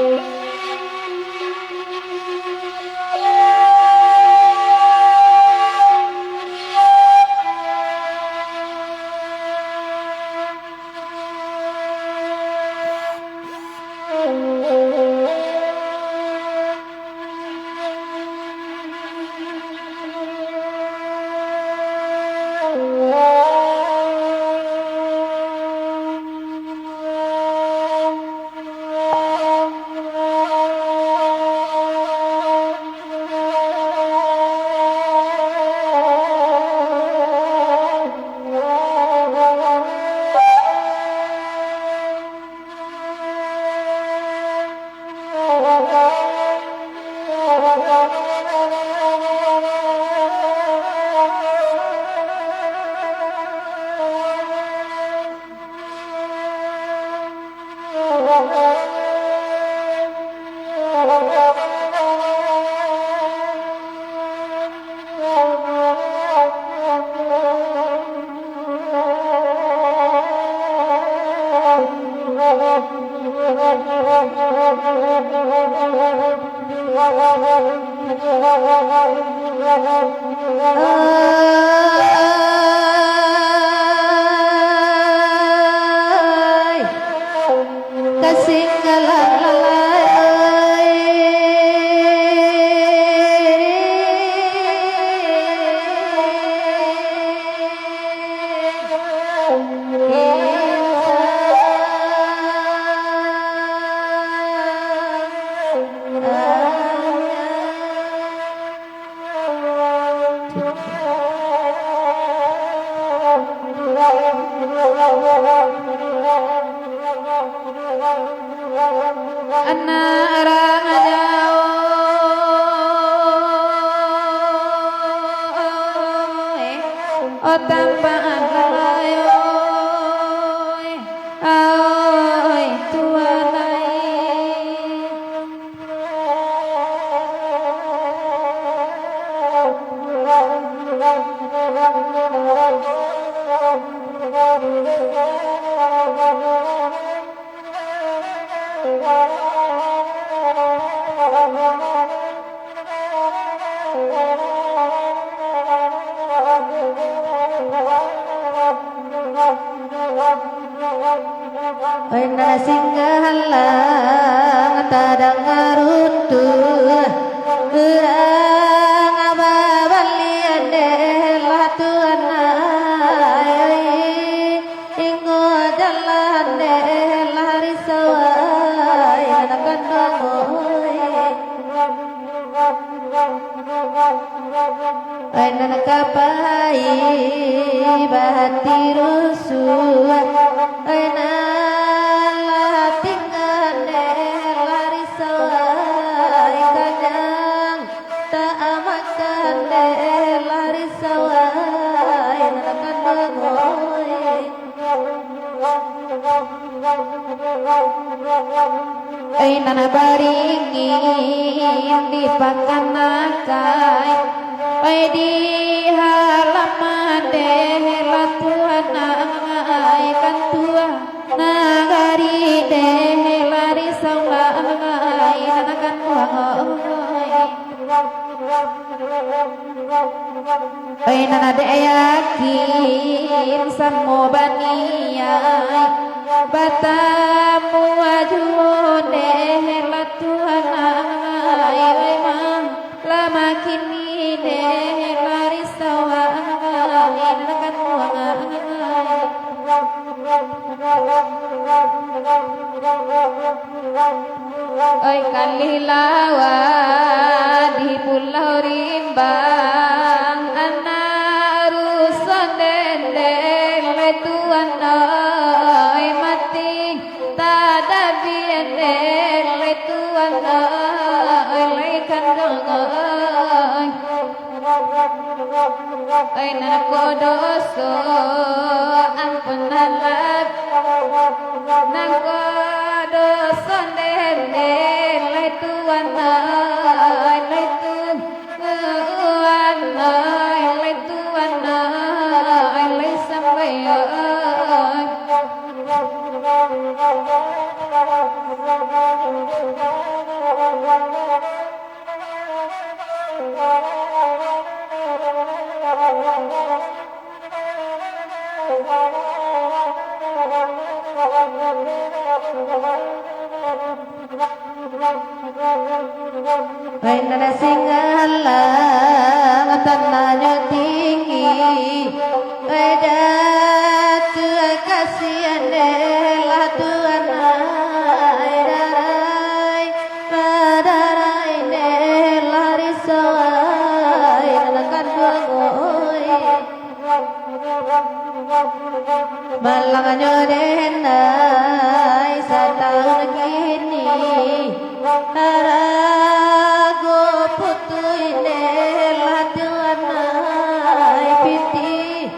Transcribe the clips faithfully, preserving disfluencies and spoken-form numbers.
Ai, kasinggalan lalai, ai. Anak urang aja, oi, o tampaan lalai, oi, oi, tuan ai. Oi, nan singgalang tadanga runtuah, urang babalian dek lah tuan ai. Ingo jalan dek lah risau ai, nan kanduang oi. Ai nan ka pai bahati rusuah, ai nan lah tingga dek lah risau ai, kanyang tak makan dek lah risau ai, nan kanduang oi. Ai nan baringin di pakan akai, ai di halaman dek lah tuan ai, kantua nagari dek lah risau ai, nan kanduang oi. Oi, nan dek yakin samo baniaik, batamu juo dek lah tuan ai, oi mah, lah makin dek lah risau ai, nan kanduang ai. Oi, kalih lawa di Pulau Rimbang, anak rusun dendeng, lai tuan oi, mati tadabian dek, lai tuan oi, lai kanduang oi. Oi, nan ko doso, ampunanlah. Nan ko doso dendeng, lai tuan oi, lai tuan oi, lai tuan oi, lai sambayang. Ai nan singgalang tananyo tinggi, ai Datuak kasian dek lah Tuhan ai darai, madarai dek lah risau ai nan kanduang oi. Malangnyo denai satahun kini, harago putuih neh lah Tuhan ai pitih,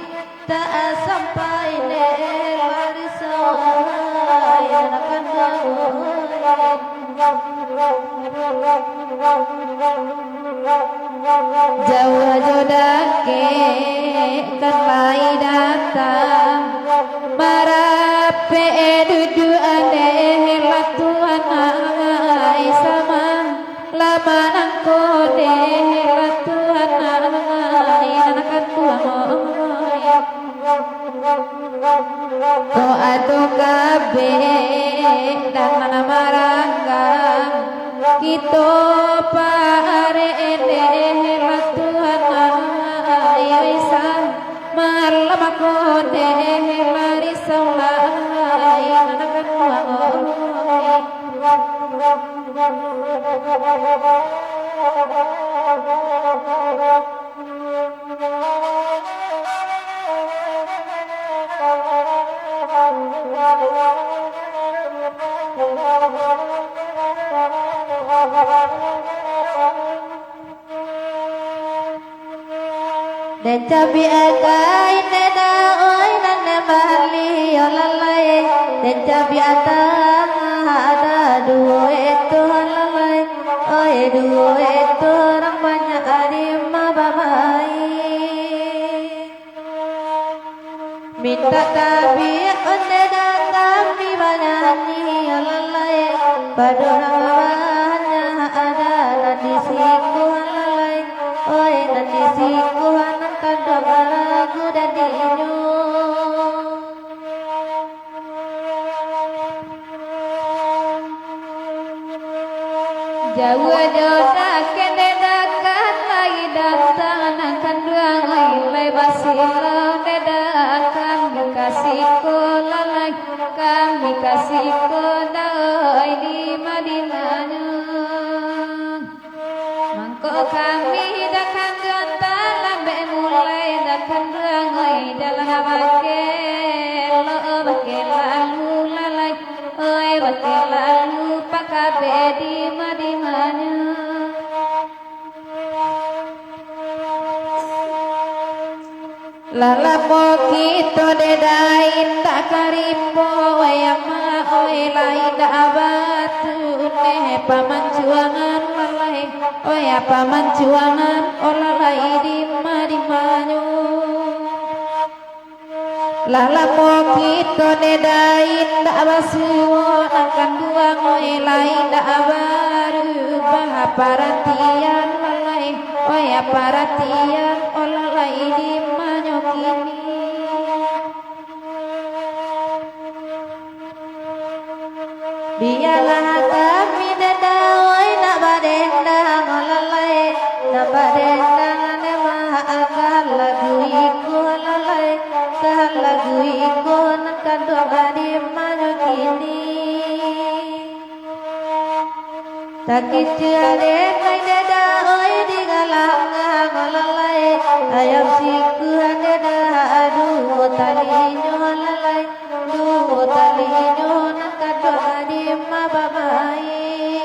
tak sampai neh lah risau ai nan kanduang oi. Jauah jo dakek kan lai datang, marapek duduak dek lah Tuhan ai sama, lah manangko dek lah Tuhan ai nan kanduang oi. Ko ado kabek dangan maranggang, kito parek dek lah Tuhan ai, oi sa, malam ko dek lah risau lai nan kanduang oi. Den cabiak kain deda, oi nan den bali, yo lalai. Den cabiak tangah, ado duo itu lalai. Oi, duo itu urang banyak di ma bamain. Mintak tabiak onde dek kami banyanyi, alalai. Pado urang banyak ado nan di siko, alalai. Oi, nan di siko, nan kanduang lagu dadinyo. Jauah jo dakek deda, kan lai datang nan kanduang, lai, lai basilau deda, kami ka siko lalai, kami ka siko dawai dima-dimanyo. Mangko kami dak kanduang talambek mulai, dak kanduang oi, jalan bakeh lo, bakeh lalu lalai, oi, bakeh lalu pakabek dima-dimanyo. Lah lamo kito deda indak ka rimbo, oi ama, oi lai indak batu neh pamancuangan lalai, oi pamancuangan, oh lalai dima-dimanyo. Lah lamo kito deda indak basuo, nan kanduang oi lai indak barubah paratian lalai. Oi, paratian, oh lalai dimanyo kini. Bialah kami deda oi nak badendang, oh lalai, nak badendang, dema akan lagu iko, oh lalai, kan lagu iko nan kanduang dimanyo kini. Takicuah dek ai deda oi di galang, alalai, ayam sikuah deda, aduh, talinyo lalai, duo talinyo nan kaduo di ma bamain.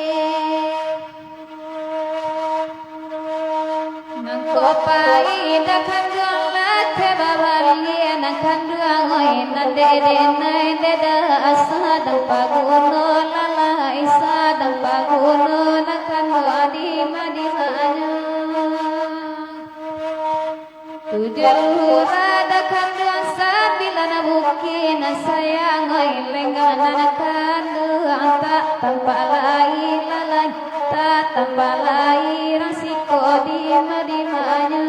Nangko pai dak kanduang lakeh babalian, nan kanduang oi nan dek denai deda, sadang paguno lalai, sadang paguno nan kanduang di ma-di manyo. Tujuah lurah dak kanduang, sambilan bukik nan sayang oi, lenggang nan kanduang, tak tampak lai lalai, tak tampak lai rang siko di ma-di manyo.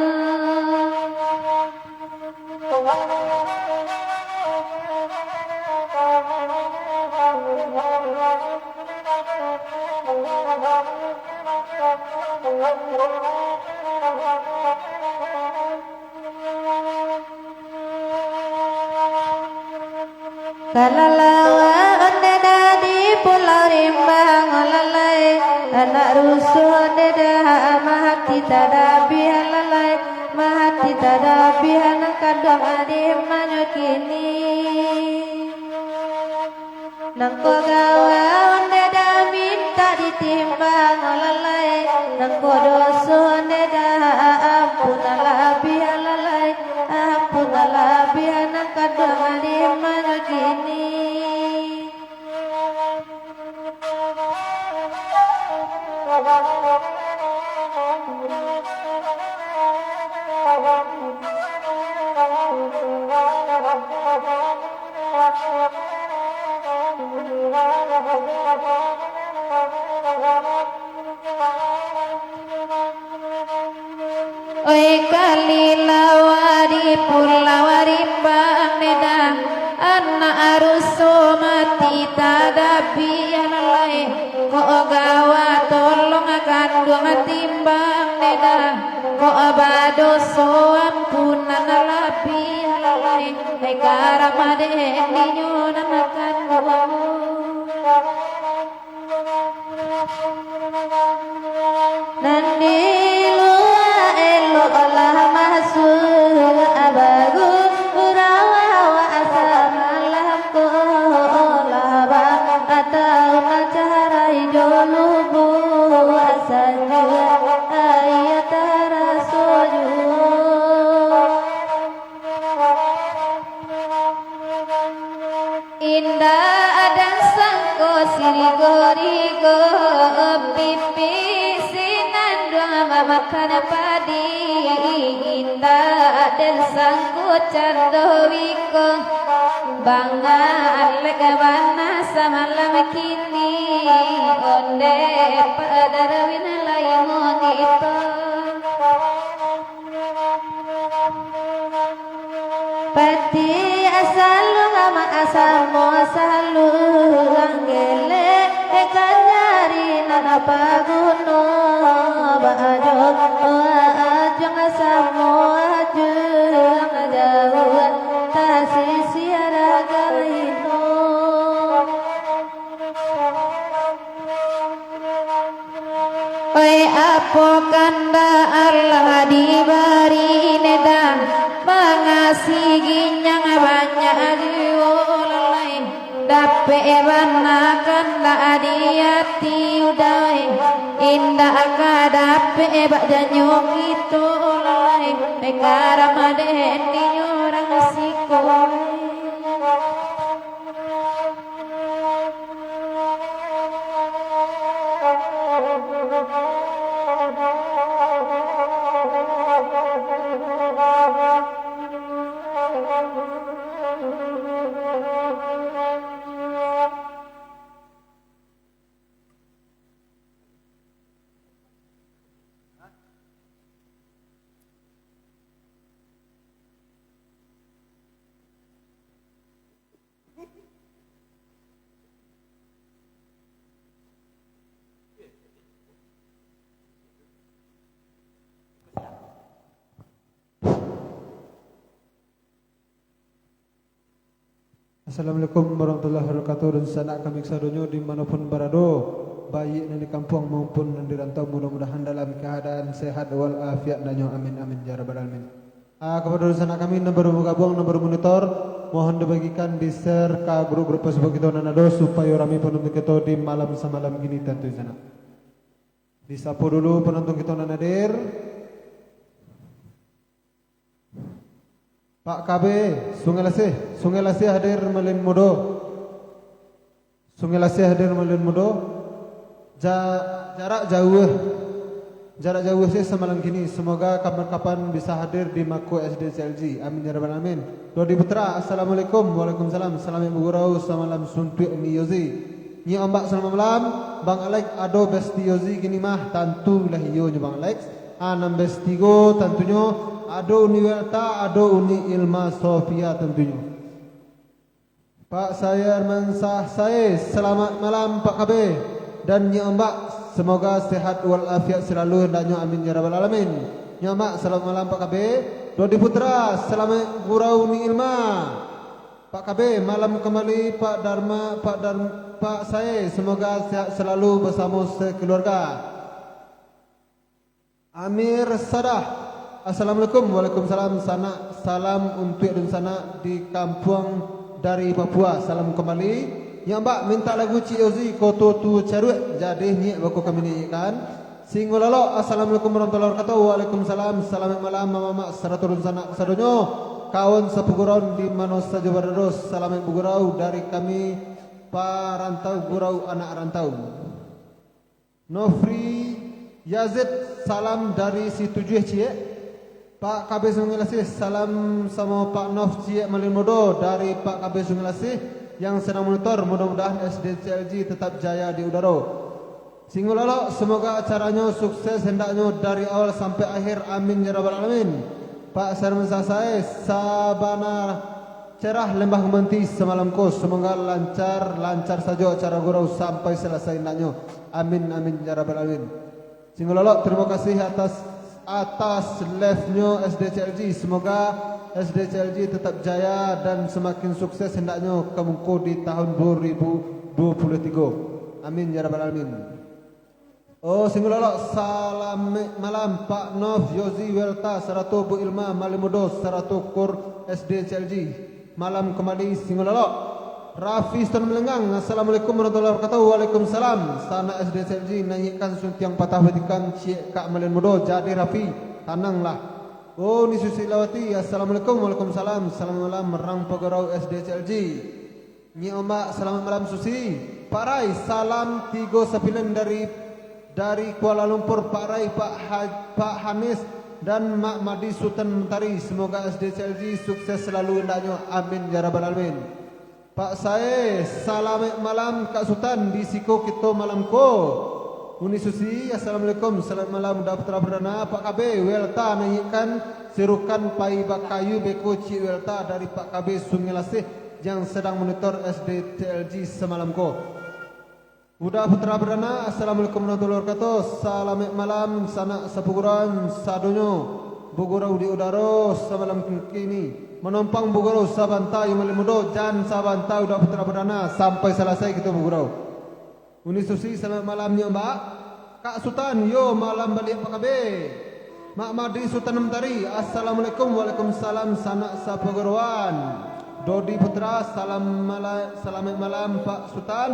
Kalalawa onde dah di Pulau Rimbang, alalai. Anak rusuh onde dah, mahati tadabiah, alalai. Mahati tadabiah, nan kanduang adih manyo kini. Nangko gawa onde dah mintak ditimbang, alalai. Nangko doso onde dah, ampun alabiah, alalai. Ampun alabiah, nan kanduang adih manyo kini. Oi, kalilawa di Pulau Rimbang, neda, anak ruso mati tadabiah, alalai. Kok gawa tolong kanduang timbang, neda. Kok badoso ampunan labiah, alalai. Ai, karam dek dinyo nan kanduang. Nan di lua elok lah masuak, bagu urawa-wa samalam ko lah ba-, atau macaharai jo lubuak, sanjuang aia taraso juo. Indak den sangko sirigo-rigo, pipi sinanduang mamakan padi. Indak den sangko cando wiko, bangalek bana samalam kini, onde Pak Darwin lai mongito. Pati asaluang ma-, asamo saluang gelek, kanjari nan paguno, baajo ajuang samo ajuang jauah, tasisiah gaino. Oi, apo kandak Allah dibari neda, mangasiah ginyang banyak juo lalai. Dapek bana kandak di ati uda, indak ka dapek bak janyo kito lalai. Karam dek dinyo urang siko. Assalamualaikum warahmatullahi wabarakatuh. Dunsanak kami kasadonyo di mano pun barado, baiak nan di kampuang maupun nan di rantau, mudah-mudahan dalam kaadaan sehat wal afiat danyo. Amin, amin, ya rabbal alamin. Ah, kapado dunsanak kami nan baru bagabuang, nan baru monitor, mohon dibagikan, di-share ka grup-grup Facebook kito nan ado, supayo rami panonton kito di malam samalam kini tantu, sanak. Disapo dulu panonton kito nan hadir. Pak K B, Sungai Lasih, Sungai Lasih hadir malin mudo. Sungai Lasih hadir malin mudo. Ja-, jarak jauah. Jarak jauah se samalam kini. Semoga kapan-kapan bisa hadir di Mako S D C L G. Amin ya rabbal alamin. Dodi Putra, assalamualaikum. Waalaikumsalam. Salamaik bagurau samalam suntuak ni Yozi. Nyi Ombak, selamat malam. Bang Alex, ado besti Yozi kini mah? Tantu lah iyo nyo Bang Alex. Ah, nan besti ko tantunyo ado Uni Welta, ado Uni Ilma Sofia tantunyo. Pak Sae Armansyah Sae, selamat malam Pak K B dan Nyi Ombak, Semoga sehat walafiat selalu hendaknyo, amin ya rabbal alamin. Nyo Mak, salamaik malam Pak K B. Dodi Putra, salamaik gurau ni Ilma. Pak K B, malam kembali Pak Darma, Pak Dar-, Pak Sae, semoga sehat selalu bersama sekeluarga. Amir Sadah, assalamualaikum. Waalaikumsalam, sanak. Salam untuak dunsanak di kampuang dari Papua. Salam kembali. Nyiak Mbak mintak lagu Cik Yozi, Koto Tu Caruak. Jadi nyiak bako kami nyiakkan. Singgo Lalok, assalamualaikum warahmatullahi wabarakatuh. Waalaikumsalam. Salamaik malam, mamak, sarato dunsanak sadonyo. Kawan sapaguruan di mano sajo barado, salamaik bagurau dari kami, parantau gurau anak rantau. Nofri Yazid, salam dari Situjuah Ciek. Pak K B Sungai Lasih, salam samo Pak Nof Ciek Malin Mudo dari Pak K B Sungai Lasih yang sedang monitor. Mudah-mudahan S D C L G tetap jaya di udaro. Singgo Lalok, semoga acaranyo sukses hendaknyo dari awal sampai akhir. Amin ya rabbal alamin. Pak Sarman Sasae, sabana cerah Lembah Gumanti samalam ko, semoga lancar, lancar sajo acara gurau sampai salasai hendaknyo. Amin, amin, ya rabbal alamin. Singgo Lalok, terima kasih atas, atas live-nyo S D C L G. Semoga S D C L G tetap jaya dan semakin sukses hendaknyo ka muko di tahun dua ribu dua puluh tiga. Amin, ya rabbal alamin. Oh, Singgo Lalok, salamaik malam, Pak Nov, Yozi, Welta, sarato Bu Ilma, Malin Mudo, sarato kor S D C L G. Malam kembali, Singgo Lalok. Rafi Stone Melenggang, assalamualaikum warahmatullahi wabarakatuh. Waalaikumsalam. Sanak S D C L G, naiakkan suntiang patah batikam, ciek Kak Malin Mudo, jadi Rafi, tananglah. Oh, Ni Susi Lawati, assalamualaikum, waalaikumsalam. Salam malam, rang pagurau S D C L G. Nyi Ombak, salamaik malam Susi. Pak Rai, salam tigo sapilihan dari, dari Kuala Lumpur, Pak Rai, Pak Ha-, Pak Hanis, dan Mak Madi Sutan Mentari. Semoga S D C L G sukses selalu hendaknyo. Amin, ya rabbal alamin. Pak Sae, salamaik malam Kak Sutan, di siko kito malam ko. Uni Susi, assalamualaikum, salamaik malam Uda Putra Perdana, Pak K B, Welta naiakkan serukan pai bakayu beko Cik Welta dari Pak K B Sungai Lasih yang sedang monitor S D C L G samalam ko. Uda Putra Perdana, assalamualaikum warahmatullahi wabarakatuh. Salamaik malam, sanak sapaguruan sadonyo. Bagurau di udaro samalam kini. Manompang bagurau sabanta, yo Malin Mudo, jan sabanta Uda Putra Perdana, sampai salasai kito bagurau. Uni Susi, salamaik malam, Nyi Ombak. Kak Sutan, yo malam baliak Pak K B. Mak Madi Sutan Mentari, assalamualaikum, waalaikumsalam, sanak sapaguruan. Dodi Putra, salam mala-, salamaik malam, Pak Sutan.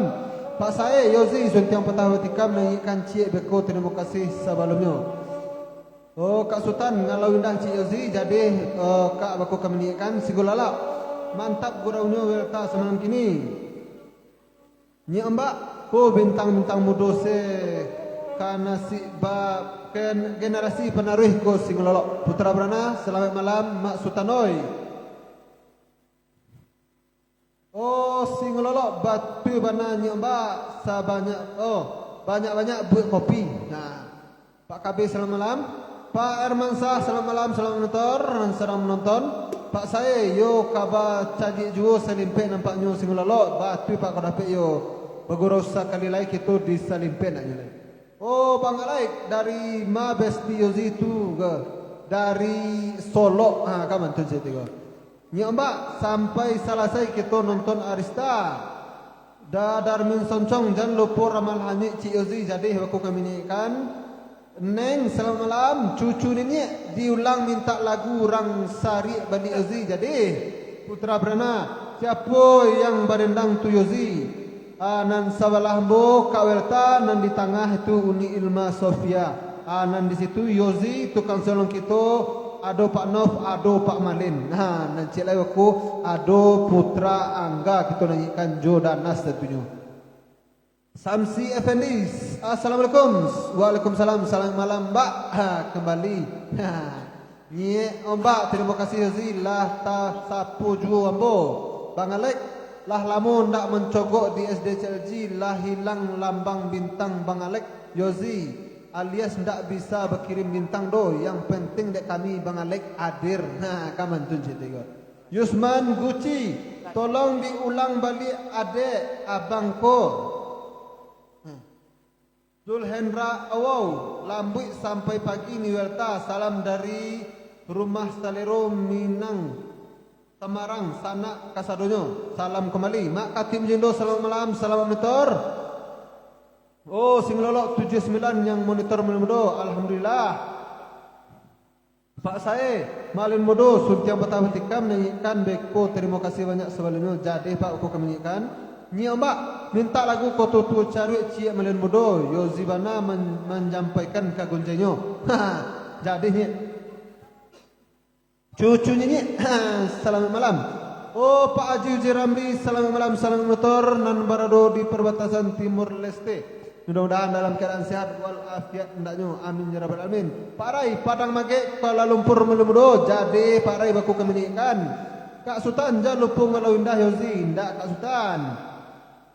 Pak Sae, Yozi, suntiang patah batikam, naiakkan ciek beko, tarimo kasih sabalumnyo. Oh, Kak Sutan, ngalau indah Cik Yozi, jadi, eh, Kak bako kami naiakkan, Singgo Lalok. Mantap guraunyo Welta samalam kini. Nyi Ombak, ko bintang-bintang mudo se ka nasib ba-, gen-, generasi penaruih ko Singgo Lalok. Putra Brana, salamaik malam, Mak Sutan oi. Oh, Singgo Lalok, batua bana Nyi Ombak, sabanyak, oh, banyak-banyak buek kopi. Nah. Pak K B, salamaik malam. Pak Hermansyah, salamaik malam, salamaik monitor, nan sadang manonton. Pak Sae, yo kaba caliak juo salimpek nampaknyo Singgo Lalok, batua Pak ko dapek yo. Bagurau sakali lai kito di salimpek naknyo lai. Oh, Bang Alex, dari ma besti Yozi tu ke? Dari Solok, ha, ka mantun cek tigo. Nyi Ombak, sampai salasai kito nonton Arista. Da Darmin Soncong, jan lupo ramal hanyuik Cik Yozi, jadi bako kami naiakkan. Neng, salamaik malam, cucu niniak, diulang mintak lagu urang sariak baliak Yozi, jadi. Putra Brana, siapo yang badendang tu Yozi? Ah, nan sabalah ambo Kak Welta, nan di tangah tu Uni Ilma Sofia. Ah, nan di situ Yozi, tukang salon kito, ado Pak Nov, ado Pak Malin. Nah, nan ciek lai bako, ado Putra Angga, kito naiakkan jo Danas tantunyo. Samsi Effendi, assalamualaikum. Waalaikumsalam, salamaik malam, Mbak. Ha, kembali. Ha. Nyiek Ombak, tarimo kasih Yozi, lah tasapo juo ambo. Bang Alex, lah lamo ndak mancogok di S D C L G, lah hilang lambang bintang Bang Alex. Yozi, alias ndak bisa bakirim bintang doh, yang penting dek kami Bang Alex hadir. Nah, ka mantun cek tigo. Yusman Guci, tolong diulang baliak adek abang ko. Nah. Zulhendra Awau, lambuik sampai pagi Niwelta, salam dari rumah Salero Minang, Samarang, sanak kasadonyo. Salam kembali. Mak Katik Mujindo, selamat malam, selamat monitor. Oh, Singlolok tujuh sembilan yang monitor malam mudo. Alhamdulillah. Pak Sae, Malin Mudo, Suntiang Patah Batikam, naiakkan beko, tarimo kasih banyak sabalunyo. Jadi, Pak, uku kami naiakkan. Nyiak Ombak, mintak lagu Koto Tuo Caruik, ciek Malin Mudo, Yozi Bana man-, manjampaikan ka gonjainyo. Jadi, Nyiak. Cucu Nyiak, salamaik malam. Oh, Pak Aji Uji Ramli, salamaik malam, salamaik motor, nan barado di parbatasan Timur Leste. Mudah-mudahan dalam keadaan sehat wal afiat hendaknyo. Amin ya rabbal alamin. Pak Rai, Padang Magek, Kuala Lumpur, Malu Mudo. Jadi, Pak Rai, baku kami naiakkan. Kak Sutan, jan lupo Malau Indah, Yozi. Indak, Kak Sutan.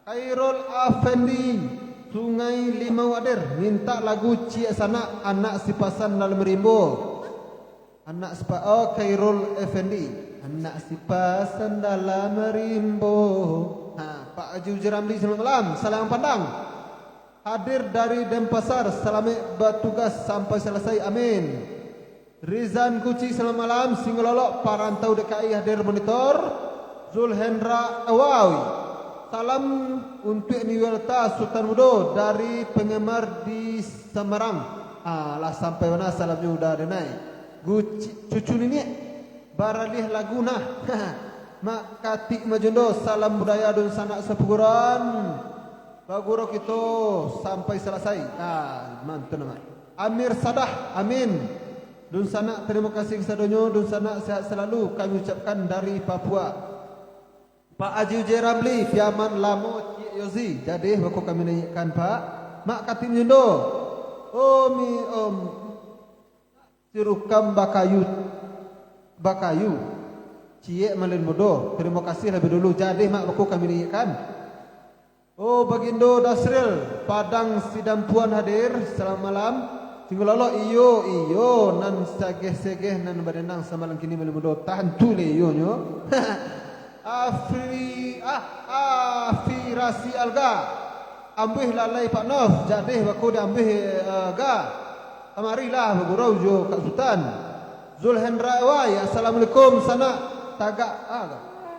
Khairul Afendi, Sungai Limau Ader, mintak lagu Ciek Sanak, Anak Sipasan Dalam Rimbo. Anak sipa-, oh, Khairul Effendi. Anak sipasan dalam rimbo. Ha, Pak Haji Uji Ramli, selamat malam. Salam Pandang. Hadir dari Denpasar, salamaik batugas sampai salasai. Amin. Rizan Kuci, selamat malam. Singgololok, Parantau D K I hadir monitor. Zulhendra Awawi. Salam untuak Niwelta Sutan Mudo dari penggemar di Samarang. Ah, lah sampai bana salamnyo udah denai. Guci, cucu niniak, baralih lagu nah. Mak Katik Majundo, salam budaya dunsanak sapuguran. Baguro kito sampai salasai. Ah, mantun amat. Amir Sadah, amin. Dunsanak, tarimo kasih kasadonyo, dunsanak sehat salalu kami ucapkan dari Papua. Pak Aji Ujai Ramli, Piaman Lamo, Ciek Yozi. Jadi, bako kami naiakkan, Pak. Mak Katik Majundo. Om, om. Sirukam bakayu, bakayu. Ciek Malin Mudo. Tarimo kasih labiah dulu. Jadi, Mak, bako kami naiakkan. Oh, Bagindo Dasril, Padang Sidampuan hadir. Selamat malam. Singgololok, iyo, iyo, nan sageh-segeh, nan badendang samalam kini Malin Mudo. Tantu le iyonyo. Afri-, ah, Afirasi Alga. Ambuih lalai Pak Nov, jadih bako diambuih, eh, ga. Kamarilah bagurau jo Kak Sutan. Zulhendra Wai, assalamualaikum, sanak. Tagak, ah,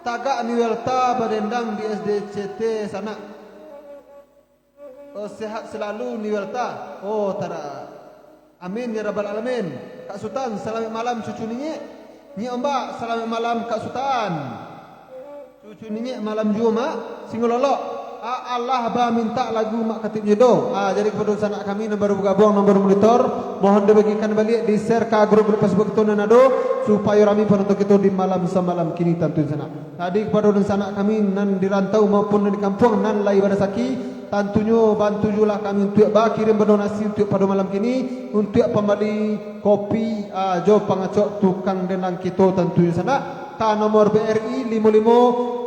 tagak Niwelta badendang di S D C T sanak. Oh, sehat selalu Niwelta. Oh, tada. Amin ya rabbal alamin. Kak Sutan, salamaik malam cucu niniak. Nyiak Ombak, salamaik malam Kak Sutan. Cucu niniak malam juo, Mak. Singgololok. Ah, alah ba mintak lagu Mak Katik Majundo. Ah, jadi kapado sanak kami nan baru bagabuang, nan baru monitor, mohon dibagikan baliak, di-share ka grup-grup Facebook kito nan ado, supayo rami panonton kito di malam samalam kini tantu sanak. Tadi kapado dunsanak kami nan di rantau maupun nan di kampuang nan lai barasaki, tantunyo bantu juolah kami untuak bakirim badonasi untuak pado malam kini, untuak pambali kopi, ah, jo pangacok tukang dendang kito tantunyo sanak, ka nomor B R I limo limo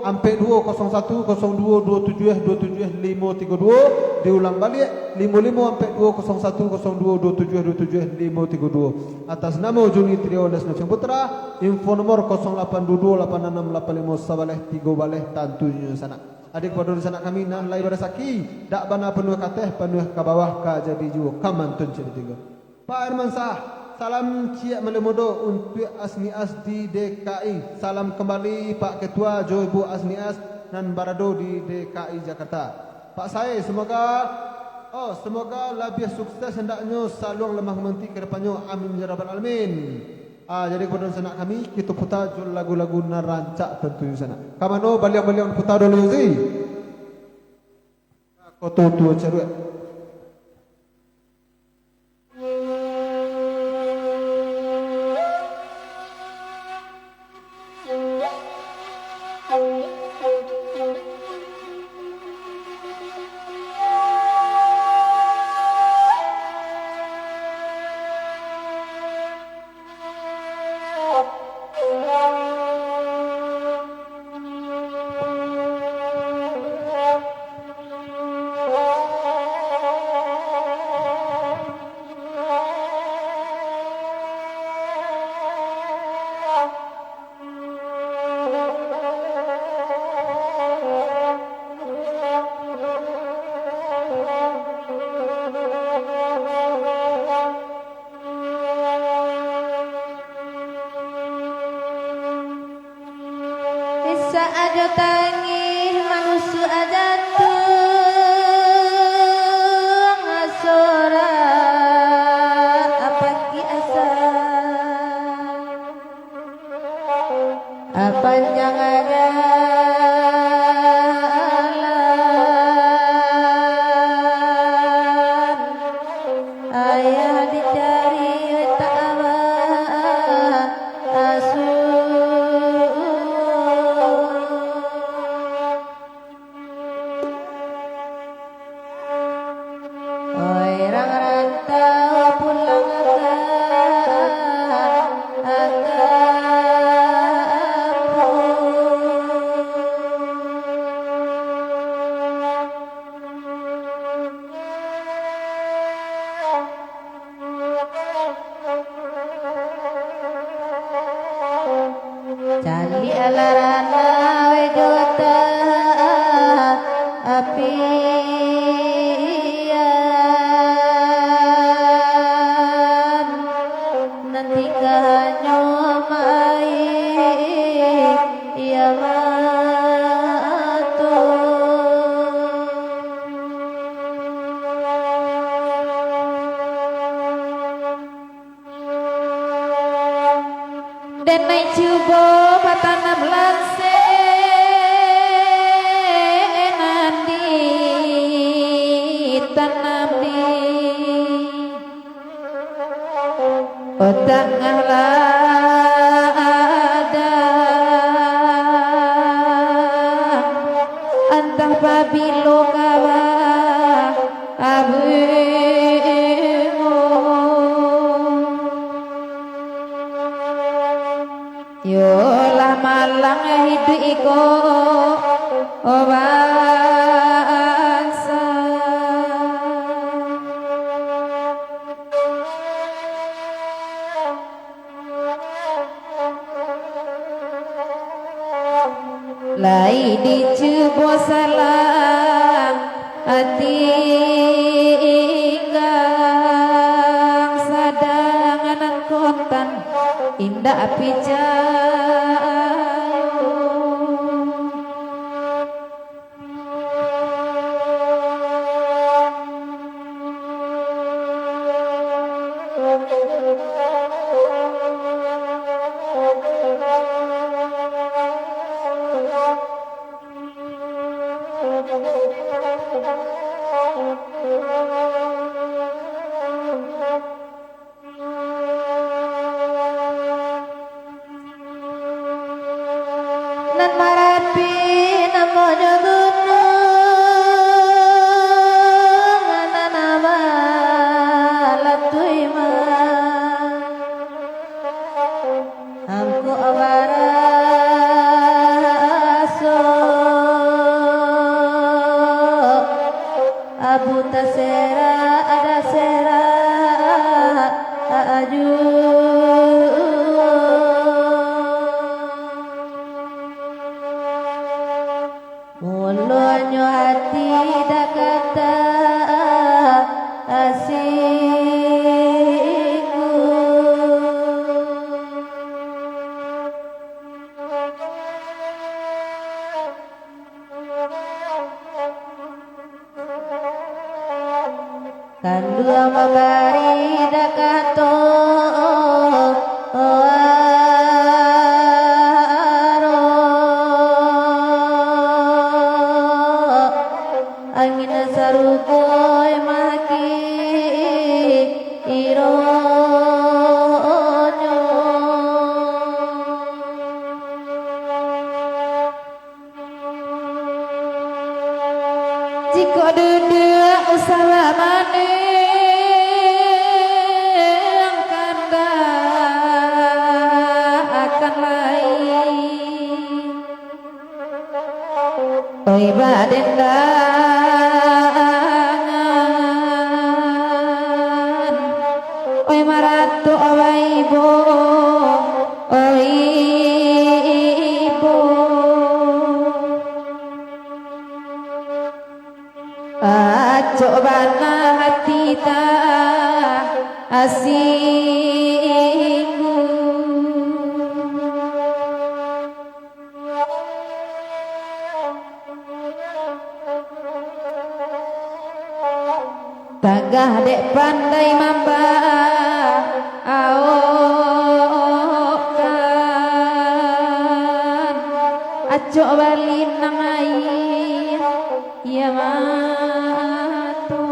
ampek duo kosong satu kosong duo duo tujuah duo tujuah limo tigo duo, diulang baliak, limo limo ampek duo kosong satu kosong duo duo tujuah duo tujuah limo tigo duo. Atas namo Juni Triawan Dasno Putra, info nomor kosong lapan duo duo lapan anam lapan limo sabaleh tigo baleh tantunyo sanak. Adik pado sanak kami nan lai barasaki, dak bana panuah ka ateh, panuah ka bawah ka jadi juo, ka mantun cari tigo. Pak Hermansyah, salam ciek Malin Mudo untuak Asnias di D K I. Salam kembali Pak Ketua jo Ibu Asnias nan barado di D K I Jakarta. Pak Sae, semoga, oh, semoga labiah sukses hendaknyo saluang lamah manti ka depannyo. Amin ya rabbal alamin. Ah, jadi kepada sanak kami, kito puta jo lagu-lagu nan rancak tantunyo sanak. Ka mano baliang-baliang puta dulu, Zi? Koto Tuo Caruak. Ajo tangih malusuak jatuah, sorak apaki asa. Apanjang jalan, ayah dicari tak ba-, asuh. Oi, rang rantau pulang ka, ka kampung. Caliak lah rana we jo ta-, apian, nan tingga hanyo ma-, iya mato. Den nai cubo batanam lansek nan ditanam di tangah ladang, antah pabilo ka ba-, abungo. Yolah malang hiduik iko bangsa. Lai dicubo salang ati inggang, sadang nan kontan indak picayo. Nan Marapi namonyo gunuang, nan Malatuih ma-, angku baraso. Abu tasera, ada sera, a-, ajuang. Mulonyo ati dakata asiku. Kanduang mambari dakato, aro angin sarugo maki ironyo. Jikok duduak usah bamanuang, kandak akan lai. Oi badendangan, oi maratok baibo, oi ibo. Acok bana hati ta asinggung. Dek pandai mambaokkan, acok balinang aia, aia mato.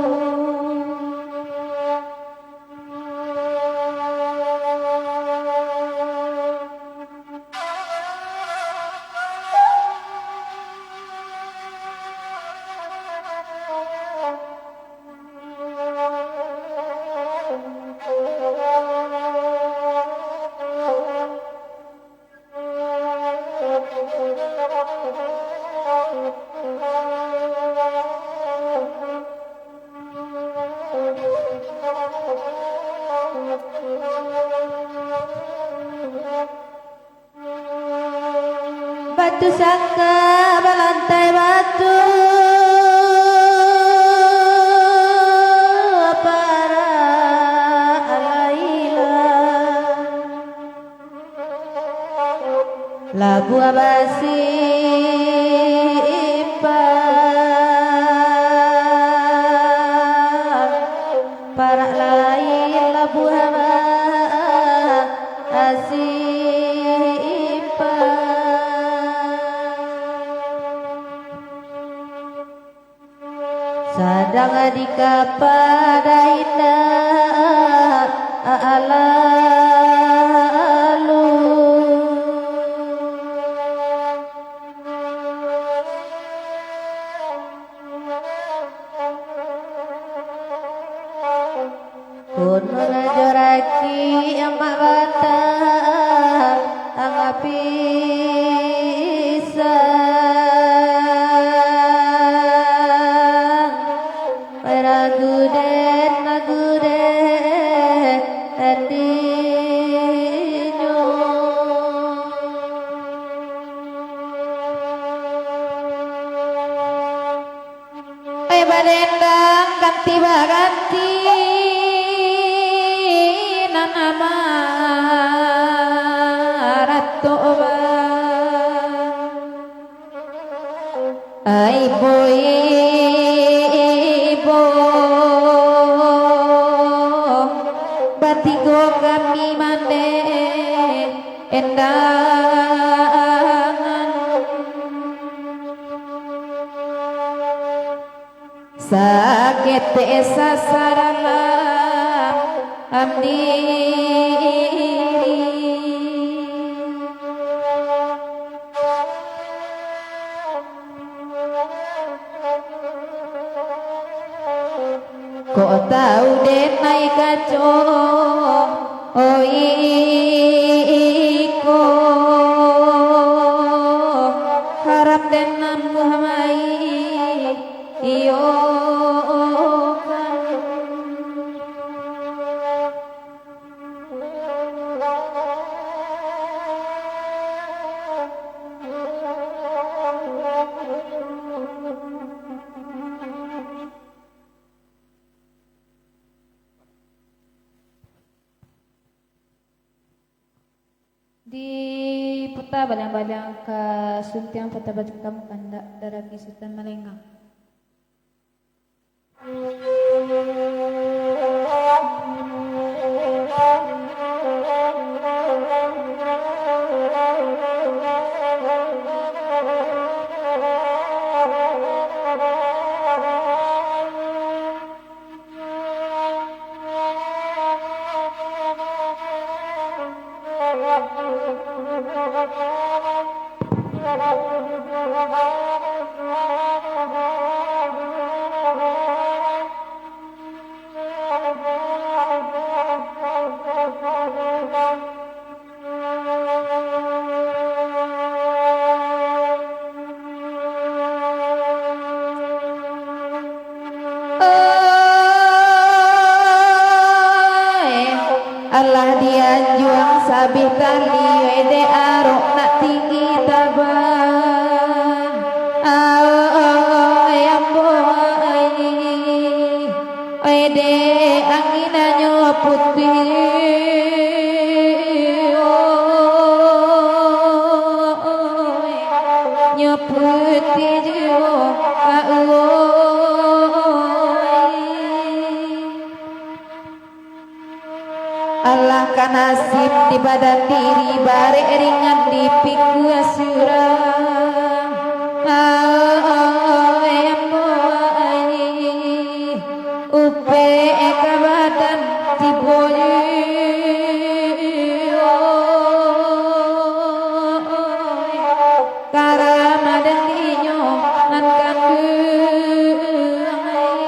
Batu sangka balantai batu, parak alailah. Labuah basimpang, parak lai labuah basimpang. Sadang di kapado indak lalu. Konon jo raki amak batang pisang, ragu den, ragu den, atinyo. Eh, badendang ganti baganti, nan amarah tu ba. Ai, ibo, ibo, batigo kami mandeh endangan. Saketek sasadalam diri. Kok tau den nai kaco, oi iko, haram den nan buah mai, iyo kan. Diputa baliang-baliang ka suntiang, puta bacakam kandak daraki Sutan Malengang. Alah dianjuang sabih tali, dek arok nak tinggi taban. Ai, ambo ai. Oi, dek angin nyo putiah, oi, nyo putiah juo, oi. Alangkah nasib di badan diri, barek ringan di pikua surang. Ai, ambo ai, upek ka badan tibo. Karamadan dinyo nan kanduang ai.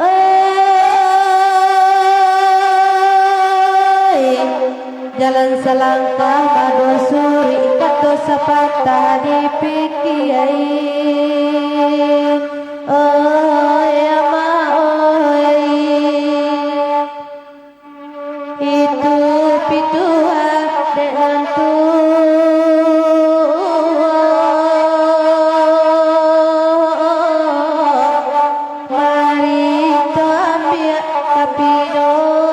Oi, jalan salangkah badoso, kato sapatah dipikiai. Oi, amak, oi. Itu pituah dek nan tuo, mari kito ambiak ka pidoman.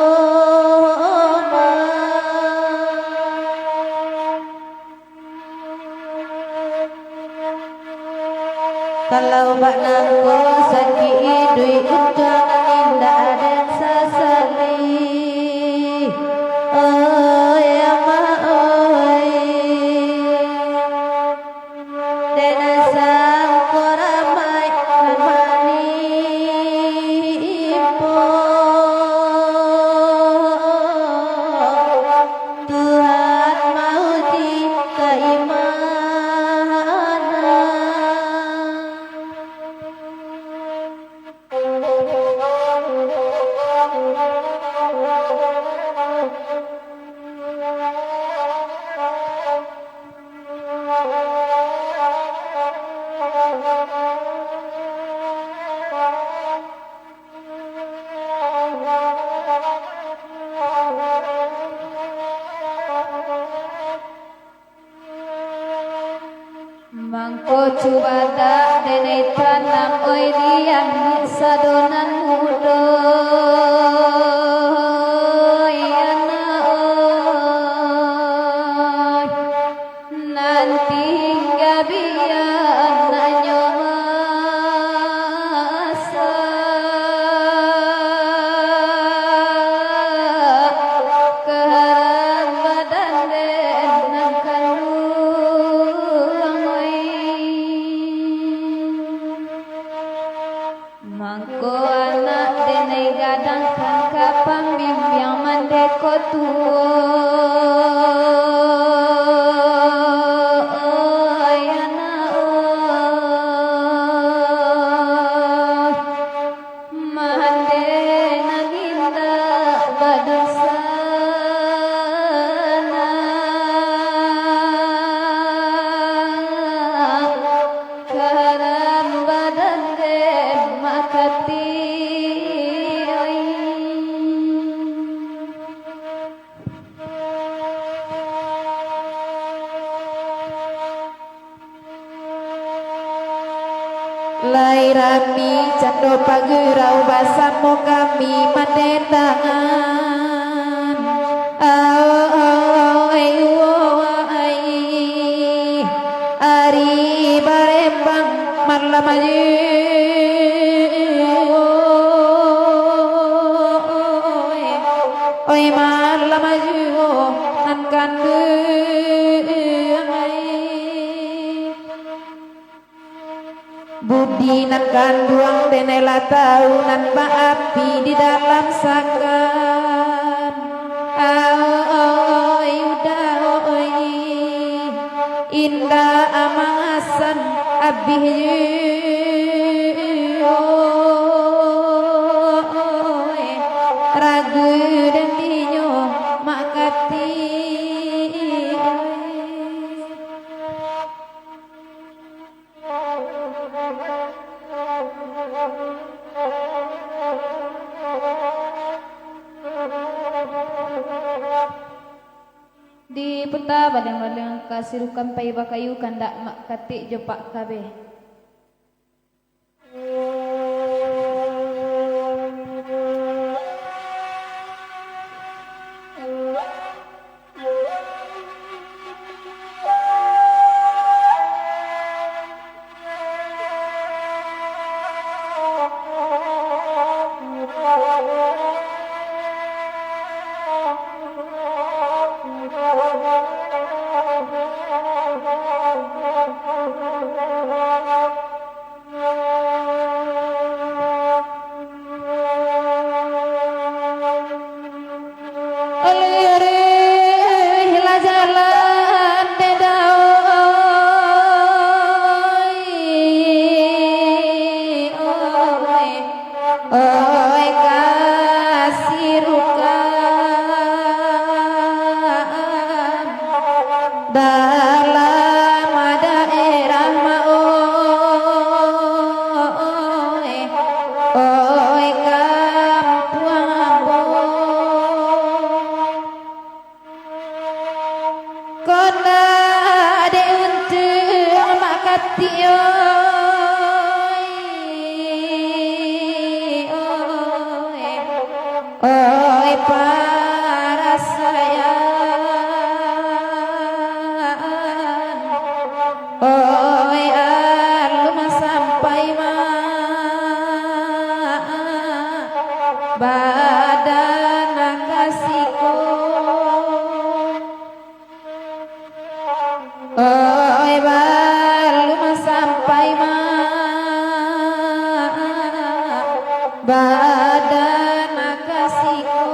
Kalau bak nangko sakik iduik, untuang nan indak den sasali. Oi, amak, oi. Dek nan sangko ramaik nan manimpo. Tuhan mauji kaimanan. Mangko cubadak denai tanam, oi, di ambiak sado nan mudo, oi, anak, oi. Nanti gabian nanyo masak, kaharan badan den nan kanduang, oi. Mangko anak denai gadangkan ka pambimbiang mandeko tuo, oi anak, oi. Mande nan indak badunsanak, kaharan badan den makati, oi. Lai rami cando pagurau, basamo kami mandendangan. Ao, ao, ai, uwo, ai. Ari barembang malam ayu. Oi, malam ayu nan kanduang ai. Budi nan kanduang denai lah tau nan baapi di dalam sakan. Ao, oi, uda, oi. Indak amangasan abih, ragu den dinyo makati. Diputa baleng-baleng ka sirukan pai bakayu, kandak Mak Katik jo Pak Kabeh. Dalam daerah ma-, oi, oi, kampuang ambo. Kona dek untuak mak katik, oi, oi, oi, parasaian, oi, alun sampai ma-, badan ka siko. Oi, balum sampai ma-, badan ka siko.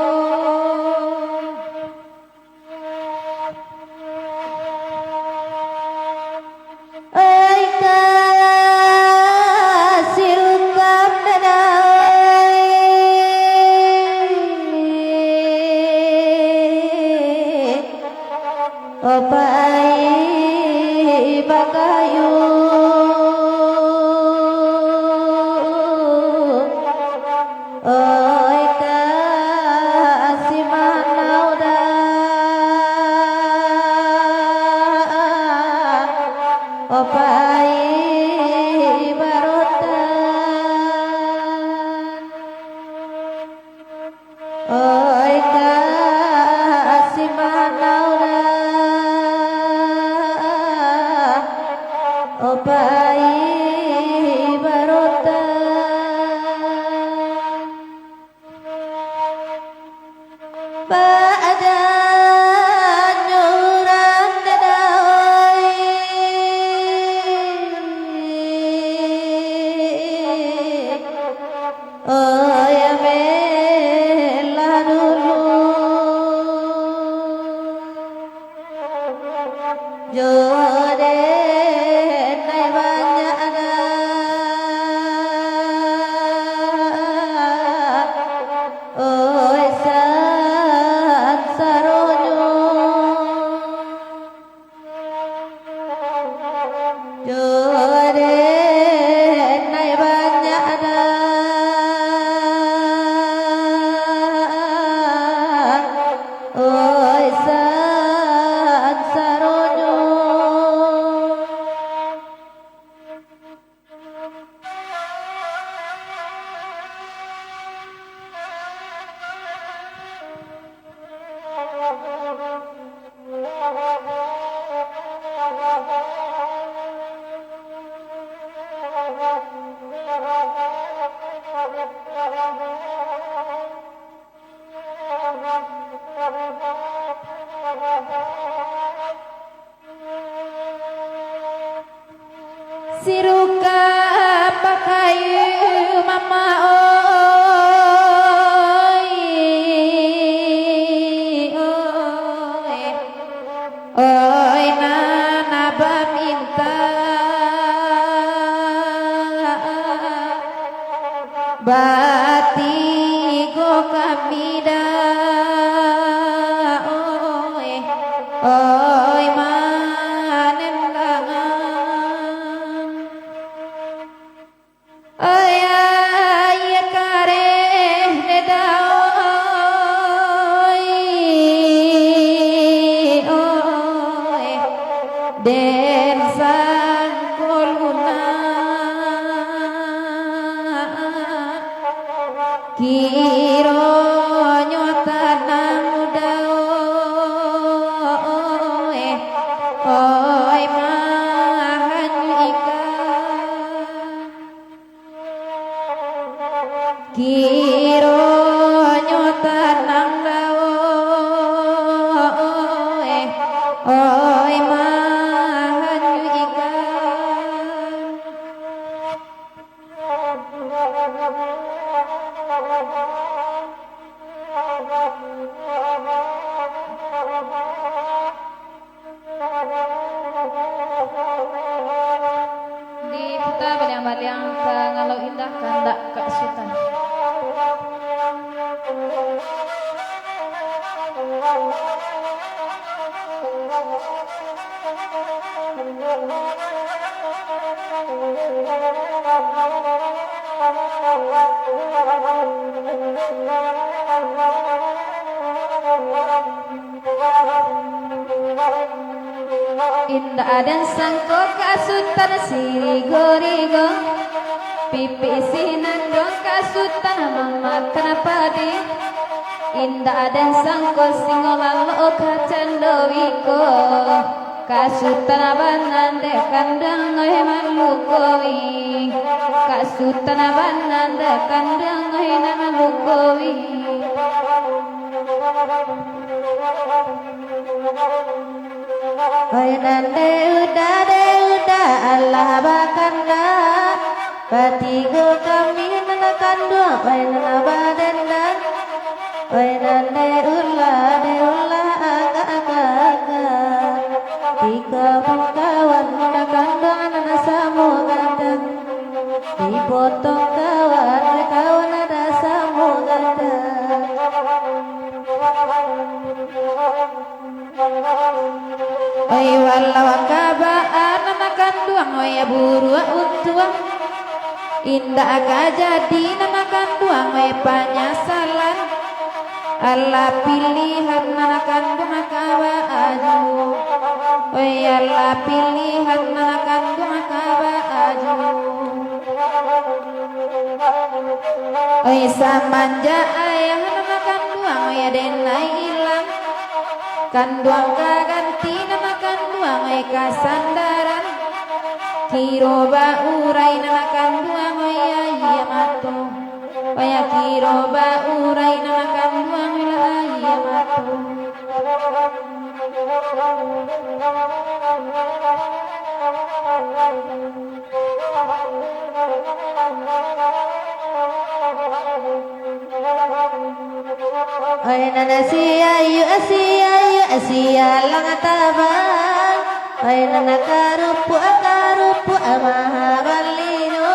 Oi, ka sirukam dadai. Opai bakayu. Oi, ka simanau da. Opai barotan. Oi, ka simanau da. Opai barotan. Badan urang dadai. Oi, ambiaklah dulu. Jo den nai banyak da. Oi, sansaronyo. Jo den nai banyak da. Oi, sansaronyo. Sirukam bakayu mama oi, oi, oi, nan baminta. Batigo kami da, oi, oi, manen langan. Oi, aia kareh ne da, oi, oi. Den sangko lunak, kironyo tanang udah, oi, oi, mahanyuik ikan. Kironyo tanang lah, oi, oi, mahanyuik ikan. Diputa baliang-baliang, pangalau indah kandak Kak Sutan. Indak den sangko ka Sutan sirigo-rigo, pipik sinan dong ka Sutan mamakan padi. Indak den sangko singo lalok ka cando wiko, ka Sutan banande kanduang oi malukoi, ka Sutan banande kanduang oi nan malukoi. Oi nan deuda, deuda alah bakanda, batigo kami nan kanduang, oi nan badenda. Oi nan deulah, deulah agak-agak, tigo pangkawan nan kanduang nan samo gadang. Dipotong kawan, kawan nan samo gadang. Oi, walau ka baa nan kanduang, oi, buruak untuang. Indak ka jadi nan kanduang, oi, panyasalan. Alah pilihan nan kanduang ka baa juo. Oi, alah pilihan nan kanduang ka baa juo. Oi, samanjak ayah nan kanduang, oi, den lai ilang. Kanduang ka ganti nan kanduang, oi, ka sandaran. Kiro baurai nan kanduang, oi, aia mato. Oi, kiro baurai nan kanduang, oi, aia mato. Oi nan siayu, siayu, sialang tabang. Oi nan karupuak, karupuak maha balinyo.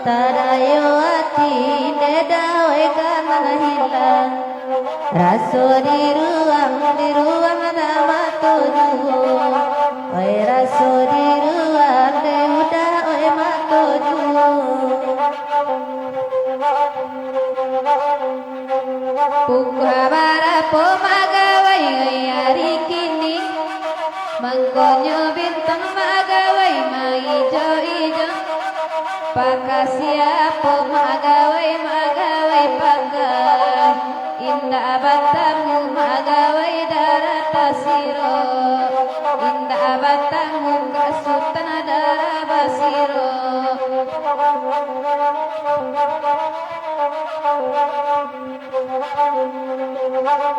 Tadayo ati indak dawai ka nan hilang. Raso di ruang, di ruang nan mato juo. Oi, raso di ruang, di udah, oi, mato juo. Pukua barapo magawai, oi, ari kini? Mangkonyo bintang magawai maijo-ijo. Paka siapo magawai, magawai paka. Indak batamu magawai darah tasiro. Indak batamu ka Sutan darah basiro.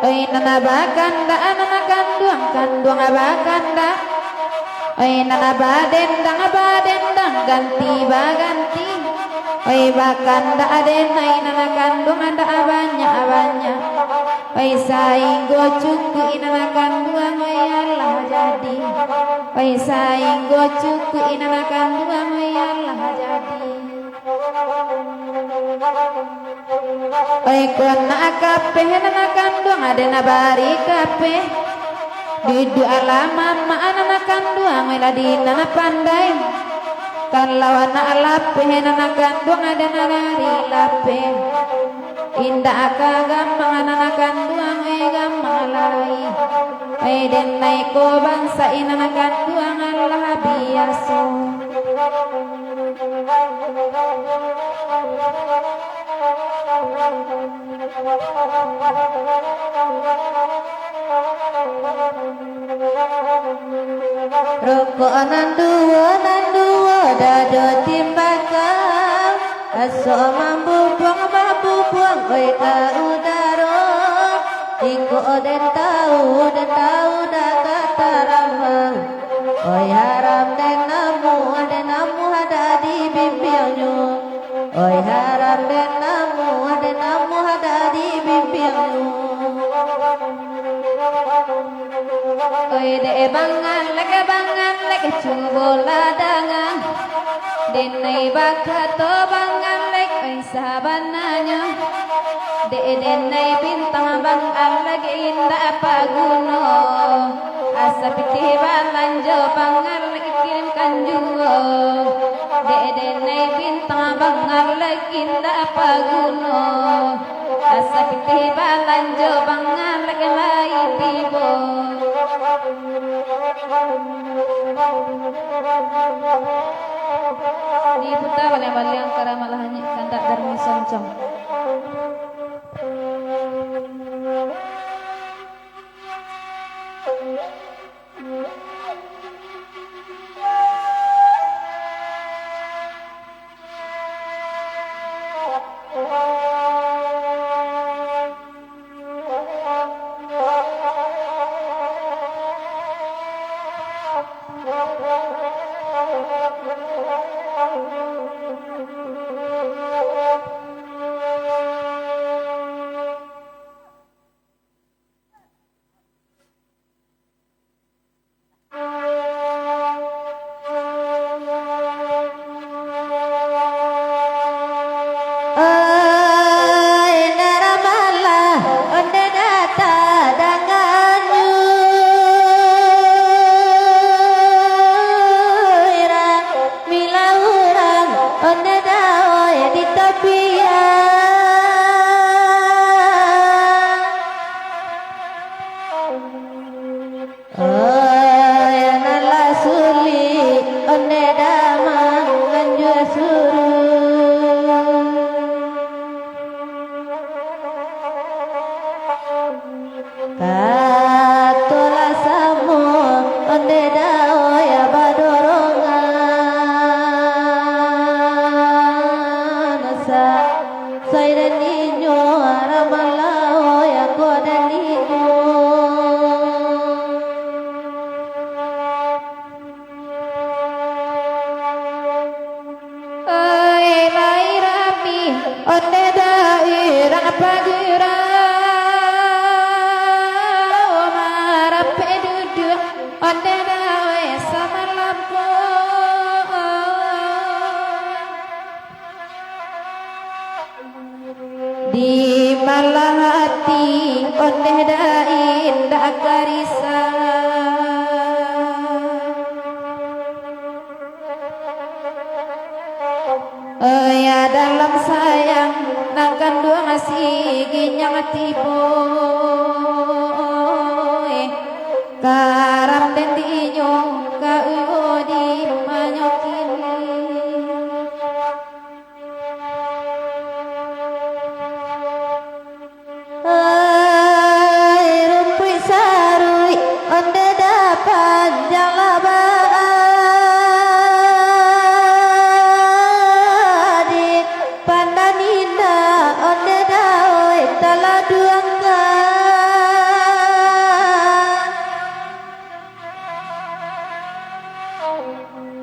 Oi nan bakandak, nan kanduang, kanduang bakandak. Oi nan badendang, badendang ganti baganti. Oi bakandak den ai nan kanduang, ndak banyak-banyak. Oi sainggo cukuik nan kanduang, oi alah jadi. Oi sainggo cukuik nan kanduang, oi alah jadi. Oi, ko nak kapeh nan kanduang, aden bari kapeh. Duduaklah mamak nan kanduang, oi lah di nan pandai. Kalau nak lapeh nan kanduang, aden bari lapeh. Indak ka gamang nan kanduang, oi gamang lai. Oi, den ai ko bansa nan kanduang, alah biaso. Rokok nan duo, nan duo, dado timbakau. Asok mambubuang, mambubuang, oi ka udaro. Iko den tau, den tau dak ka tarambang. Oi haram den namuah, den namuah dak dibimbiangnyo. Oi haram den namuah, den namuah dak dibimbiangnyo. Oi dek Bang Alek, Bang Alek, cubolah danga. Den ai bakato Bang Alek, oi sabananyo. Dek den ai bintang Bang Alek indak paguno. Asa pitih balanjo Bang Alek. Sapitih balanjo bangalek lai tibo. Diputa baliang-baliang, karamalah hanyik kandak darmi soncong. Ai, nan ramalah onde data dangan nyuirang, mila urang onde dawai di tapian. Ai, nan lah sulik onde damang anjua suruh. Katolah samo onde dawai badorongan sa. Sai dan inyo, ramalah, oi, ako dan inyo. Oi, lai rami, onde dai urang pagira, marapek duduak, onde dawai samalam ko. Di malah ati ondeh dai indak karisa. Oi, dalam sayang nan kanduang sigi nyang tibo. Karam den dinyo ka uyo di manyo kini. Ai, rumpuik saruik, onde da panjang lah baadik, pandan indak, onde da oi taladuangkan.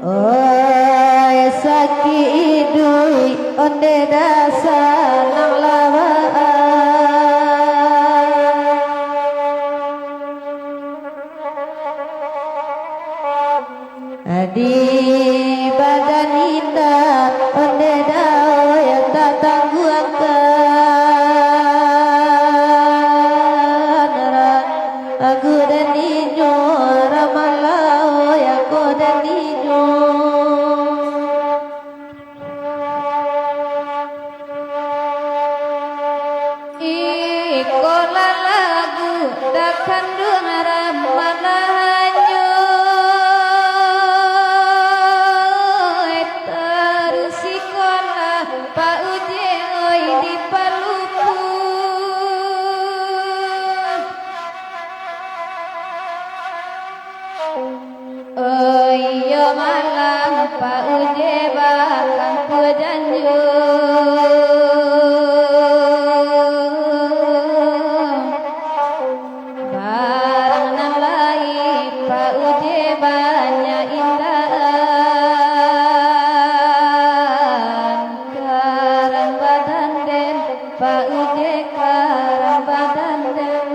Oi, sakik iduik, onde da sanang lah baa. Di badan indak, onde da oi tatangguangkan. Ra-, agu dan inyo, ramalah oi ako dan inyo. Iko lah lagu takanduang ramalahnyo, taruih sikolah Pak Uje oi di Paluku. Oh iyo malah Pak Uje bakampuah janjo. Barang nan lai Pak Uje banyak indahan. Karang badan den, Pak Uje karang badan den.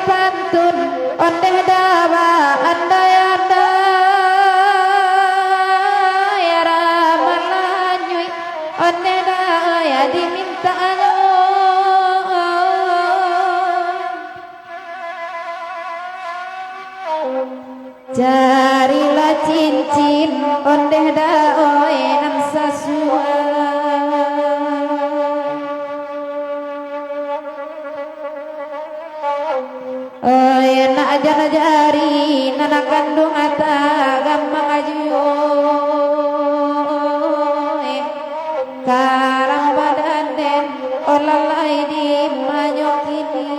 Pantun, ondeh da baandai-andai, ramalan nyuik, ondeh da ya diminta anu. Carilah cincin, ondeh da oi nan sasuai. Oi, nak jan jari nan kanduang ata gamang ajuo. Karam badan den, olah lai di manyokini.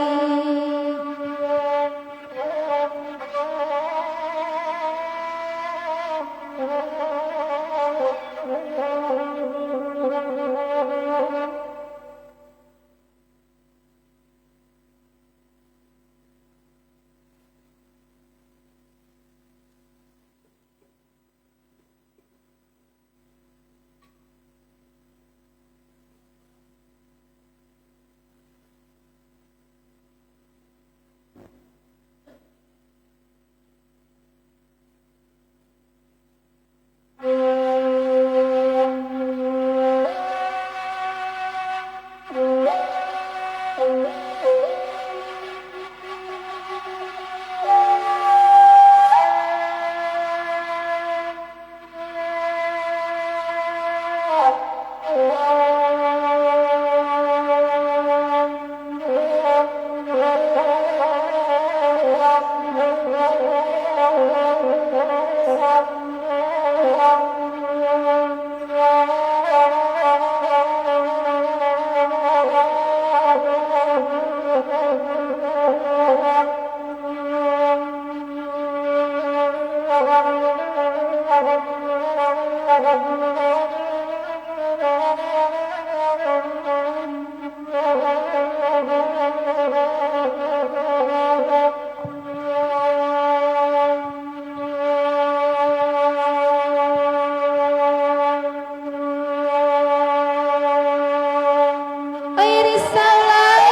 Oi risau lai,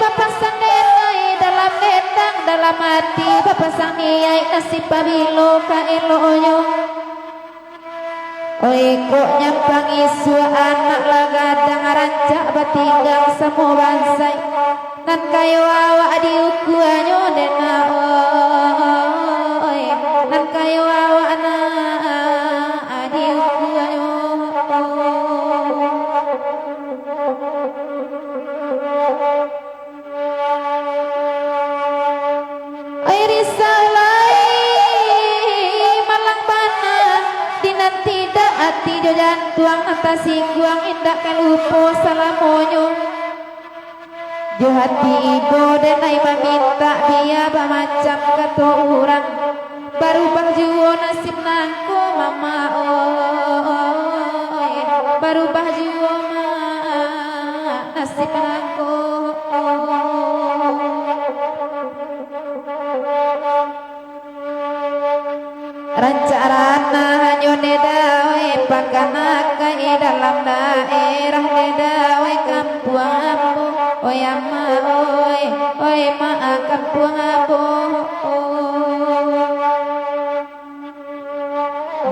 bapasang niaik dalam dendang, dalam ati bapasang niaik, nasib pabilo ka eloknyo. Oi kok nyampang isuak anak lah gadang, rancak batinggang samo bansaik. Nan kayo awak diukuanyo dek nak, oi, nan kayo awak nak diukuanyo. Oi risau lai, malang bana, di nan tidak ati jo jantuang nan tasingguang indak ka lupo salamonyo. Jo hati ibo den ai mamintak, bia bamacam kato urang, barubah juo nasib nangko, Mamak oi, barubah juo, Mak, nasib nangko. Rancak ranah nyo ne dawai, pakanakan dalam daerah ne dawai, kampuang ambo, oi amak oi, oi mak, kampuang ambo.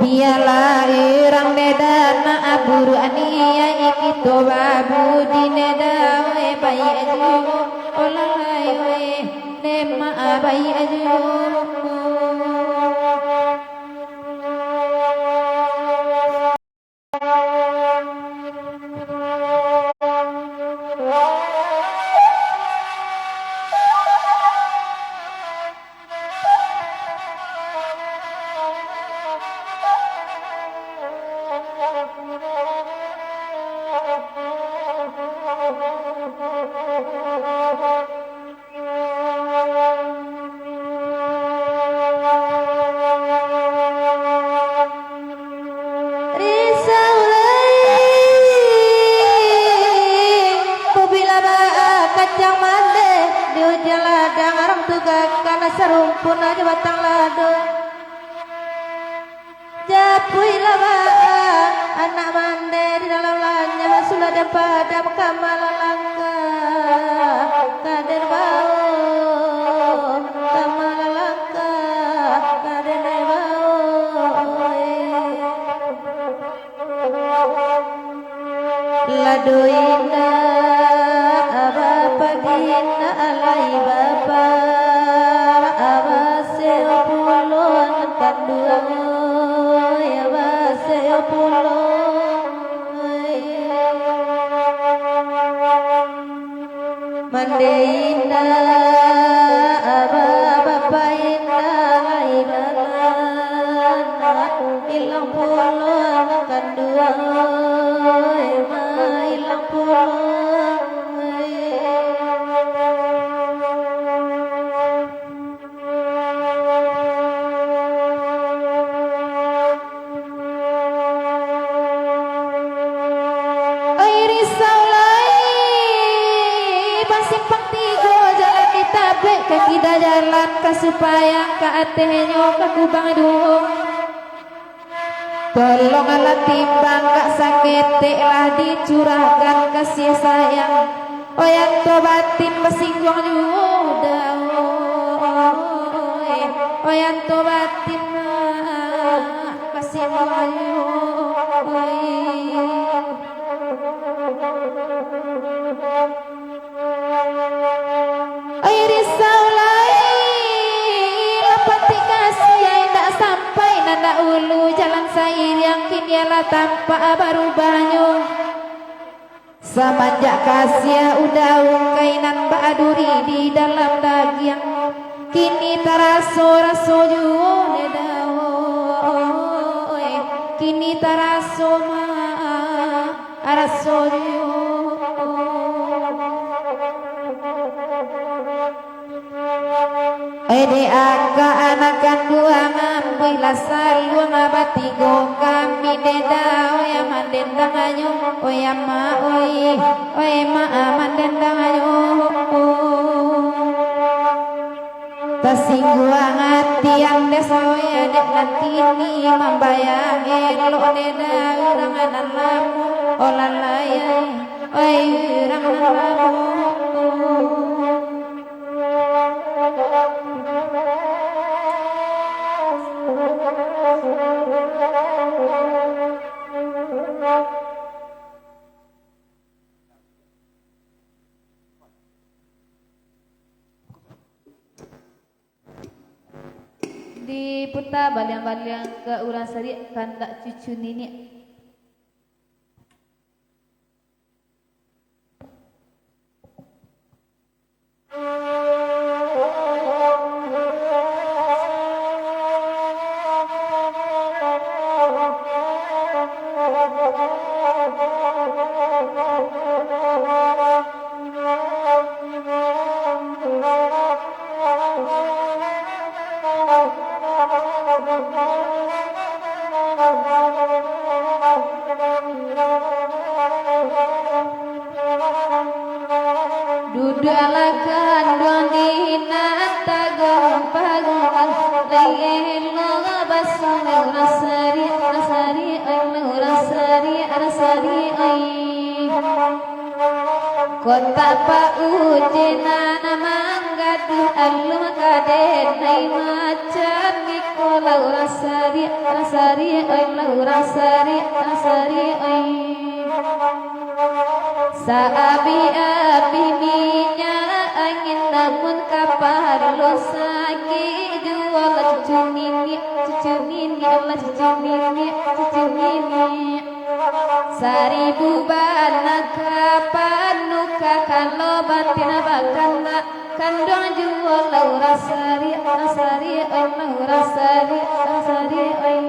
Bialah urang ne dana aburuak niaik, kito babudi ne dawai, baiak juo, olah lai oi. Dema abai ajo. Risau lai, pabila baa kacang mandeh, di ujuang ladang urang tu gagah, nan sarumpun jo batang lado. Japuiklah baa anak mandeh di dalam lanyah, sudah den padam ka malalangka, ka den bawo Lado indak, Abah Padin, alai baparak, Abah Seo pulo nan kanduang, oi, Abah Seo pulo, oi. Mande indak, Abah Bapak indak, lai balanak, ilang pulo nan kanduang, oi, ma ilang pulo, oi. Oi, risau lai, basimpang tigo jalan ditabek, ka kida jalan, ka Sipayang, ka atehnyo, ka Kubang duo. Tolonglah timbang, agak saketek lah dicurahkan kasih sayang. Oi, anto batin basingguang juo, oi. Oi, anto batin basingguang juo, oi. Oi, risau lai, lah patik kasih indak sampai nan dahulu, jalan sairiang kini lah tampak barubahnyo. Samanjak kasih udah ungkai nan baduri di dalam dagiang, kini taraso raso juo, oi. Kini taraso ma- Araso juo. Oi, dek aka anak kanduang, ambiaklah saluang batigo kami, dek dau, oi, mandendang ayo, oi, ama, oi, oi, ma, mandendang ayo. Tasingguang ati ang dek soya dek nanti ni mambayang elok dek dah urang nan lamo, oh lalai ai, oi urang nan lamo. Diputa baliang-baliang ka urang sadiak, kandak cucu niniak. Duduaklah kanduang di nan taguang paguang, lai elok baso urang sadiak, urang sadiak, oi, urang sadiak, urang sadiak, oi. Kota pauji nan manggaduah, alun ka denai macam iko lah urang sadiak, urang sadiak, oi, lah urang sadiak, urang sadiak, oi. Saabih-abih minyak angin, namun ka paralu sakik juo lah cucu niniak, cucu niniak lah, cucu niniak, cucu niniak. Saribu bana ka panuka, kalau batin bakandak, kanduang juo lah urang sadiak, urang sadiak, oi, lah urang sadiak, urang sadiak, oi.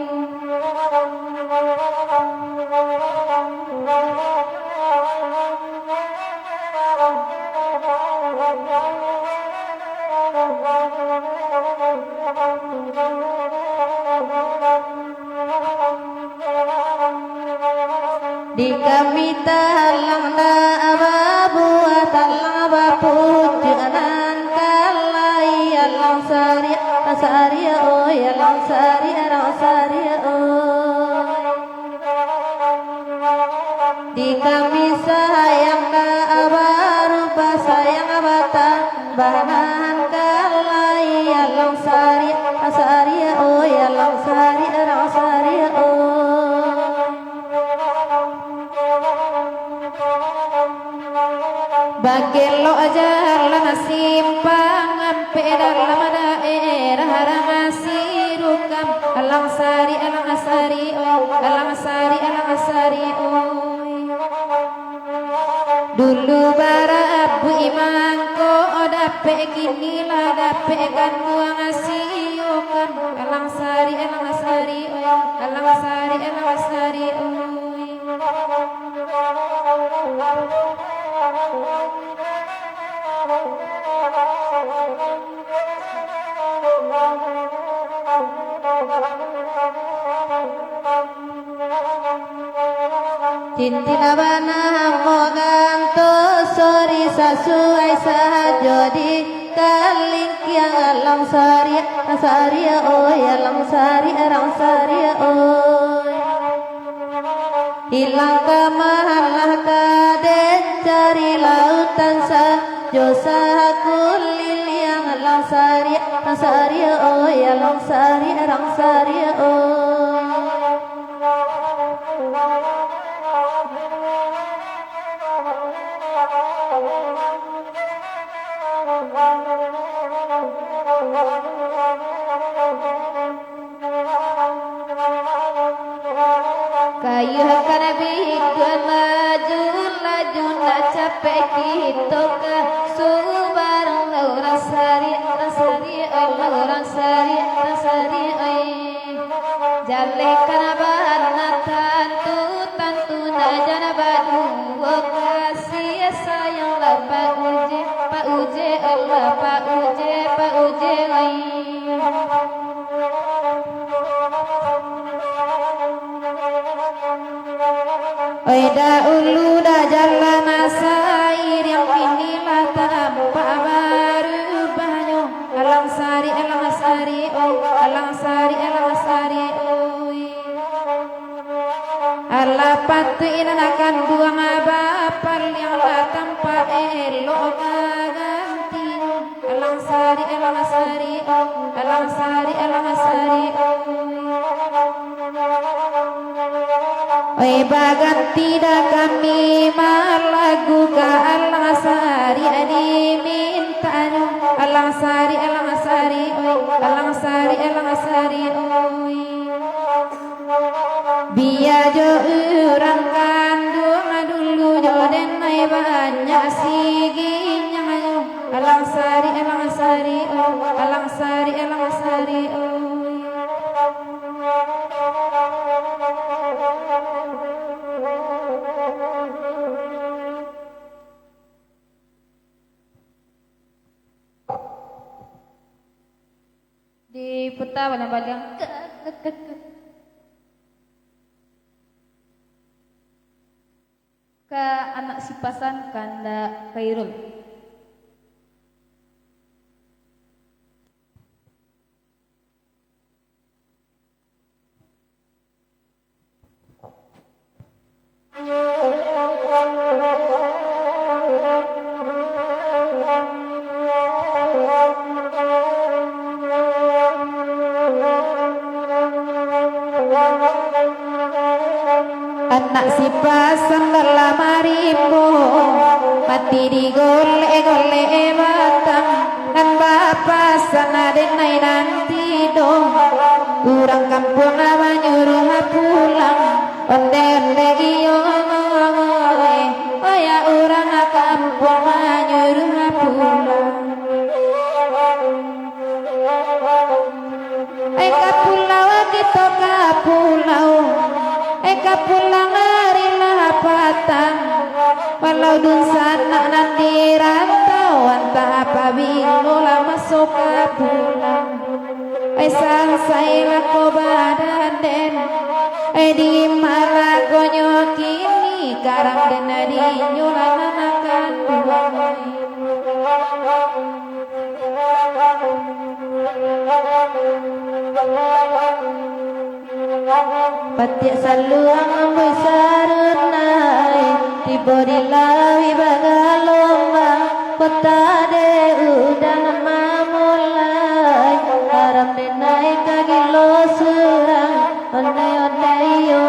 Di kami talang nan babuah, talang bapucuak nan kalai, alang sadiak, sadiak, oi, alang sadiak, alang sadiak, oi. Di kami sayang nan barubah, sayang batambah nan kalai, alang sadiak, sadiak, oi, alang sadiak, alang sadiak, oi. Bakelok jalan simpang ampek dalam daerah Rangasirukam. Alang sari, alang sari, oi. Alang sari, alang sari, oi. Dulu barabuik mangko dapek, kini lah dapek kanduang siyokan. Alang sari, alang sari, oi. Alang sari, alang sari, oi. Tintin bana moganto sori sasuai sajo di kalingkiang. Alang sari, alang sari, oi, alang sari, alang sari, oi. Hilang ka mahalah ka den cari lautan sajo sakuliliang. Alang sari, alang sari, oi, alang sari, alang sari, oi. Kayuh ka Nabi Hidua laju, laju nak capek kito ka subarang. Lah urang sari, urang sari, oi, lah urang sari, urang sari, oi. Jaleh kana bana tantu, tantu nak jana baduo, kasih sayang lah Pak Uje, Pak Uje, oi, lah Pak Uje, Pak Uje, oi. Oi, daulu dah jalan sairiang, kini lah tampak barubahnyo. Alang sari, alang sari, oi. Alang sari, alang sari, oi. Alah patuik nan kanduang bapaliang, lah tampak elok bagantinyo. Alang sari, alang sari, oi. Alang sari, alang sari, oi. Oi, baganti dah kami malagu ka alang sari dimintanyo. Alang sari, alang sari, oi. Alang sari, alang sari, oi. Bia jo urang kanduang dulu jo den ai banyak sigihnyo. Alang sari, alang sari, oi. Alang sari, alang sari, oi. Diputa baliang-baliang. Ka anak sipasan kandak Khairul. Anak sipasan dalam marimbo, mati digolek-golek batang, nan bapasan aden ai nanti doh. Urang kampuang manyuruah pulang, onde-onde iyo, oya urang kampuang manyuruah pulang. Ai ka pulau, kito ka pulau, ai ka pulang ari lah patang. Walau dunsanak nan di rantau, antah apabilo lah maso ka pulang. Ai sansai lah ko badan den, ai di ma lagonyo kini, karam den dinyo lah nan kanduang. Patiak saluang ambuih sarunai, tibo di lauik bagalombang, kota dek udan mamulai. Haram den ai ka gilo surang, ondeh-ondeh iyo.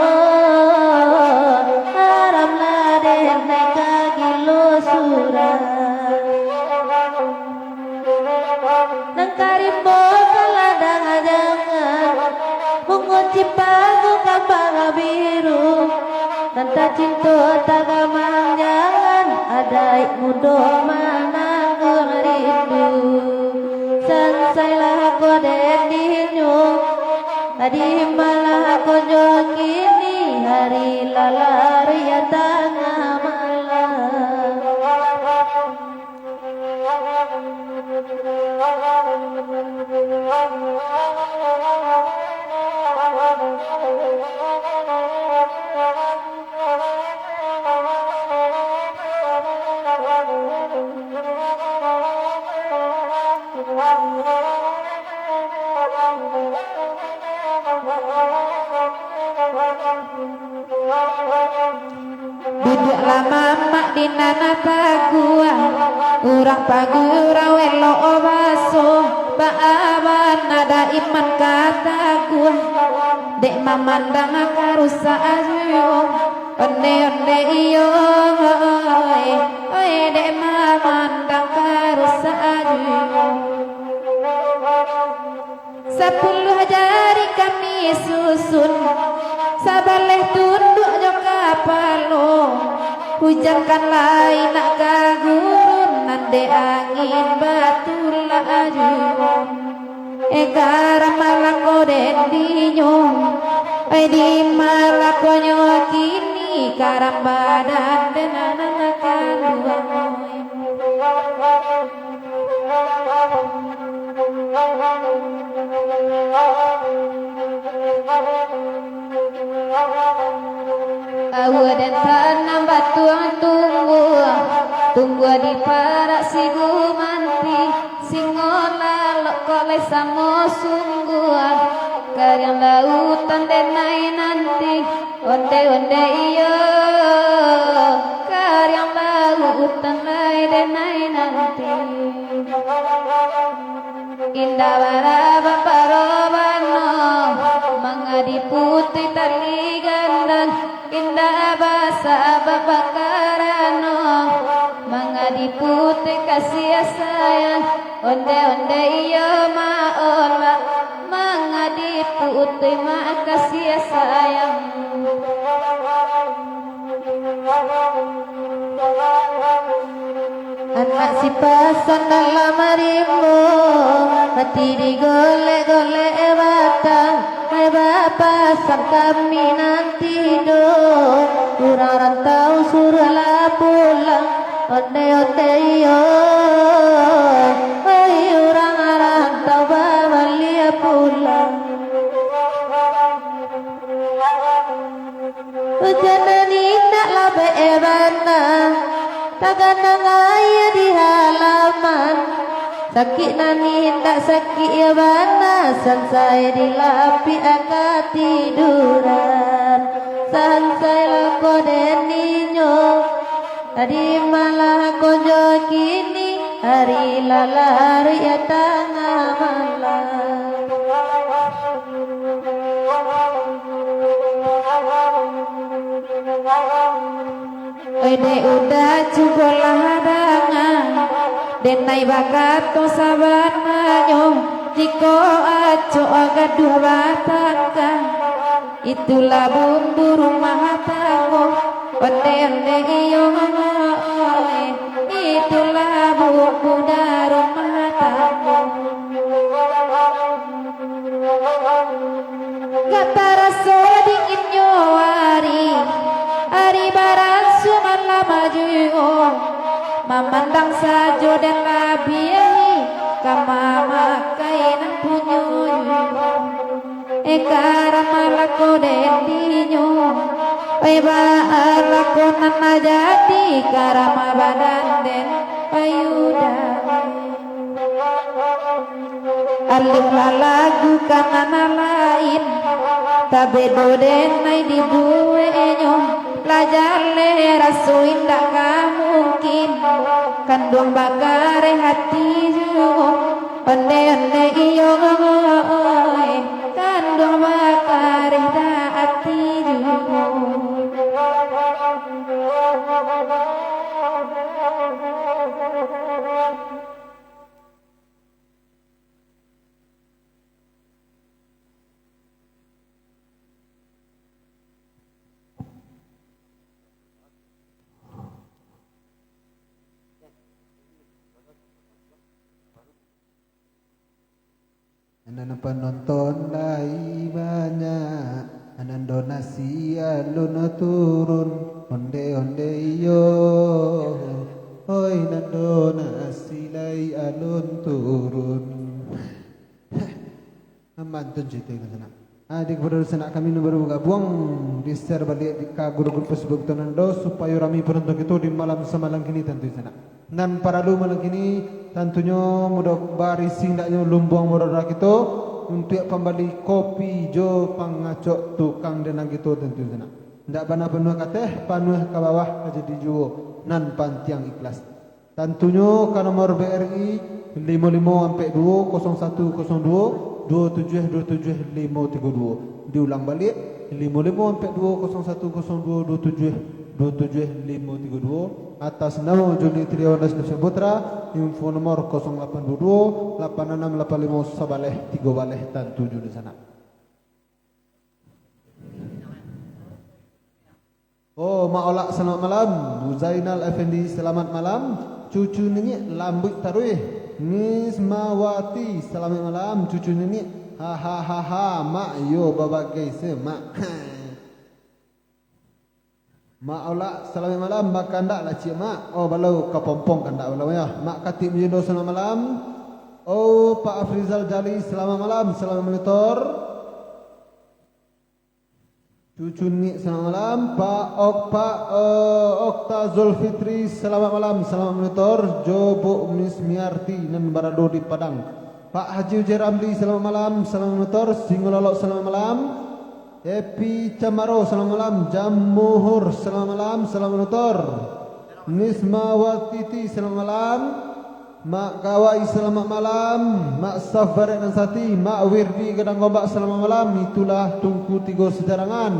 Haram lah den ai ka gilo surang. Ka rimbo ka ladang jangan, bungo cipagu kambang biru. Nan tacinto tagamang jangan, adaik mudo manangguang rindu. Sansailah ko den dinyo, di malah ko jo kini, hari lah lariak tangah malam. Duduaklah mamak di nan paguah, urang paguah urang elok baso, baa bana Daiman ka taguah, dek mamandang ka rusak juo. Onde-onde iyo, oi, oi, dek mamandang ka rusak juo. Sapuluah jari kami susun, sabaleh tunduak jo kapalo. Hujan kan lai nak ka gurun, nan dek angin batulak juo. Eh, karam malah ko den dinyo, eh, di malah ko nyo kini, karam badan den nan kanduang. Aua den tanam batuang tumbuah, tumbuah di parak si gumanti, singo lalok kok lai samo sungguah, kariang lautan denai nanti. Onde-onde iyo, kariang lautan lai denai nanti. Indak barabak parobano, manga diputuih tali gandang. Indak basabab bakarano, manga diputuih kasiah sayang. Onde-onde iyo maolak, manga diputuih ma kasiah sayang. Anak sipasan dalam rimbo, mati digolek-golek batang. Hai bapasan kami nan tido, urang rantau suruahlah pulang. Onde-onde iyo, hai urang rantau babaliak pulang. Ujan nan indak labek bana, taganang aia di halaman. Sakik nan indak sakik bana, sansai di lapiak katiduran. Sansai lah ko den dinyo, tadi malah ko jo kini, hari lah lariak tangah malam. Oi dek uda, cubolah danga, denai bakato sabananyo, jikok acok gaduah batangka, itulah bumbu rumah tanggo. Onde-onde iyo, itulah bumbu rumah tanggo. Gak taraso dinginnyo ari, ari baransua malam juo. Mamandang sajo den labiahi, ka mamakai nan punyo juo. Eh, karamalah ko den dinyo, eh, baalah ko nan jadi, karama badan den payuda. Alihlah lagu ka nan lain, tabedo denai dibueknyo. Lah jaleh raso indak ka mungkin, kanduang bakareh ati juo. Onde-onde iyo, kanduang bakareh ati juo. Nan panonton lai banyak, nan donasi alun turun, onde-onde iyo, oi nan donasi lai alun turun. Aman tu cerita itu sanak. Ah, di kepada sanak kami nan baru gabuang, di-share baliak di ka grup-grup Facebook tu nan do, supayo rami penonton kito di malam samalam kini tantu sanak. Nan paralu malam kini, tantunyo mudah barisi ndaknyo lumbuang berada kito, untuak pambali kopi jo pangacok tukang denang kito tantu sanak. Ndak bana panuah ka ateh, panuah ka bawah ka jadi juo, nan pantiang ikhlas. Tantunyo ka nomor B R I limo limo ampek duo kosong satu kosong duo, duo tujuah duo tujuah limo tigo duo. Diulang baliak, limo limo ampek duo kosong satu kosong duo, duo tujuah duo tujuah limo tigo duo. Atas namo Joni Triawan Dasnusya Putra, info nomor kosong lapan duo duo, lapan anam lapan limo sabaleh tigo baleh, tantunyo di sanak. Oh, Mak Olak, selamat malam. Zainal Effendi, selamat malam. Cucu niniak lambuik taruih. Nismawati, selamat malam. Cucu niniak, hahaha, Mak, yo babagai se, Mak. Mak Olak, selamat malam. Bakandak lah, Cik Mak. Oh, balau ka pompong kandak balau, ya. Mak Katik Mujindo, selamat malam. Oh, Pak Afrizal Jali, selamat malam. Selamat monitor. Cucu Nik, selamat malam. Pak Ok, Pak, eh, Okta Zulfitri, selamat malam. Selamat monitor. Jo Buk Mismiarti nan barado di Padang. Pak Haji Ujair Ramli, selamat malam. Selamat monitor. Singo Lolok, selamat malam. Epi Camaro, selamat malam. Jamuhur, selamat malam. Selamat monitor. Nismawati, selamat malam. Mak Gawai, selamat malam. Mak Saf Barek nan Sati, Mak Wirdi Gadang Gombak, selamat malam. Itulah Tungku Tigo Sajarangan.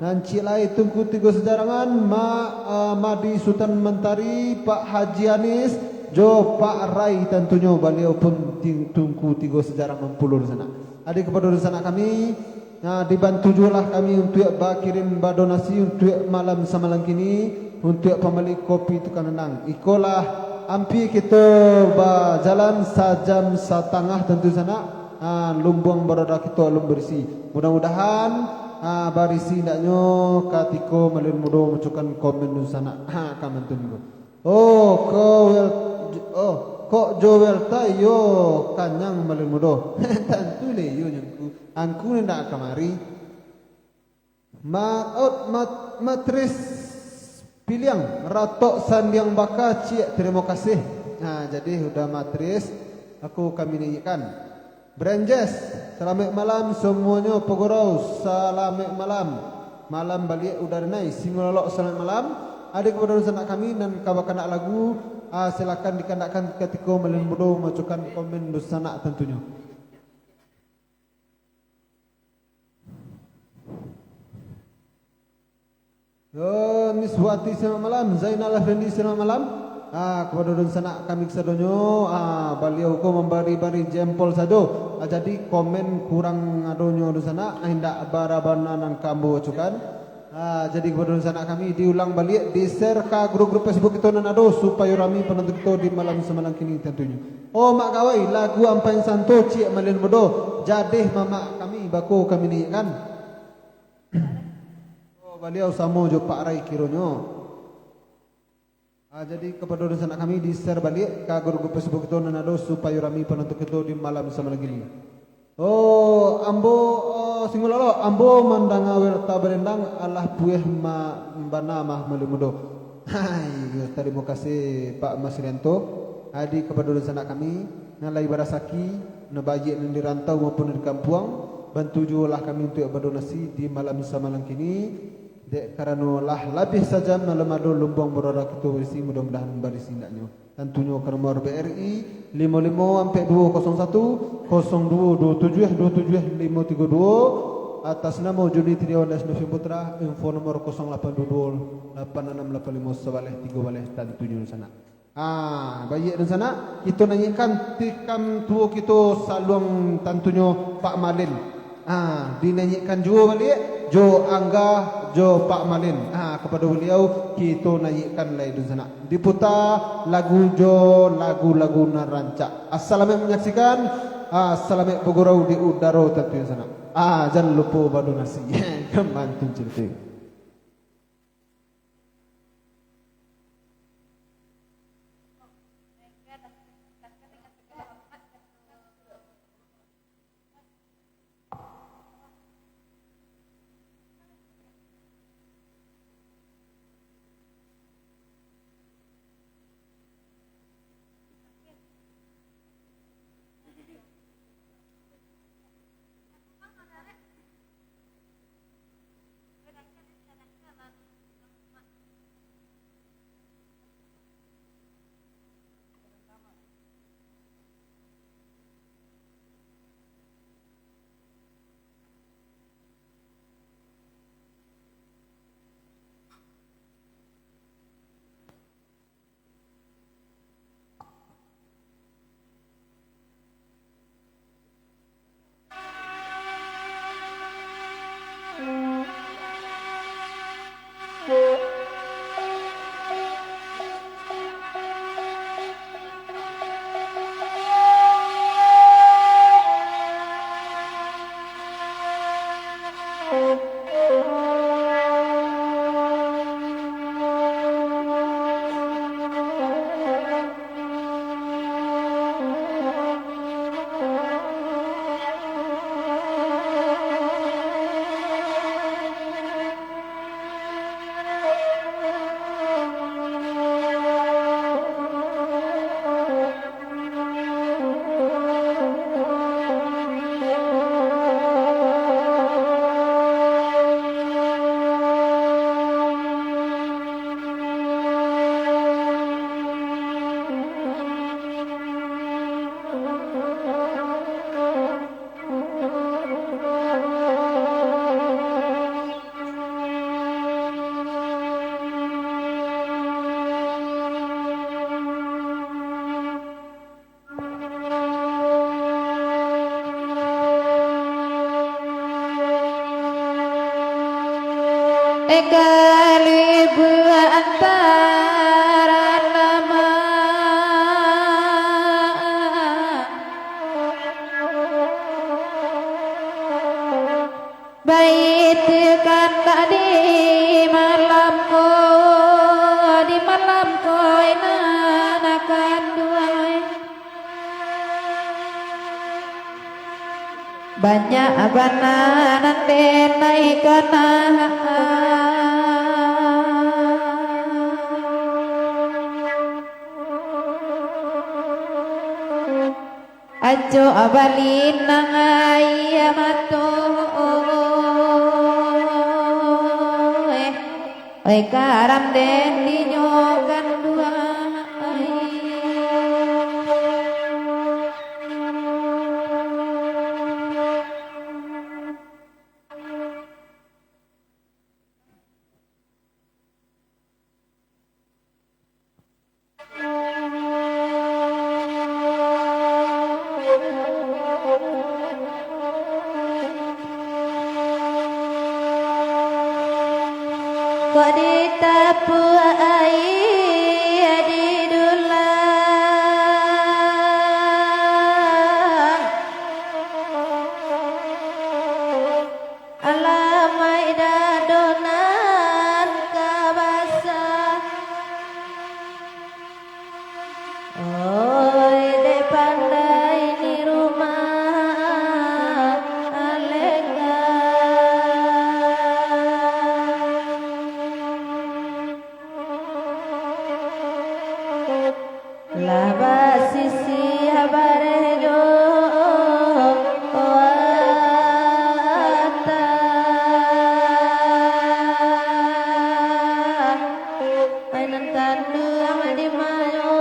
Nan ciek lai Tungku Tigo Sajarangan, Mak, ah, Madi Sutan Mantari, Pak Haji Anis, jo Pak Rai, tantunyo baliau pun ting-, Tungku Tigo Sajarang Mempulur sanak. Adi kapado dunsanak kami, nah, dibantu juolah kami untuak bakirim badonasi untuak malam samalam kini, untuak pambali kopi tukang nandang. Ikolah ampia kito bajalan sajam satangah tantu sanak, ah, lumbuang baroda kito alun barisi. Mudah-mudahan, ah, barisi indaknyo katiko Malin Mudo macokan komen dunsanak. Ha, ka mantun ko. Oh, ko wel-, oh, kok jo welta iyo kanyang Malin Mudo. Tantu le iyo nyo angku. Angku ni ndak kamari. Ma-, ot-, mat-, matris piliang, ratok sandiang baka ciek, terimo kasih. Nah, jadi udah matris, aku kami naiakkan. Brenjes, salamaik malam samuanyo, Pogorau, salamaik malam. Malam baliak udah denai, Singololok, salamaik malam. Ado kapado dunsanak kami nan ka bakandak lagu, ah, silakan dikandakkan katiko Malin Mudo macokan komen dunsanak tantunyo. Yo, Niswati, selamat malam. Zainal Effendi, selamat malam. Ah, kapado dunsanak kami kasadonyo, ah, baliau ko mambari-bari jempol sajo. Ah, jadi komen kurang adonyo dunsanak, ah, indak bara-bana nan ka ambo acukan. Ah, jadi kapado dunsanak kami diulang baliak, di-share ka grup-grup Facebook kito nan ado, supayo rami panonton kito di malam samalam kini tantunyo. Oh, Mak Gawai, lagu Ampain Santo, ciek Malin Mudo, jadih mamak kami, bako kami naiakkan. Oh, baliau samo jo Pak Rai kironyo. Ah, jadi kapado dunsanak kami di-share baliak ka grup-grup Facebook kito nan ado supayo rami panonton kito di malam samalam kini. Oh, ambo, oh, Singololok, ambo mandanga welta barendang, alah pueh ma-, bana mah Malin Mudo. Hai, yo, tarimo kasih Pak Masrianto. Adi kapado dunsanak kami, nan lai barasaki, nan baiak nan di rantau maupun nan di kampuang, bantu juolah kami untuak badonasi di malam samalam kini, dek karano lah labiah sajam malam ado lumbuang baroda kito barisi, mudah-mudahan barisi indaknyo. Tantunyo ka nomor B R I limo limo ampek duo kosong satu, kosong duo duo tujuah duo tujuah limo tigo duo, atas namo Joni Triawan Dasnusya Putra, info nomor kosong lapan duo duo, lapan anam lapan limo sabaleh tigo baleh, tantunyo sanak. Ah, baiak dunsanak, kito naiakkan tikam tuo kito saluang tantunyo Pak Malin. Ah, dinaiakkan juo baliak, jo Angga, jo Pak Malin. Ah, kapado baliau, kito naiakkan lai dunsanak. Diputa lagu jo lagu-lagu nan rancak. Assalamualaikum manyaksikan. Ah, salamet bagurau di udaro tantu yang sanak. Ah, jan lupo badonasi. Kamantun carito. Eka libua antara lama. Baitu kandak di malam ko, di malam ko, inan kanduang. Banyak bana nan den naikan. Acok balinang aia mato, eh, oi karam den dinyo kanduang ai. Kok ditapuak aia di dulang. Alamaik dado nan ka basah. Oi, dek pandai ni rumah alenggang. Lah basisiah bareh jo watang. Ai nan kanduang di mayo.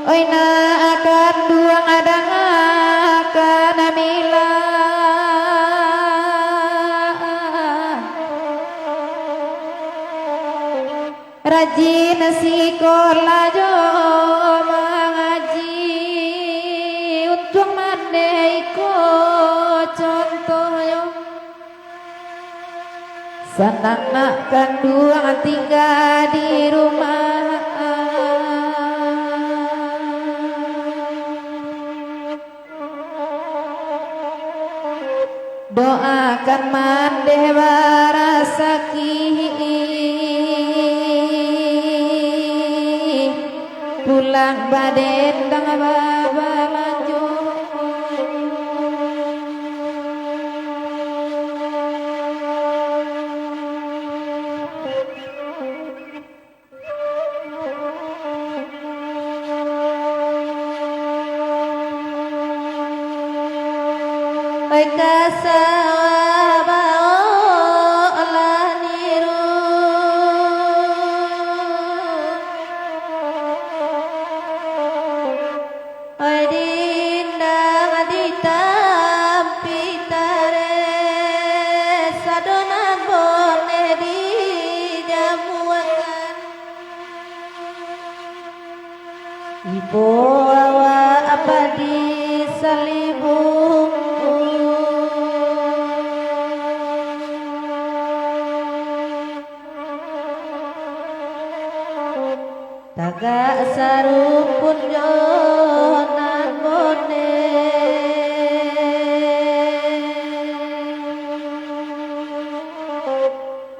Oi nak kanduang, dangakan Mila. Rajin sikolah jo mangaji, untuang mandeh iko contohnyo. Sanang nak kanduang tingga di rumah. Doakan mandeh barasaki, pulang badendang babalanjo. Oi, ka sawah baok lah niru. Oi, dindang di tampi tareh, sado nan boneh dijamuakan. Ibo awak apa di salibu. Tagak sarumpun jo nan boneh.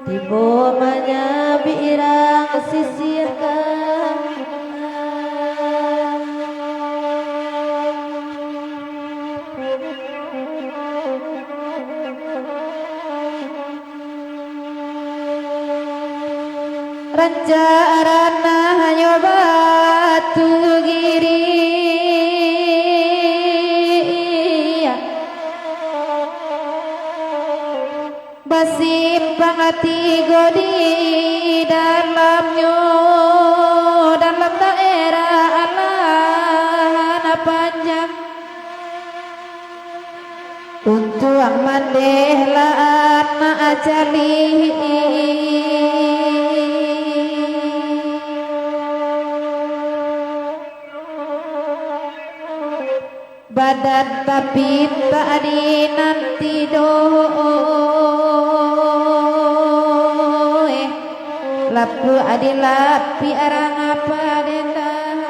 Tibo manyabik irang sisiah ka. Rancak ranahnyo Batu Giri. Basimpang tigo di dalamnyo, dalam daerah Alahan Panjang. Untuang mandeh lah anak caliak. Badan tapintak di nan tido, eh, lapuak di lapiak rang padendang.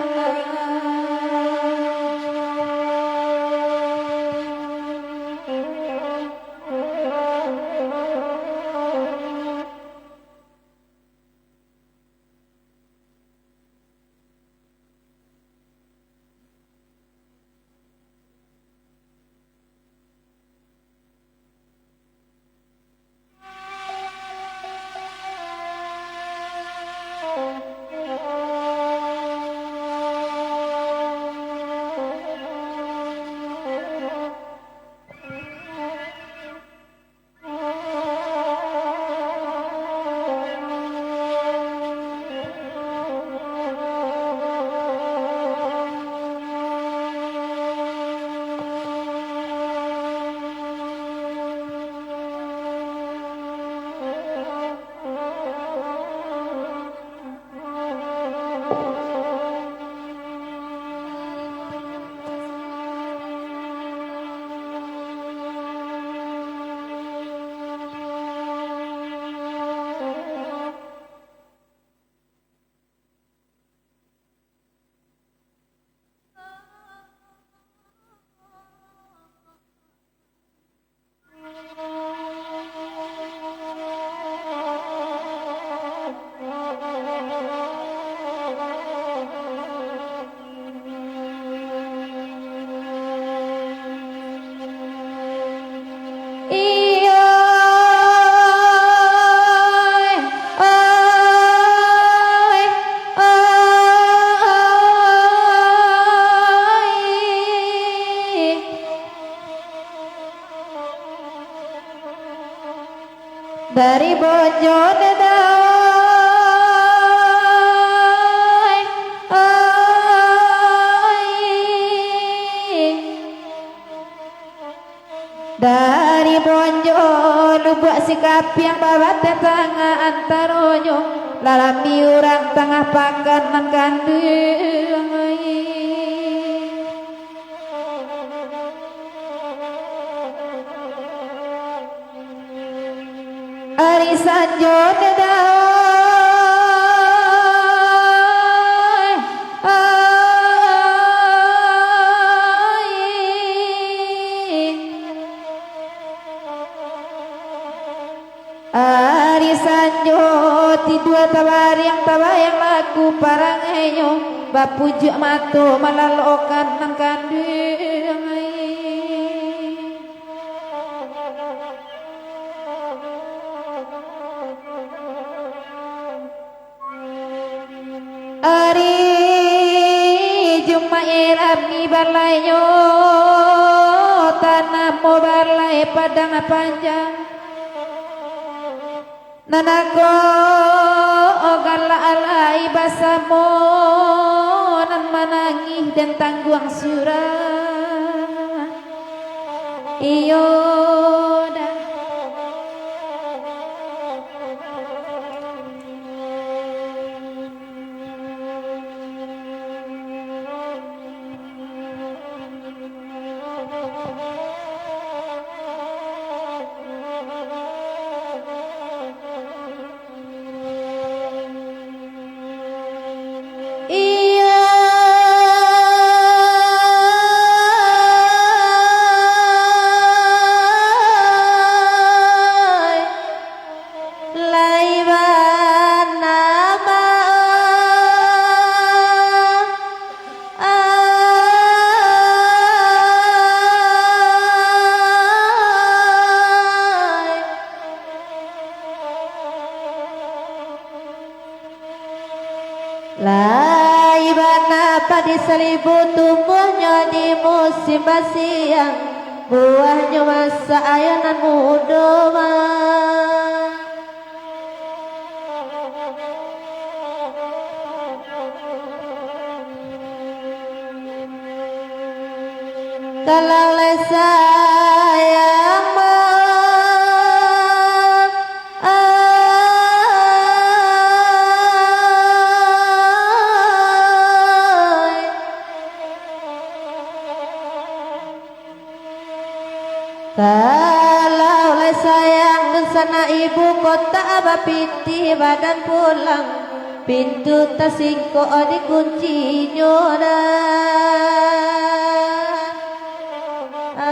Iyo, oi, oi. Dari Bonjo Dedawai, oi. Dari Bonjo Lubuak Sikapiang, babatai tangah antaronyo. Lalami urang tangah pakan nan kanduang ai. Ari sanjo te dawai, ai. Ari sanjo tidua tabariang, tabayang laku parangainyo, bapujuak mato malalokan nan kanduang ai. Ari Jumaik rami balainyo, tanamo balai padang panjang. Nan ako galak alai basamo, nan manangih den tangguang surang. Iyo dah. Iyo. Lai bana mah, ai. Lai bana padi salibu tumbuahnyo di musim basiang, buahnyo masak ayo nan mudo mah. Kalau lai sayang mah, ai. Kalau lai sayang dunsanak ibu, kotak bapitih badan pulang, pintu tasingkok dikuncinyo dah. Ai.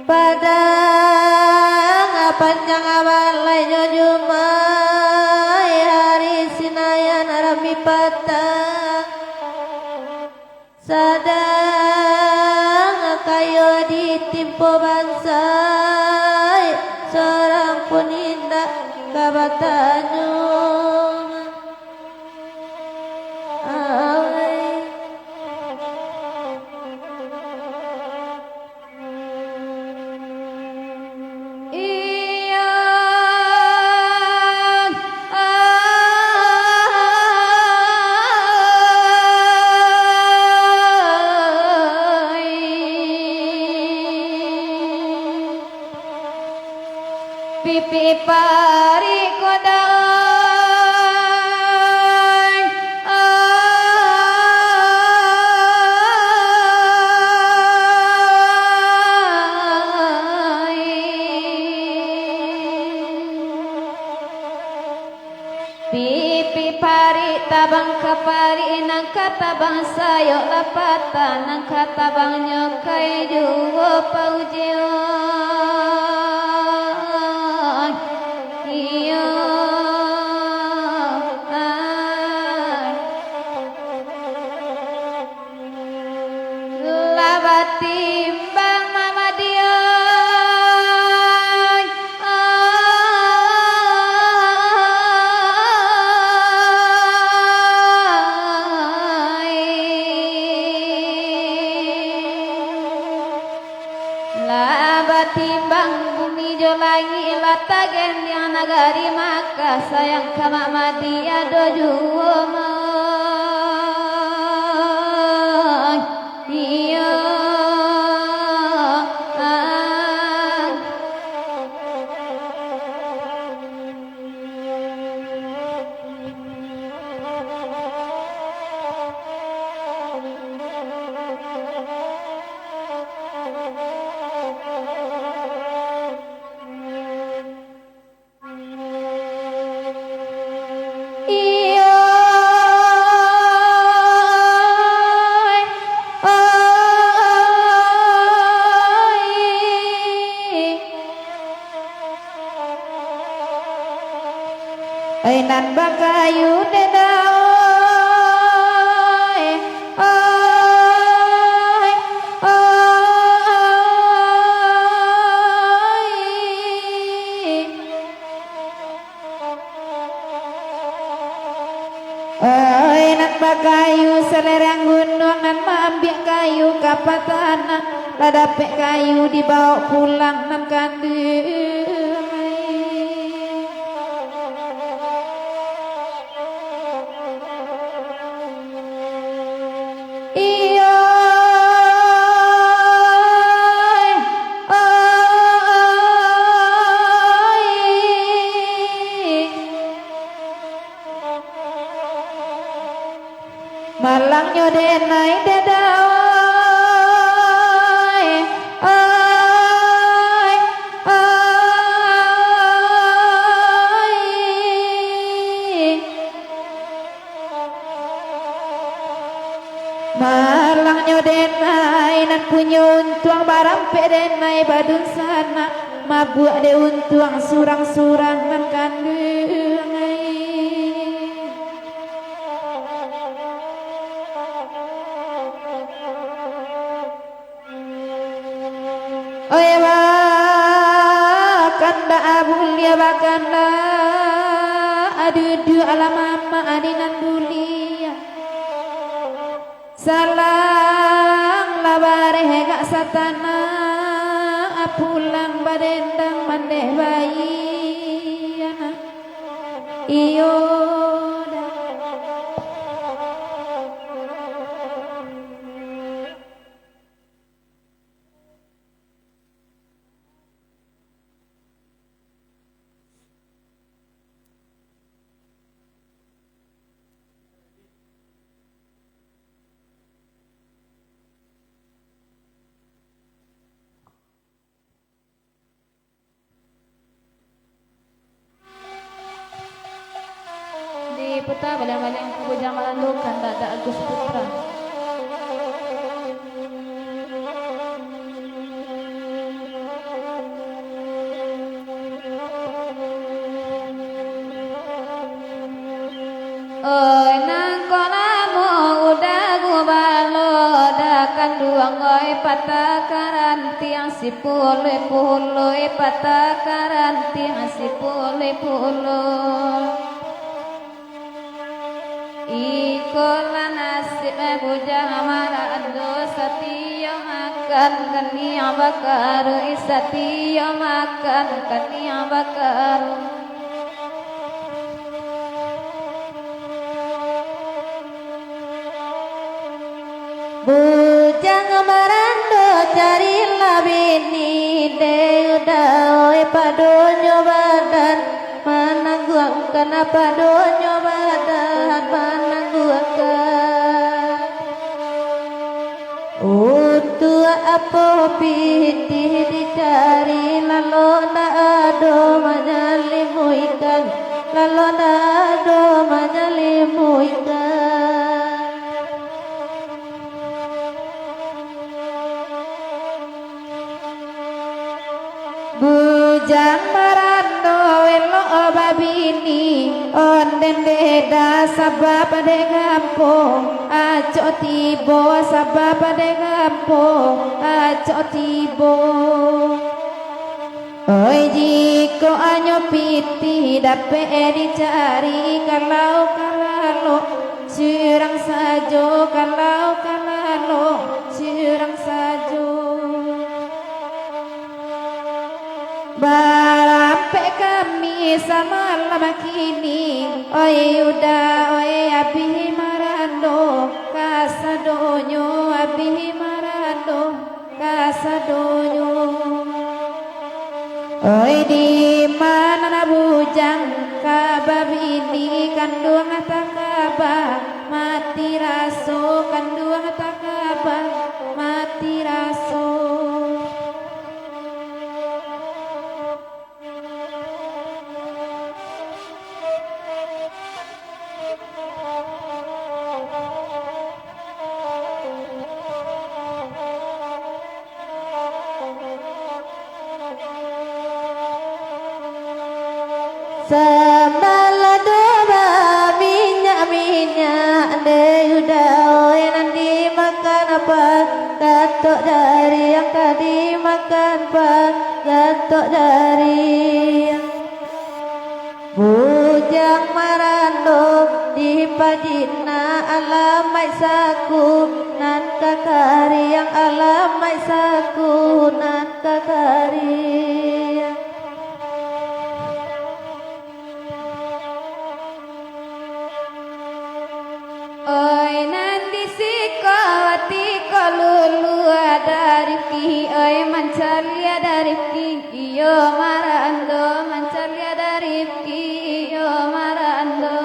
Padang panjang balainyo Jumaik, ari Sinayan rami patang. Sadang kayo ditimpo bansaik, sorang pun indak ka batanyo. Ai. Iyo, ai. Pipi parik ko dang, ai. Pipi parik tabang ka parik, nan ka tabang sayok lapatan, nan ka tabangnyo kai juo paujian. Iyo, ai. Lah batimbang mamadiang, ai. Lah batimbang bumi jo langik, lah tagendiang nagari Makkah, sayang ka Mak Madiah ado juo mah. Iyo. Bakayu dek dao, oi, oi, oi. Oi, nan bakayu salereng gunuang, nan maambiak kayu ka patanah, lah dapek kayu dibawok pulang nan kanduang ai. Iyo, oi, oi. Malangnyo denai dek dao, oi, oi, oi. Malangnyo denai nan punyo untuang barampek denai badunsanak, mabuak dek untuang surang-surang nan kanduang ai. Oi, bakandak buliah, bakandak duduak, alah mamak adi nan buliah. Salang lah bareh gak satanah, pulang badendang mandeh baianak. Iyo dah. Diputa baliang-baliang, Bujang Marando, kandak Agus Putra. Oi, nangko namo uda gubalo, da kanduang, oi, patah karantiang, sipuluih-puluih, patah karantiang, sipuluih-puluih. Iko lah nasib, eh, Bujang Marando, satio makan kaniang bakaruih, satio makan kaniang bakaruih. Bujang Marando carilah bini, dek uda, oi, padonyo badan, manangguangkan padonyo badan, manangguangkan. Untuak apo pitih dicari, lalu ndak ado manyalimuikan, lalu ndak ado manyalimuikan. Bujang Marando elok babini, onden dek eda sabab dek gampong, acok tibo sabab dek gampong, acok tibo. Oi, jikok anyo pitih dapek dicari, kalau ka lalok, surang sajo, kalau ka lalok, surang sajo. Barampek kami samalam kini, oi uda, oi abih Marando, kasadonyo abih Marando, kasadonyo. Oi, di ma nan bujang ka babini, kanduang takaba mati raso, kanduang takaba mati raso. Samalah doh ba Pagatok jariang ka dimakan, pagatok jariang. Bujang marando di pajinak, alamaik saku nan ka kariang, alamaik saku nan ka kariang. Oi nan di siko watiko lulu ada rifki, oi mancaliak ada rifki, iyo marando, mancaliak ada rifki, iyo marando.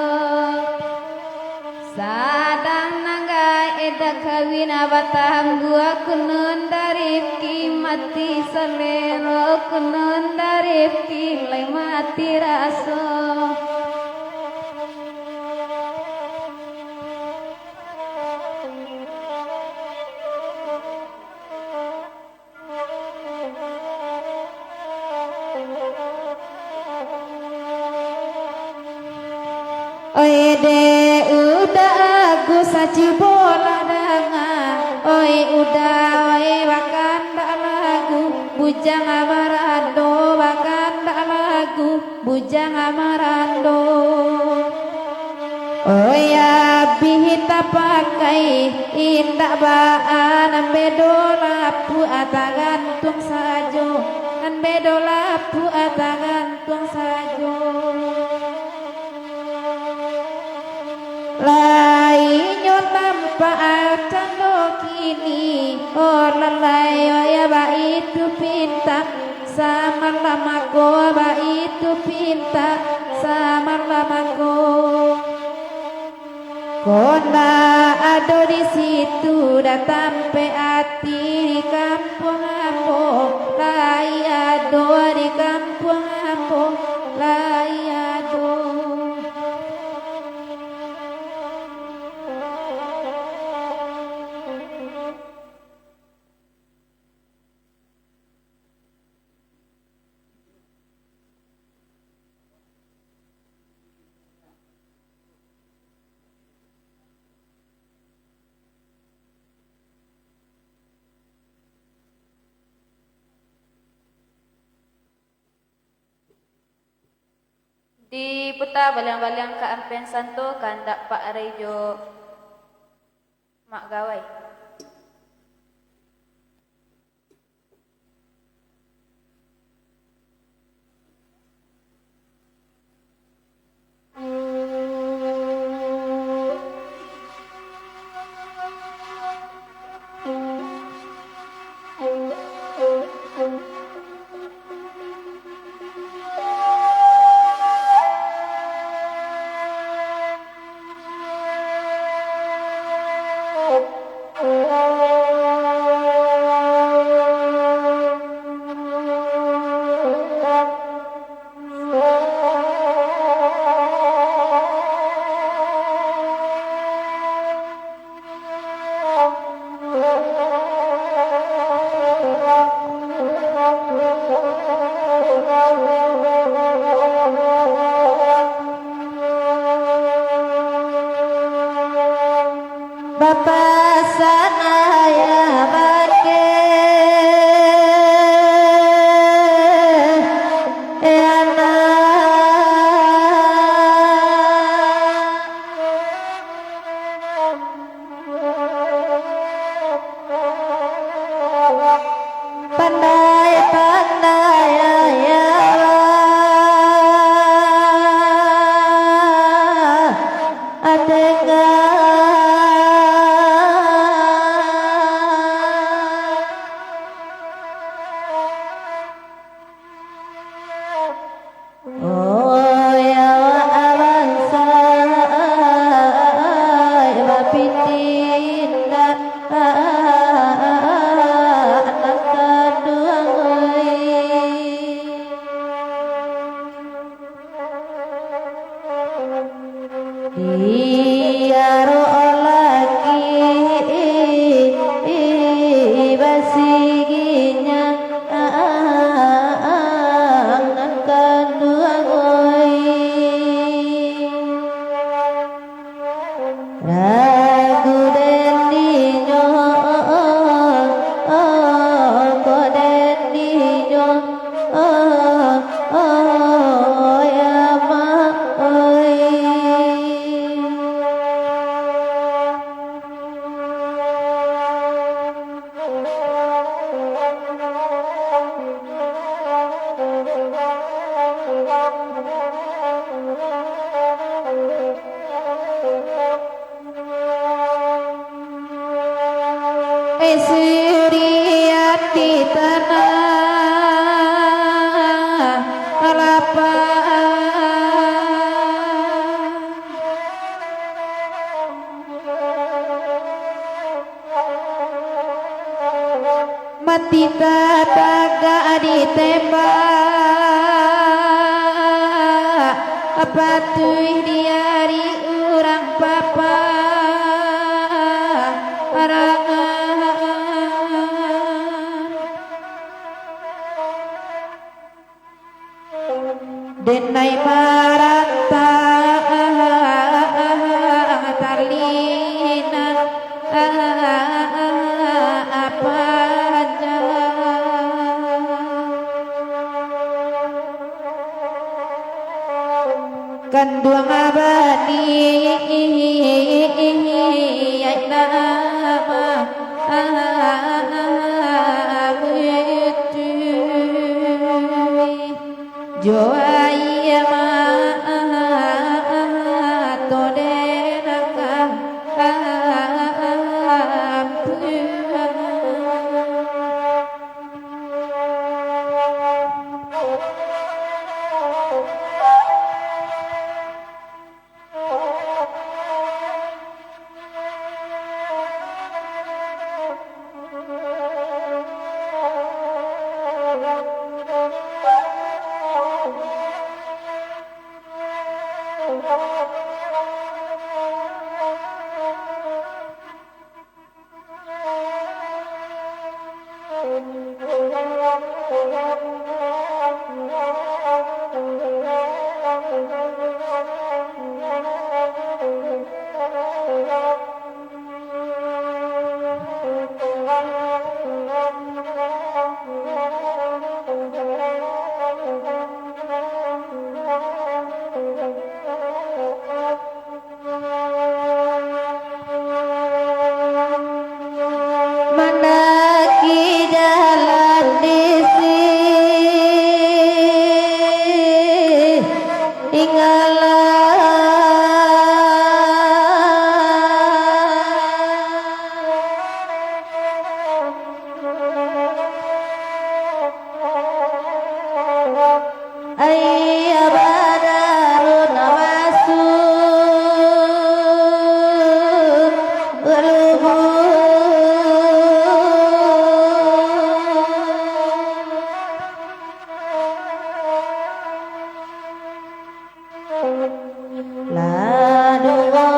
Sadang nan gaek dak kawin, batambua kunun da rifki, mati salero kunun da rifki, lai mati raso. Oi dek uda agu, sacubo lah danga. Oi uda, oi bakandak lagu, bujang marando bakandak lagu, bujang marando. Oi abih tapakai, indak baa nan bedo lapuak, tagantuang sajo, nan bedo lapuak, tagantuang sajo. Lai nyo tampak cando kini, oh lalai, oh ya baitu pinta. Samalam ko baitu pinta, samalam ko. Kok ndak ado di situ, dak tampek ati di kampuang ambo, lai ado di kampuang ambo, lai ado. Diputa baliang-baliang ka ampen santo, kandak Pak Rai jo Mak Gawai. Bapasan ayah bakeh anak. Pandai-pandai ayah atengah. Oi awak abansa, ai bapiti indak nan kanduang, oi. Di arok laki basiginya nan kanduang, oi. Ragu den dinyo Suriati tanah lapang. Mati tatagak ditembak, patuih di ari urang paparangan. Denai marantang talinan panjang. Kanduang bani nama Abutui. Jo aia mato den ka ampuan. Mandaki jalan di singgalan. Aia badarun masuak lubua. Lah duo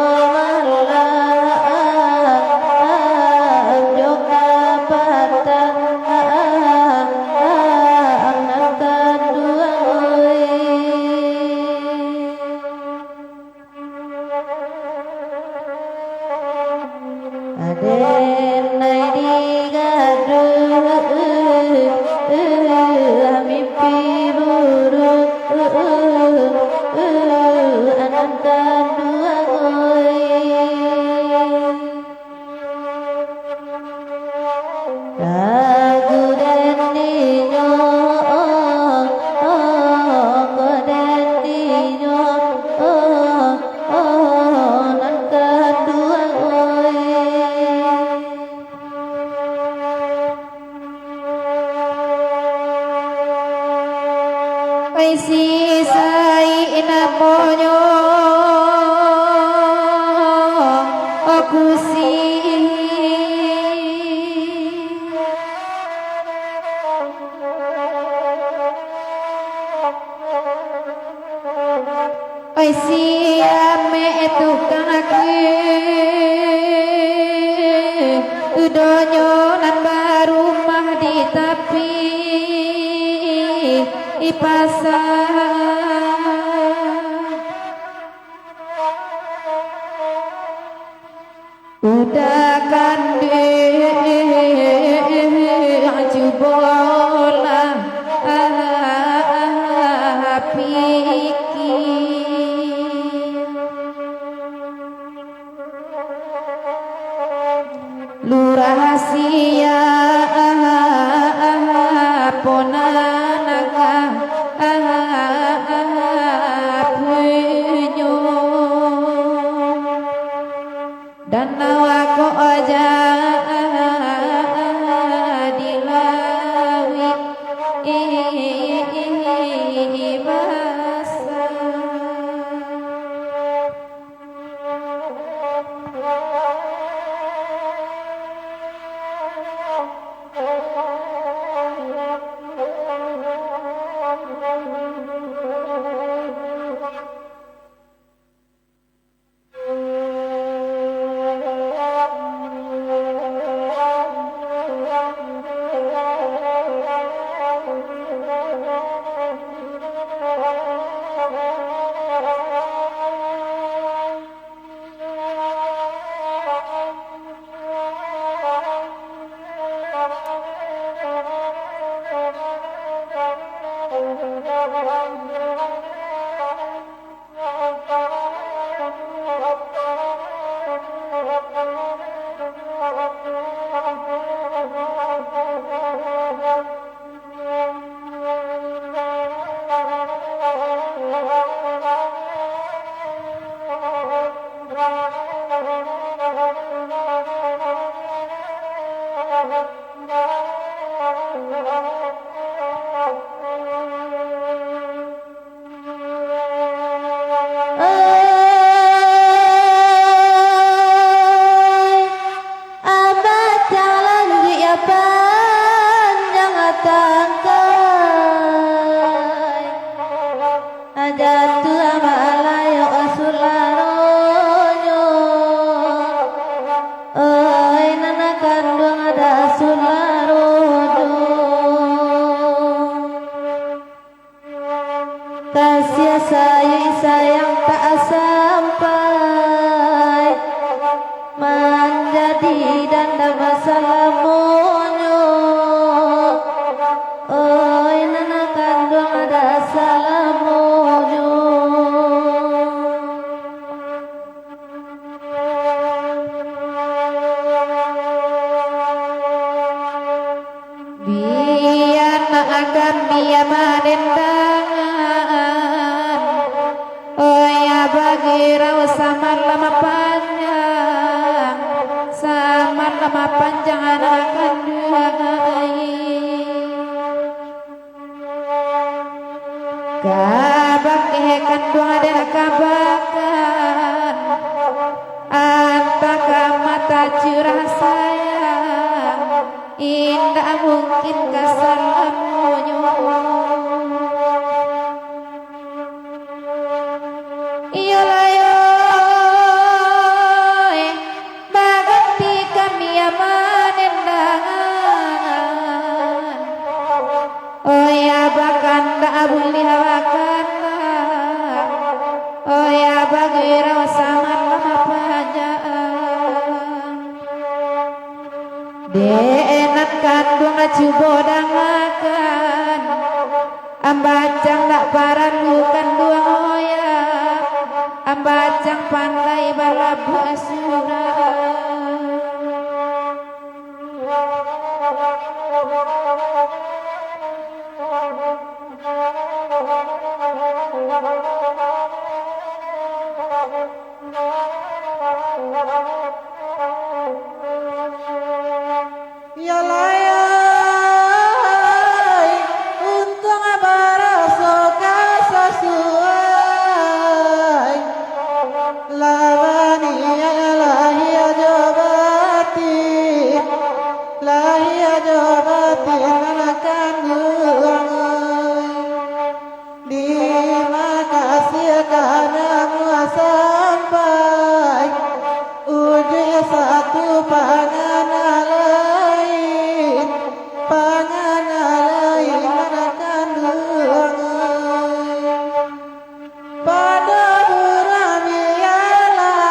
malam jo kapatang nan kanduang oi. Aden lai digaduah mimpi buruak, anak kanduang oi. Lagu den dinyo, ko den dinyo, nan kanduang oi. Ai si sai namonyo, Kusi. Ai si amek tukang kue, donyo nan barumah di tapi pasa. Udah kanduang cubolah pikir. Lurah sia ponan punyo. Danau ko aja Di dandam salamonyo, oi, nan kanduang ada salamonyo. Bia nak akan bia madendangan, oi, bagirau samalam panjang, samalam panjang anak kanduang ai. Kabakeh kanduang den kabakan, antah ka mata curah sayang, indak mungkin ka salamonyo. Iyolah yo, baganti kami aman endangan. Oi, bakandak buliah bakandak, oi, bagirau samalam panjang. Dek nan kanduang cubo dangakan, ambacang dak paralu kanduang oya, ambacang pandai balabuah surang. Ya lai, untuang baraso ka sasuai. Lah baniaik lahia jo batin, lahia jo batin nan kanduang ai. Di makasih ka namuah sampai, ujuik satu pangana lain, pangana lain nan kanduang ai. Pado urang bialah,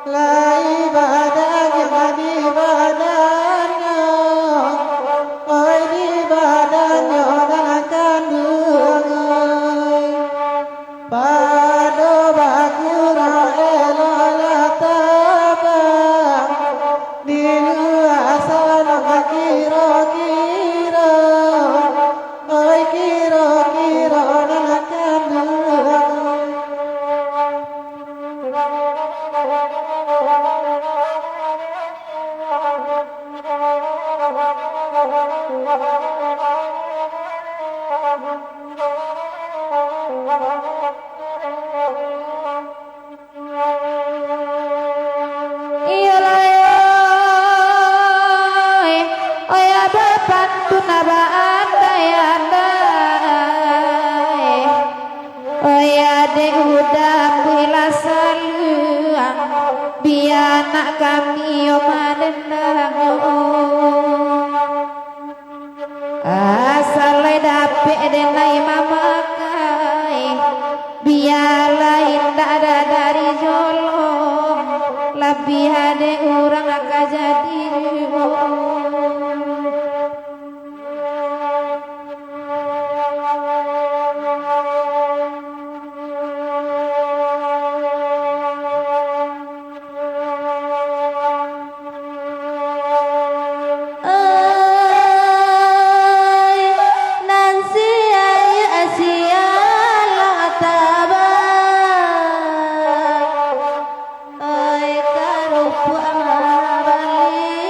lai badanyang di badannyo, oi, di badannyo nan kanduang ai. Pado bakurang eloklah tabang, di lua sano bakiro-kiro, oi, kiro-kiro nan kanduang. Iyolah, oi, oi, bapantun baandai-andai. Oi, dek udang bilah saluang, bia nak kami yo manendang. Asa lai dapek den lai mamakai, bialah indak ado dari jolong, labiah dek urang ka jadi juo. Ai, nan sia-sia lah tabang. Ai, karupuak mabali.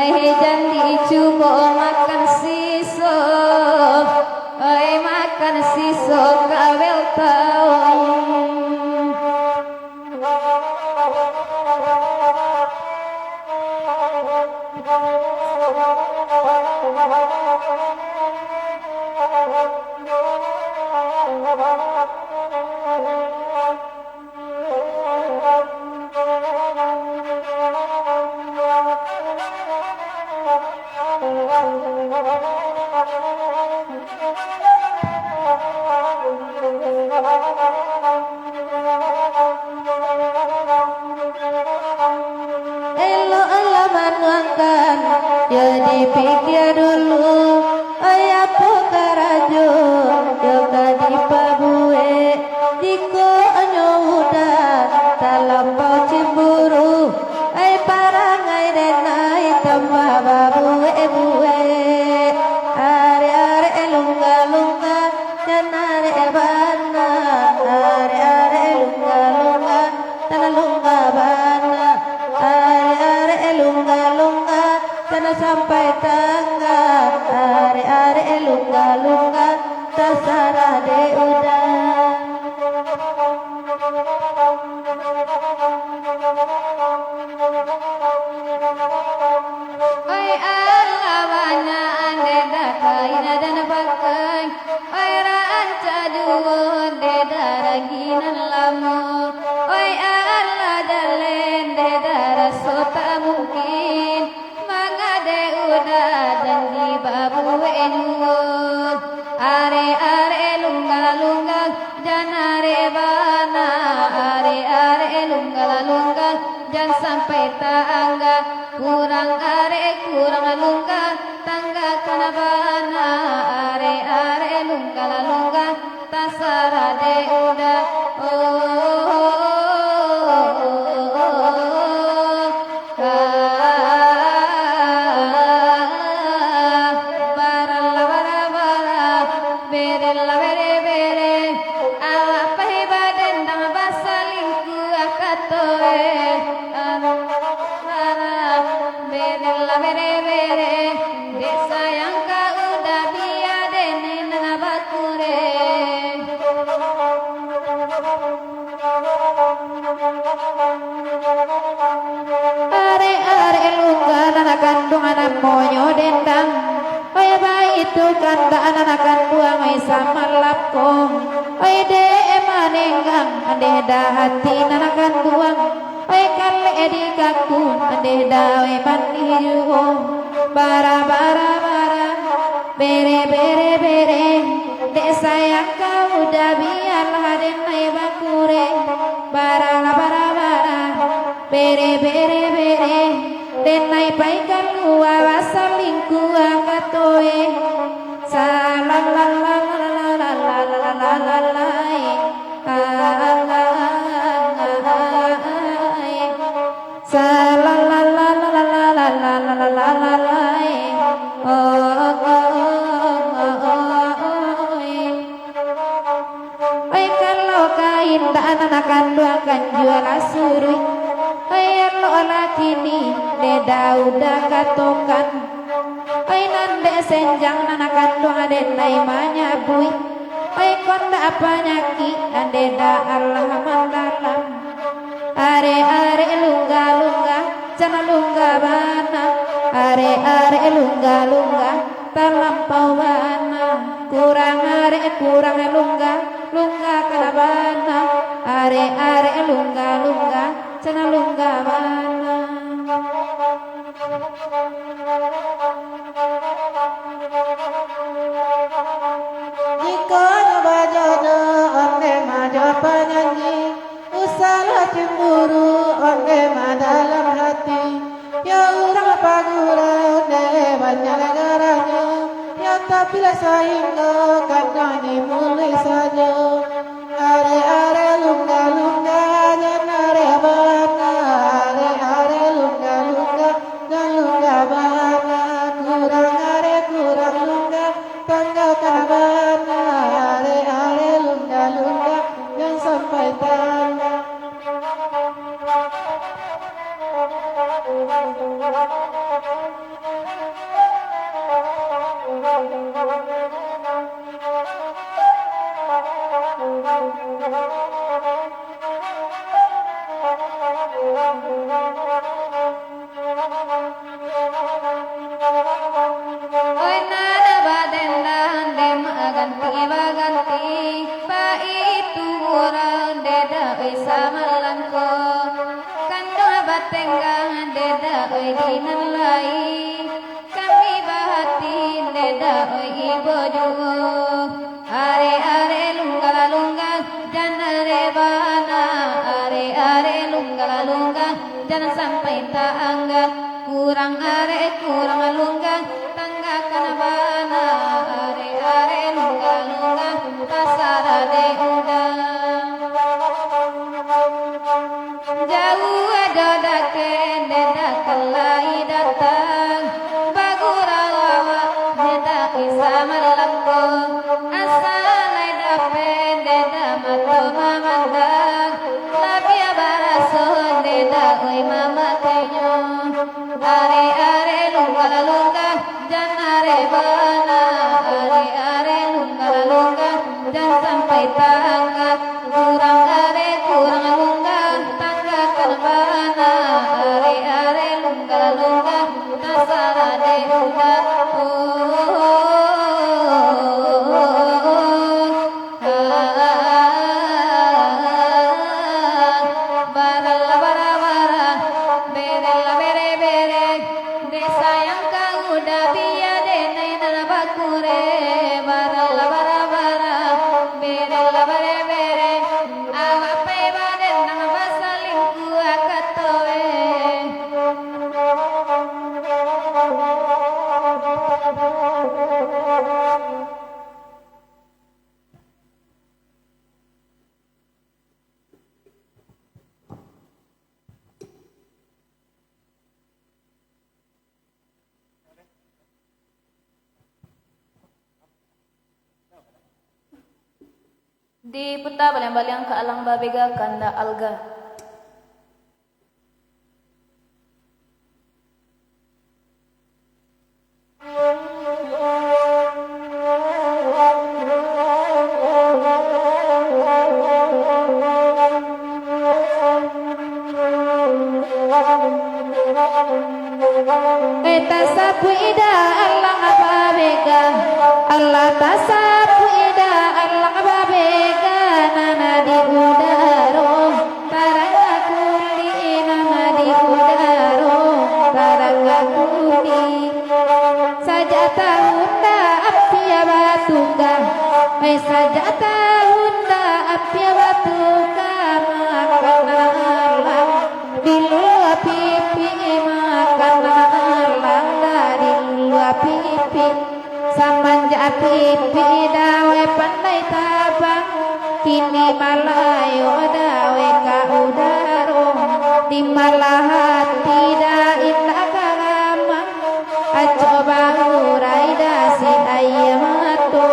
Eh, jan dicubo makan siso, oi, makan siso kabel taun. Eloklah manuangkan, yo dipikia dulu, oi, apo karajo yo ka dipabuek. Jikok nyo udah talampau cemburu, ai parangai den ai tambah babuek-buek. Arek-arek lungga-lungga, jan arek bana. Arek-arek lungga-lungga, jan lungga bana. Arek-arek lungga-lungga, jan sampai tangga. Arek-arek lungga-lungga, tasarah dek uda. Oi, alah banyak andeh dah kain dan pakai. Oi, rancak juo andeh dah ragi nan lamo. Oi, alah jaleh andeh dah raso tak mungkin. Manga dek uda janji babuek juo. Arek-arek lungga-lungga, jan arek bana. Arek-arek lungga-lungga, jan sampai taangga. Kurang arek, kurang lungga, tanggakan bana. Arek-arek lungga-lungga, tasarah dek uda. Oh, oh, oh, oh, oh, oh. Ah, baralah, bara, bara, berelah, bere, bere. Awak pai badendang, basalingkuah kato e. Ah, bara, berelah, bere, bere. Dek sayang ka uda, bia den nan bakure. Arek-arek lungga nan kanduang namonyo dendang. Oi, baitu kandak nan kanduang, oi, samalap ko. Oi, dek manenggang, andeh dah hati nan kanduang. Oi, kalek di kaku, andeh dah, oi, manih juo. Bara, bara, bara, bere, bere, bere. Dek sayang ka uda, bialah den ai bakure. Bara, bara, bara, bere, bere, bere. Den ai pai kalua, basalingkuah kato e. Salalalalalalalalalai. Ai. Salalalalalalalalalai. Oh, oh, oh, oh, oh, oh, oi. Oi, kalau ka indak nan kanduang kan juo lah suruik. Oi, eloklah kini, dek Dauda katokan. Oi, nan dek senjang nan kanduang den ai manyabuik. Oi, kondak panyakik, andeh dah alah mandalam. Arek-arek lungga-lungga, jan lungga bana. Arek-arek lungga-lungga, talampau bana. Kurang arek, kurang lungga, lungga ka bana. Arek-arek lungga-lungga, jan lungga bana. Jikok nyo bajodoh, ondeh mah jo panyanyi. Usahlah cemburu, ondeh mah dalam hati. Yo urang pagurau, ondeh banyak garanyo. Yo tapilah sahinggo, kadang di muluik sajo. Arek-arek lungga-lungga, jan arek bana. Arek-arek lungga-lungga, jan lungga bana. Kurang arek, kurang lungga, tanggakan bana. Arek-arek lungga-lungga, jan sampai tangga. Nan lai kami bahati, ndedak oi ibo juo. Arek-arek lungga-lungga, jan arek bana. Arek-arek lungga-lungga, jan sampai taangga. Kurang arek, kurang lungga, tanggakan bana. Arek-arek lungga-lungga, tasarah dek uda. Jauah ado dakek, ndedak lai datang. Bagurau awak, ndedak bisa malangko. Asa lai dapek, ndedak mato mamandang. Labiah baraso, ndedak oi mamakainyo. Arek-arek lungga-lungga, jan arek bana. Arek-arek lungga-lungga, jan sampai taangga. Kurang arek, kurang lungga, tanggakan bana. Arek-arek lungga-lungga, tasarah dek uda. Oh, ah, barala bara-bara, berela bere-bere. Dek sayang ka uda, bia dek nai nan bakure. Barala bara-bara, berela bere-bere. Awak pai baden nan basalingkuah kato e. Diputa baliang-baliang ka alang babega kandak alga. Eh, tasapuik dah alang babega, alah tasapuik dah alang babega, nan di udaro tarang kulik, nan di udaro tarang kulik. Sajak tahun dah ampia batuka, eh, sajak tahun dah ampia batuka, makan alang diluluah pipik, makan alang dah diluluah pipik. Samanjak pipik dawai pandai tabang, kini malayo dawai ka udaro. Di malah hati dah indak ka gamang, acok baurai dah si aia mato.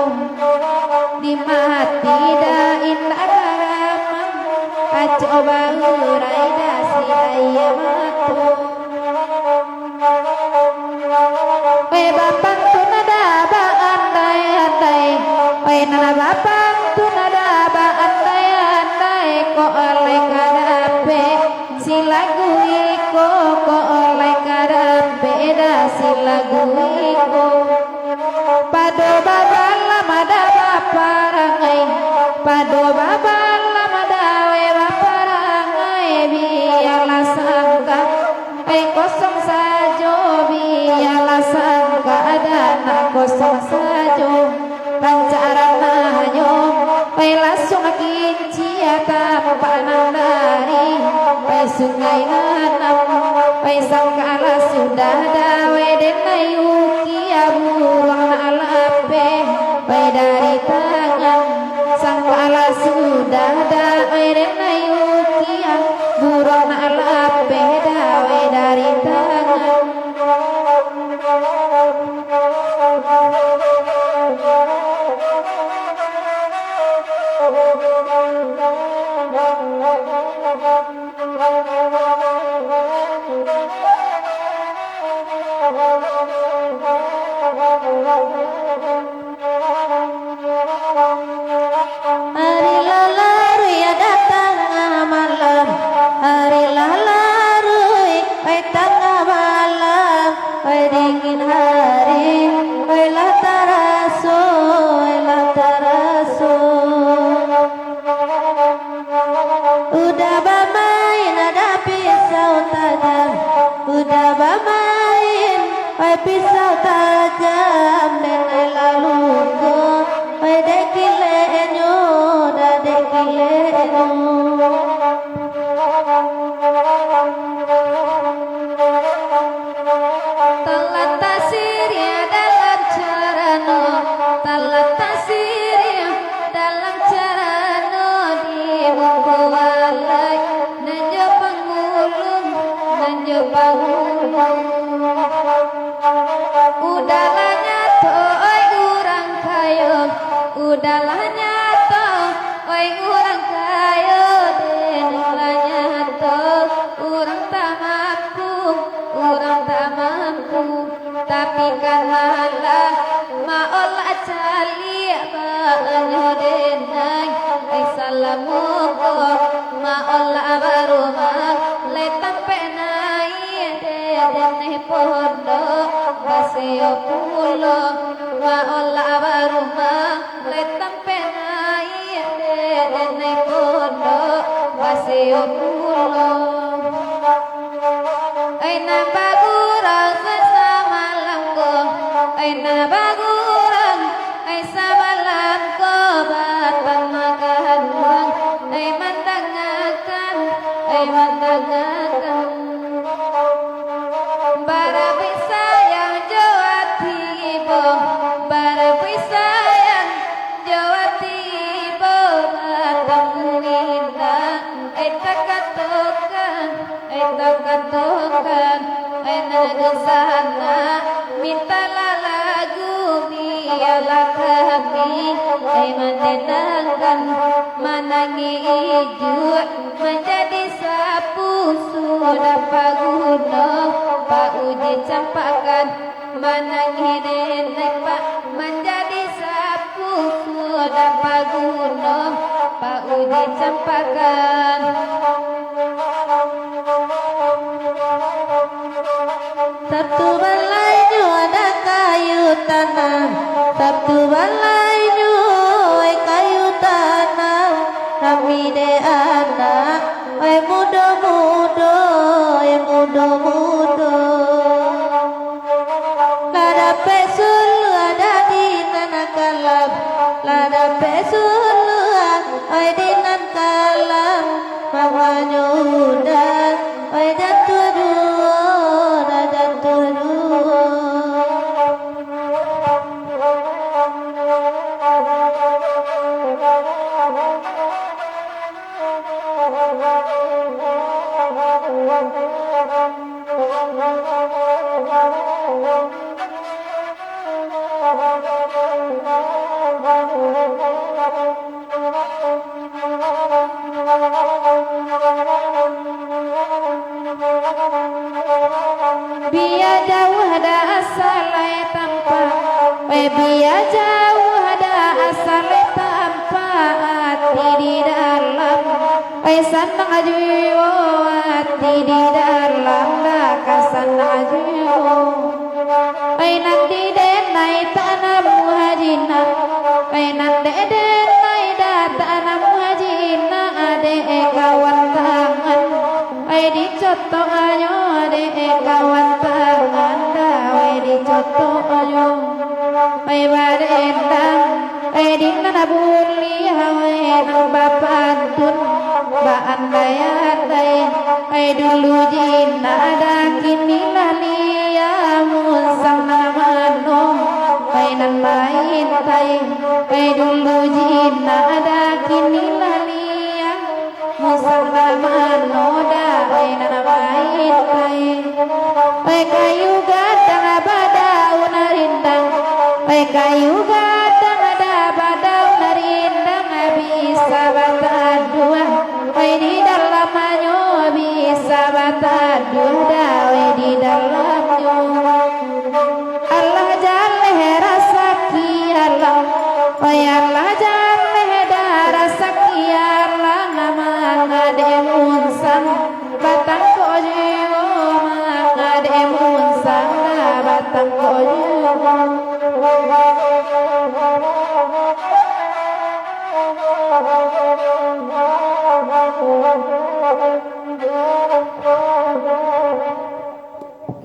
Di malah hati dah indak ka gamang, acok baurai dah si aia mato. Oi, bapantun dah baandai-andai, oi, nan bapantun dah baandai-andai, kok lai ka dapek si lagu iko, kok lai ka dapek dah si lagu iko. Pado babalam dah baparangai, pado babalam dah weh baparangai, bialah sangka ai kosong sajo, bialah sangka ado nan kosong sajo. Rancak rananyo, ai lasuang kincia tampak nan dari, ai sungai nan, ai sangka alah sudah dawai den ai ukia buruang nan lapeh, ai dari tangan. Sangka alah sudah dawai den ai ukia buruang nan lapeh dawai dari tangan. Ari lah laruih ado tangah malam, ari lah laruih, oi, tangah malam, oi, dingin hari, oi, lah taraso, oi, lah taraso. Uda bamain ado pisau tajam, uda bamain Oi pisau tajam, den ai lah luko, oi dek kileknyo, dah dek kileknyo. Talatak siriah dalam carano, talatak siriah dalam carano di muko alai, nan jo pangulung, nan jo pangulung. Udahlah nyato, oi urang kayo, udahlah nyato, oi urang kayo, den lah nyato, urang tak mampu, urang tak mampu. Tapi kan malah, maolah caliak baanyo den ai, ai salamo ko, maolah barumah, lai tampek naiak dek den ai pondok, basio pulo, maolah barumah, lai tampek naiak dek den ai pondok, basio pulo. Ai nan bagurau sasamalam ko, ai nan bagurau, ai samalam ko batang makanuang, ai mandangakan, ai mandangakan. Barabuik sayang jo ati ibo, barabuik sayang jo ati ibo, batang indak, ai takatokan. Ai takatokan, ai nan dunsanak, mintalah lagu, bialah kami, ai manenangkan, manangih ijuak, manjadi sapu, sudah paguno, pauji campakan. Manangih den ai pak, manjadi sapu, sudah paguno, pauji campakan. Satu balainyo ado kayu tanam, satu balainyo ai kayu tanam, kami dek anak, ai mudo-mudo, ai mudo-mudo. Lah dapek suluah dah di nan kalam, lah dapek suluah ai di nan kalam, makonyo udah ai jatuah juo, dah jatuah juo. Bia jauah dah asa lai tampak, eh, bia jauah dah asa lai tampak ati di dalam. Ai sanang juo ati di dalam, dah ka sanang juo. Ai nan di den ai tanam haji nak, ai nan dek den ai dah tanam haji nak, dek kawan tangan. Ai dicotok ayo dek kawan tangan, dah ai dicotok ayo. Ai barendang. Ai di nan buliah, ai nan bapantun, baandai-andai. Ai dulu jinak, dah kini lah liya, musang nan mano, ai nan maintai. Ai dulu jinak, dah kini lah liya. Musang nan mano dah, ai nan maintai. Ai kayu gadang badaun rindang, ai kayu gadang dah badaun rindang, bisa bataduah, ai di dalamnyo bisa bataduah dah, ai di dalamnyo. Alah jaleh rasaki alang, oi alah jaleh dah rasaki alang, mangadek munsang batangkok jiwo, mangadek munsang dah batangkok jiwo.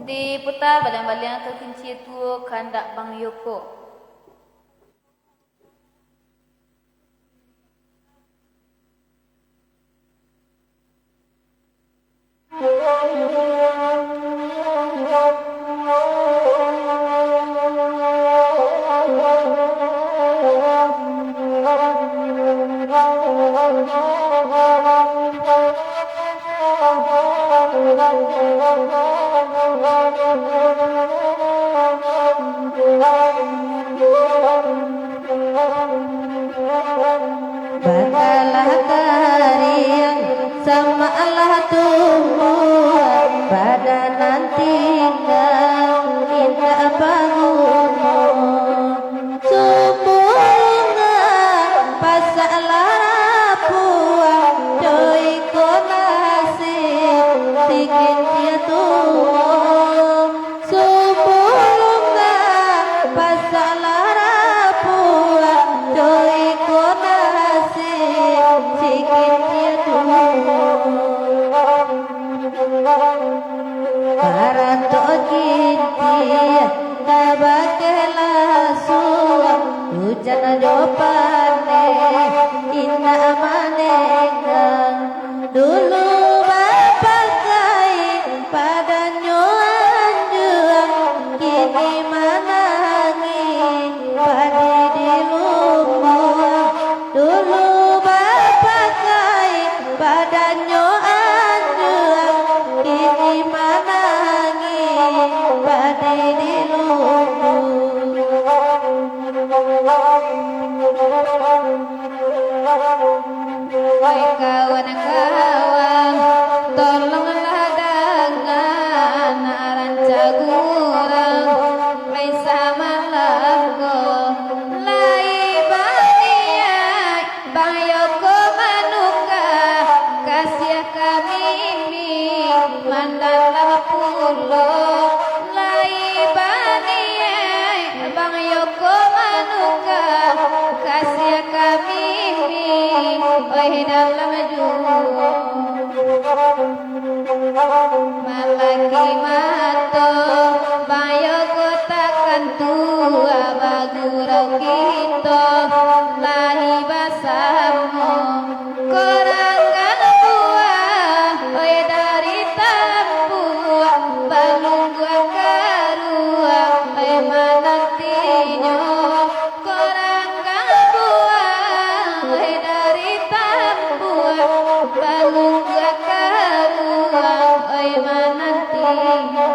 Diputar. Baliang-baliang takincia tuo kandak Bang Yoko. Bakalah kariang, samaklah tumbuah, badan nan tingga, indak baguno. Sumbuanglah, pasaklah rapuah, jo iko nasib, sikin sia tuo. Sumbuanglah, pasaklah rapuah, jo iko nasib, sikin sia tuo. Karatok gintiang, tabakeh lasuang, ujan jo paneh, indak manenggang. Dulu bapakai, padannyo anjuang, kini manangih, padi di lumbuang. Dulu bapakai, padannyo anjuang, kini manangih, padi di lumbuang. Wahai kawan-kawan, tolonglah dangakan rancak urang, lai samalam ko lai baniaik Bang Yoko manuka, kasiah ka mimik mandalam pulo. Lai baniaik Bang Yoko manuka, kasiah ka mimik, oih dalam juo. Malaki mato, Bang Yoko takkan tuo, bagurau kito lai basamo. Korang buah, oi dari tampuak, balungguah karuah, oi manantinyo. Korang buah, oi dari tampuak, balungguah karuah, oi manantinyo.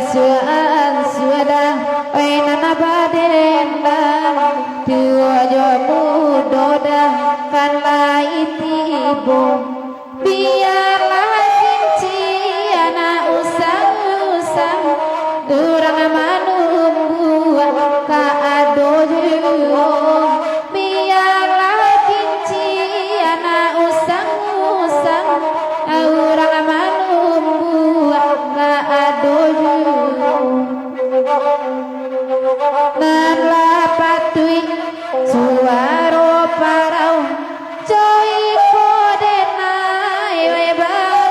Diansuah-ansuah dah, oi nan badendang, tuo jo mudo dah kan lai tibo. Bialah kinciak nan usang-usang, urang manumbuah ka ado juo. Bialah kinciak nan usang-usang, urang manumbuah ka ado juo. Nan lah patuik suaro parau, jo iko denai wai ba-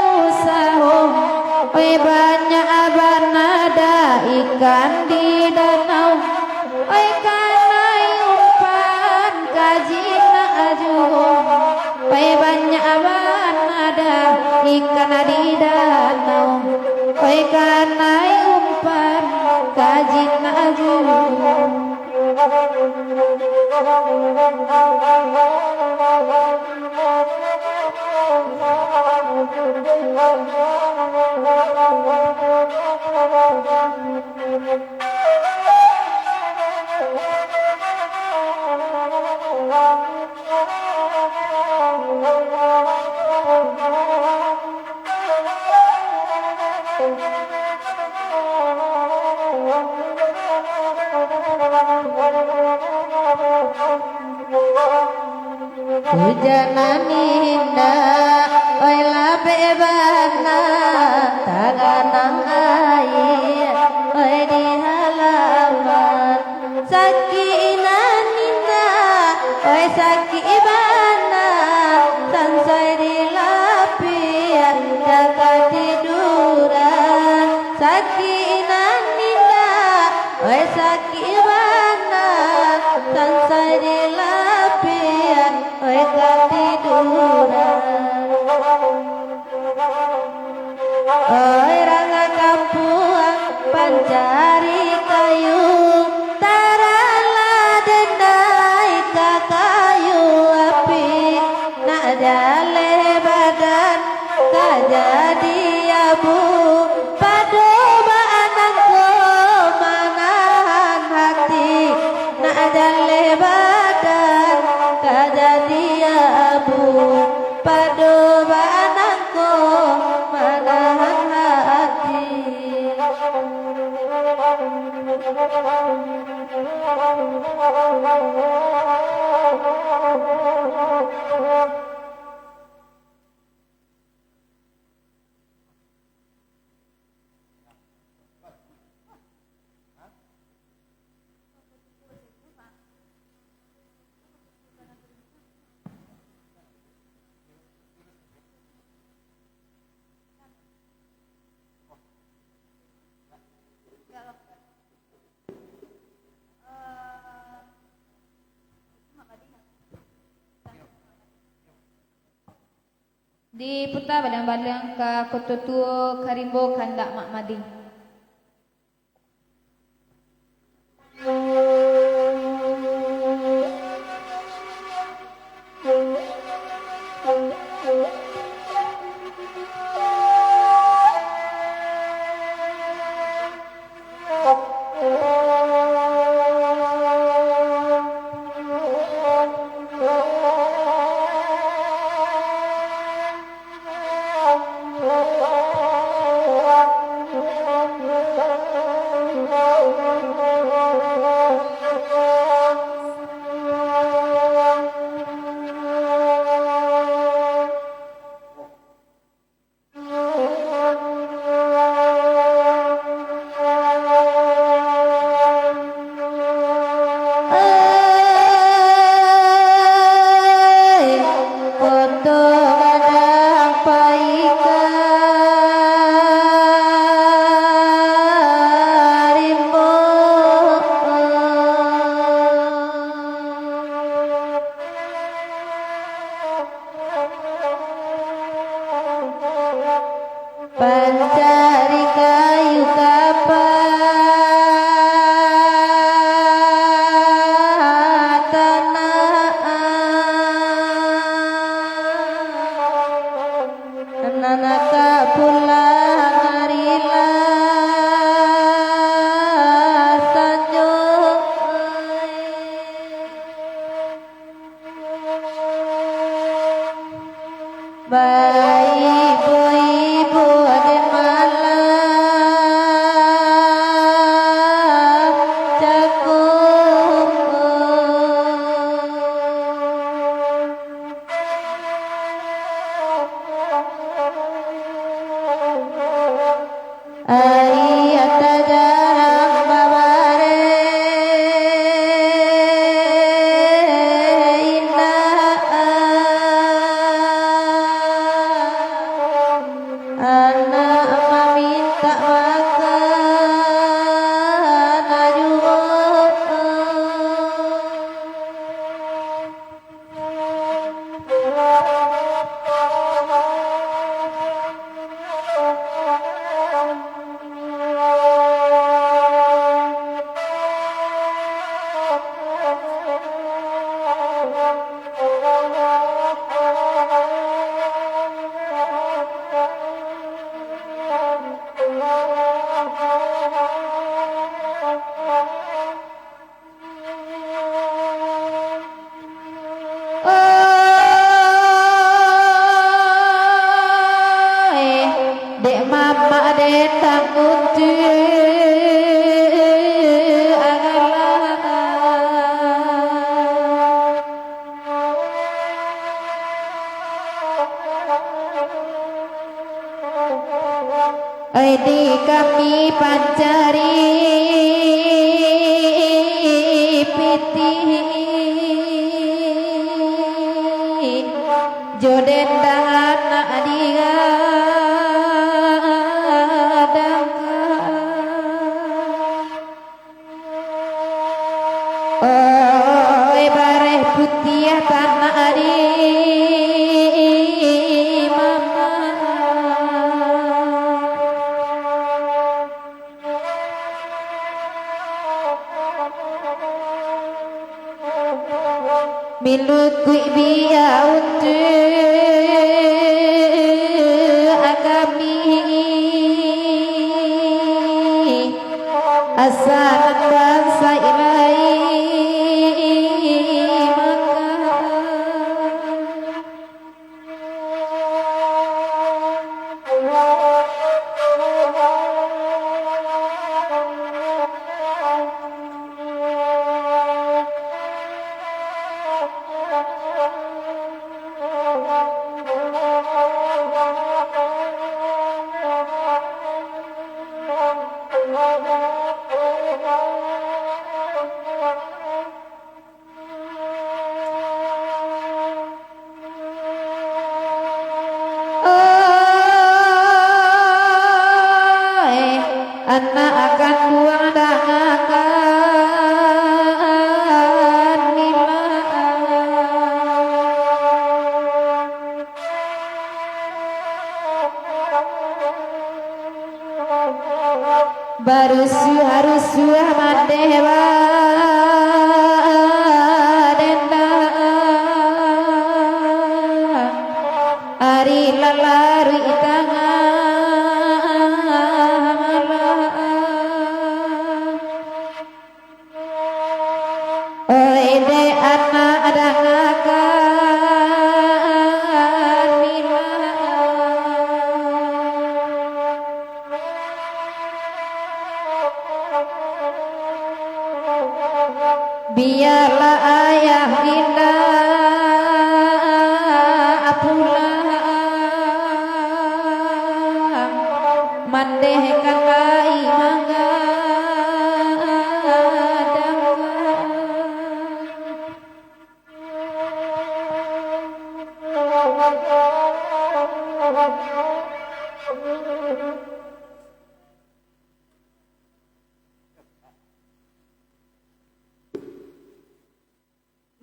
Jadi abu, pado baa nangko manahan hati, nak jaleh badan ka jadi abu, pado baa nangko manahan hati. Diputa balang-balang ka Koto Tuo, ka rimbo kandak Mak Madin. Ai, Koto Gadang pai ka rimbo. Pancari kayu ka patanaan, nan ka pulang ari lah sanjo. Baibo-ibo den malah cako. Ari ateh jarang babareh indak, anak mamintak makan juo. Oi, dek mamak den tanggung tu agak lah. Ai di kami pancari pitih, jo dendang anak digadangkan. Oi, bareh putiah tanak ari mama. Milukuik bia untuak Barusuah-rusuah mandeh badendang, ari lalaruik tangah malam. Oi dek anak, dangakan bilang. Bialah ayah indak pulang, mandeh ka kai manggadang.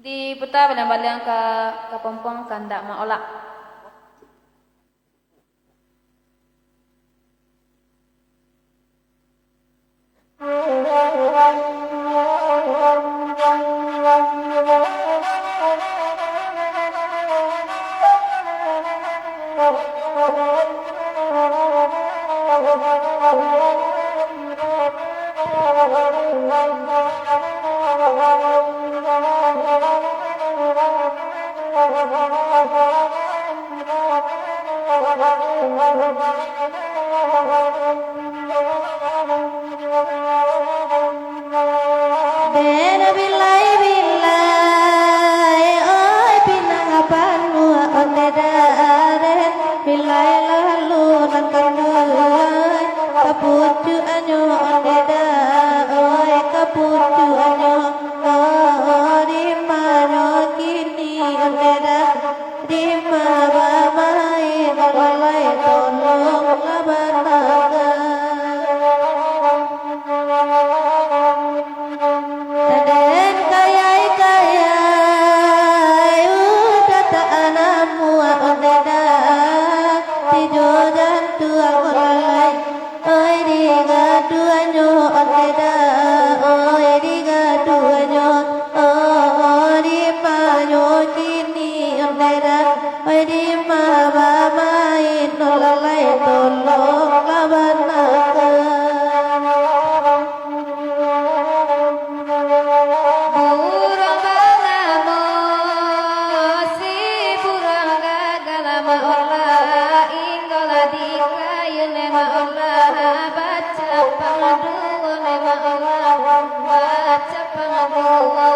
Diputa baliang-baliang ka, ka pompong kandak maolak. Den bilai-bilai, oi pinang panuah onde daden, bilai lalu nan kanduai, kapucuaknyo onde da, oi kapucuaknyo, oh, di mano kini onde da. Dima bamain, lalai tolonglah bataga. Raden kayai-kayai, udah tak namuah onde da, tijo jantuang lalai. Oi, di gaduanyo onde da, oi, di gaduanyo, oh, di manyo kini onde da, oi, di ma bamain, no lalai tolonglah bataga. Buruang bangamo, si buruang gagah, ma Allah, inggo lah dikayu, ma Allah, bacapang duo, ma Allah, bacapang duo,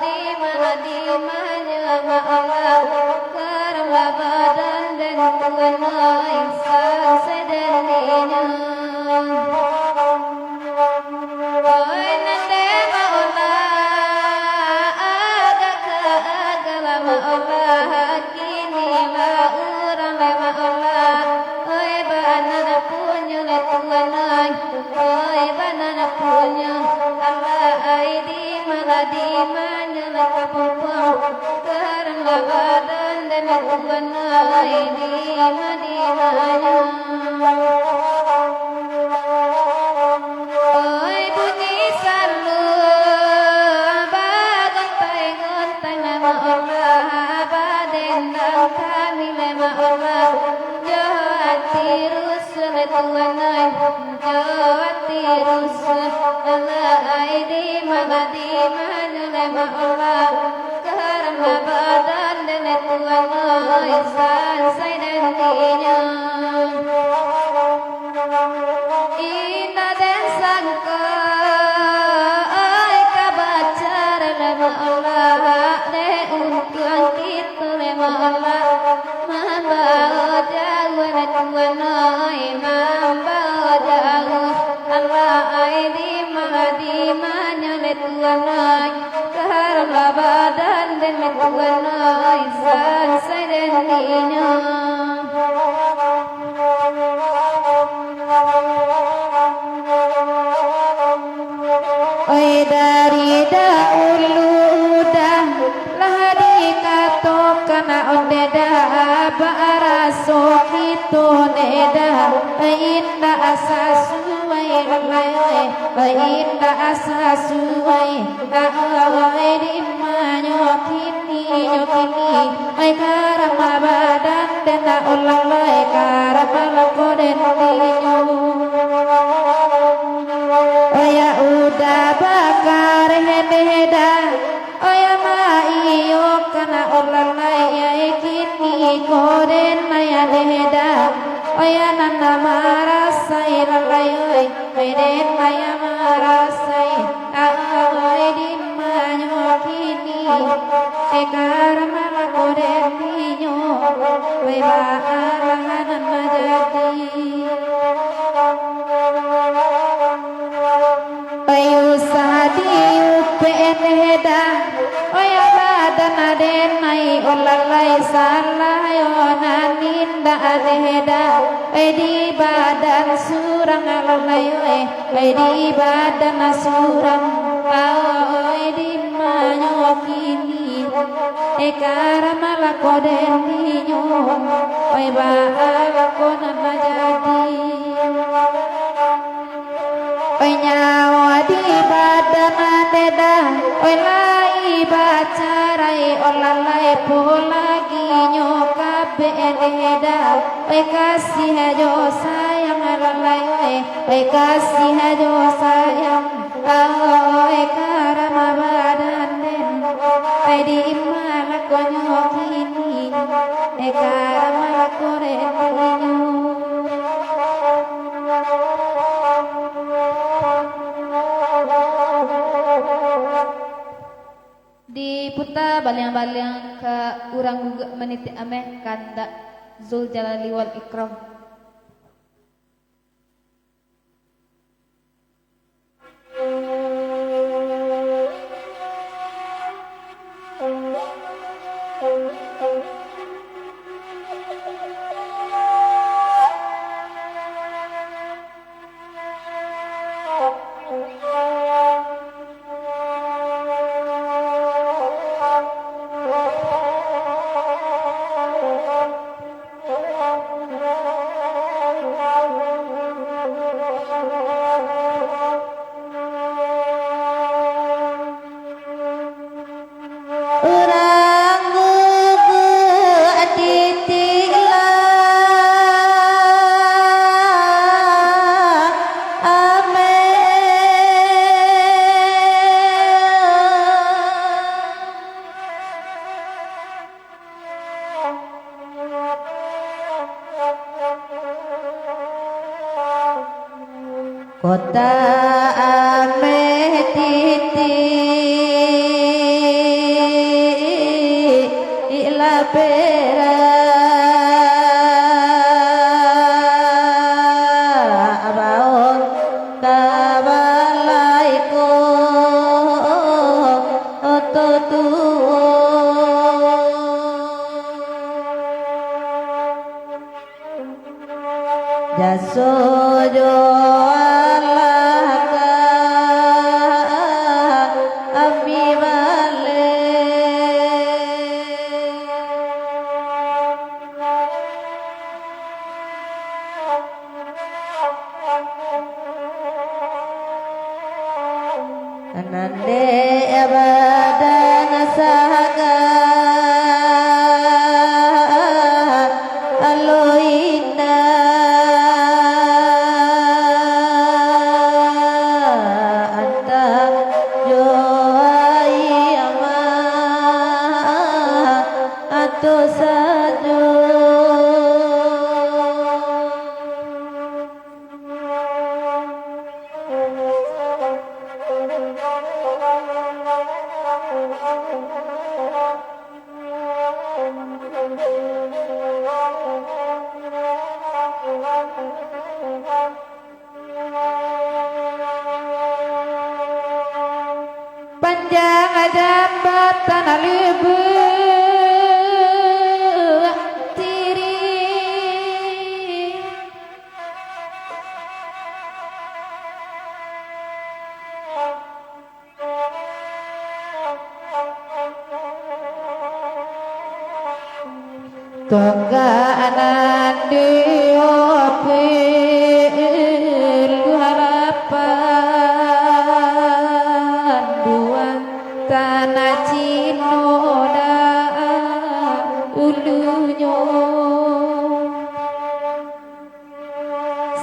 di ma, di manyo, ma Allah, karang badan den Tuhan, insan sadendinyo. Oi, nan dek ma Allah, agak ka agak lah ma Allah, kini lah urang lah ma Allah. Oi, bana punyo lah Tuhan ai. Oi, bana punyo Allah ai, di ma lah, di manyo lah ka pompong. Karang lah badan den Tuhan ai, di ma, di manyo. Oi, bunyi saluang bagontai-gontai, ma Allah, badendang kami, ma Allah, jo ati rusuah, Tuhan ai, jo ati rusuah, Allah ai, di ma, di manyo, ma Allah. Karang badan den Tuhan ai, insan sadendinyo. Indak den sangko ai, ka bacara lah ma Allah, dek untuang kito lah ma Allah. Mambao jauah lah Tuhan ai, mambao jauah. Allah ai, di ma, di manyo lah Tuhan ai. Karang badan den Tuhan ai, insan sadendinyo. Oi, dari dahulu dah lah dikatokan, onde dah, baraso kito ne dah, indak sasuai. Lai, oi, oi, indak asa suai, ah, oi, dimanyo kini, nyo kini, oi, karama badan den dak ulang lai, karama lako den dinyo. Oi, ya udah bakareh deh dah, oi, ya ma iyo kana ulang lai, ya kini ko den maya deh dah, oi, ya nan marasai lalai, oi. Oi, den maya marasai, ah, oi, dimanyo kini, eh, karama lako den dinyo, oi, baa nan manjadi. Oi, usah diupek deh dah, oi, badan den mai ulalai, salah yo nan indak deh dah, oi, di badan surang lalai, oi. Oi, di badan surang, oi, dimanyo kini, eh, karama lako den dinyo, oi, baa lako nan manjadi. Oi, nyawa di badan deh dah, oi, lai bacarai, oh, lalai pulang inyo kabek deh dah, oi, kasih jo sayang lalai, oi. Oi, kasih jo sayang, oi, karama badan den, oi, di ma lakonyo kini, oi, karama lako den dinyo. Diputa baliang-baliang ka urang guguak manitik ameh kandak Zuljalali wal Ikram. Urang guguak titik lah ameh. Kota ameh titik lah perak, baun tabalai ko oto tuo. Jaso jo alah ka ambi baleh. Nan dek badan saga alo indak, antah jo ayie mah ato sajo. Panjang jambatan Lubuak Sirih. Tongga nan diopil duo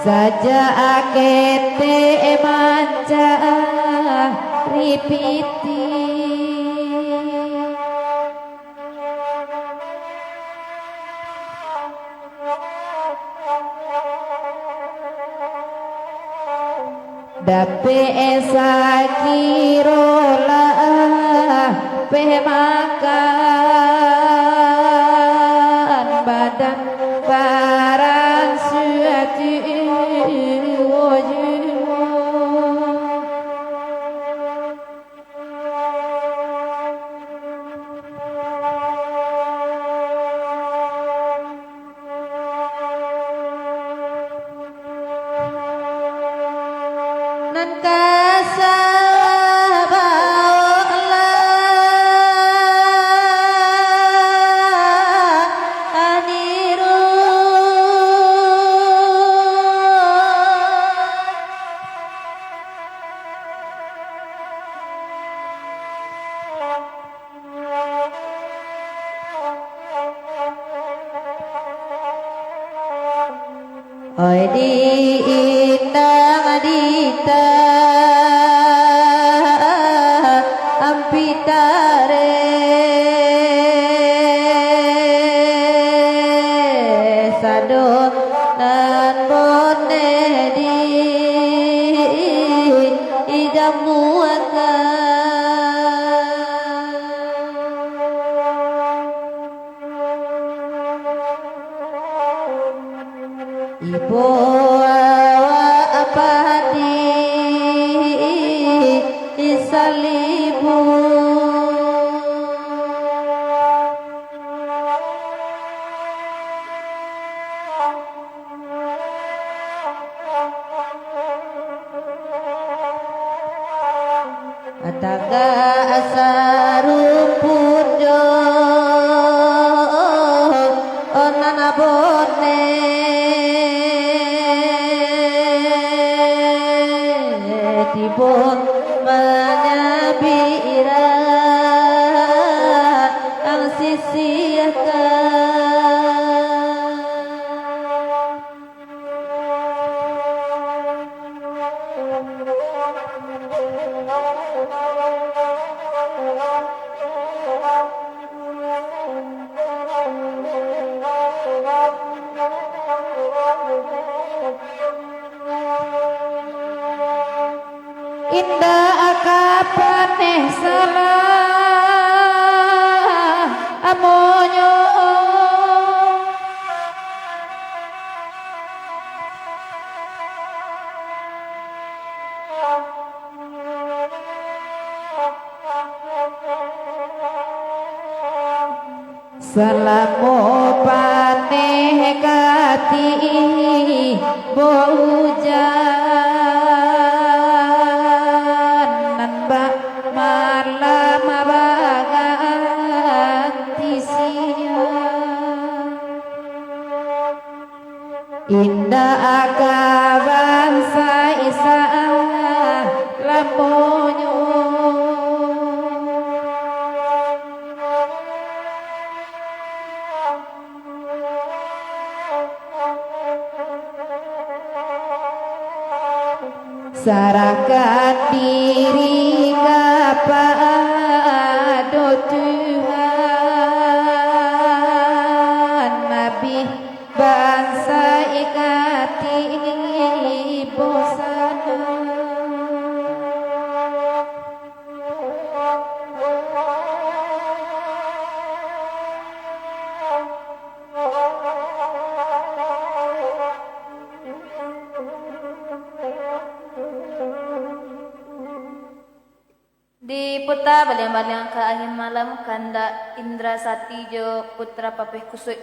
Sajak ketek mancari pitih, dapek sakiro lapeh makan, badan barang suatu wajib. Nan kasabawok lah niru. Oi, di indang di tampitare, sado nan boneh di ijamuakan. Ibo awak padi salibu. Tagak sarumpun jo nan boneh, tibo manyabik irang sisiahkan. Indak ka paneh salah amonyo. Salamo paneh ka tibo ujan, nan bak malam baganti siang. Indak ka bansaik salamonyo. Sarahkan diri kapado Tuhan, abih bansaik ka tibo sanak. Diputa baliang-baliang ka akhir malam, kandak Indra Sati jo Putra Papeh Kusuik.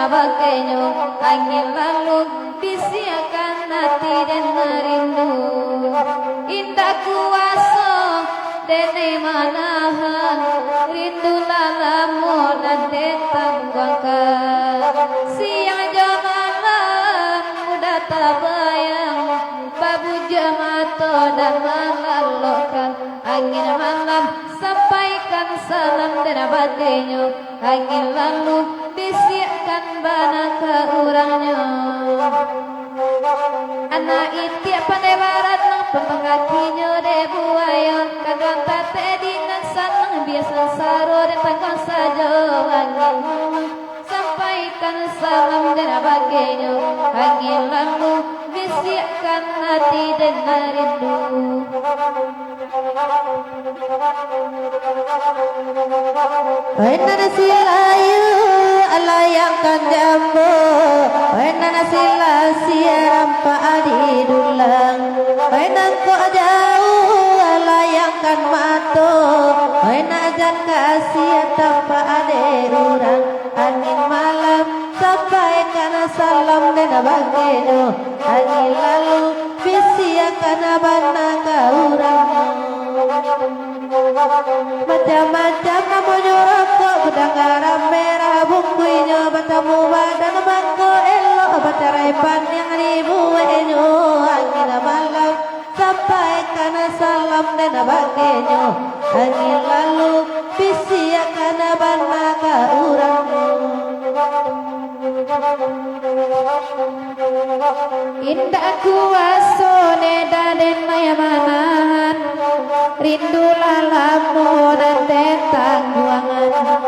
Bakenyo angin lalu bisiakan ati den rindu. Indak kuaso denai manahan, rindu lah lamo nan den tangguangkan. Siang jo malam mudah tabayang, babujuak mato dan malalokkan. Angin malam sampaikan salam den bakenyo. Angin lalu bisiakkan bana ka urangnyo. Anak itiak pandai baranang, potong kakinyo dek buayo. Kanduang tatek di nan sanang, bia sansaro dek tangguang sajo. Angin lalu sampaikan salam den bakenyo. Angin lalu bisiakkan ati den rindu. Oi nan silayu, layangkan jambo. Oi nan silasia, rampak di dulang. Oi nan kok jauah, layangkan mato. Oi nan jan kasiah, tampak dek urang. Angin malam sampaikan salam den bakenyo. Angin lalu bisiakan bana ka urang. Macam-macam namonyo rokok, gudang garam merah bungkuihnyo, batamu badan mangko elok, bacarai paniang dibueknyo. Angin malam sampaikan salam den bakenyo. Angin lalu bisiakan bana ka urang. Indak kuaso neda den manahan, rindu lah lamo nan den tangguangan.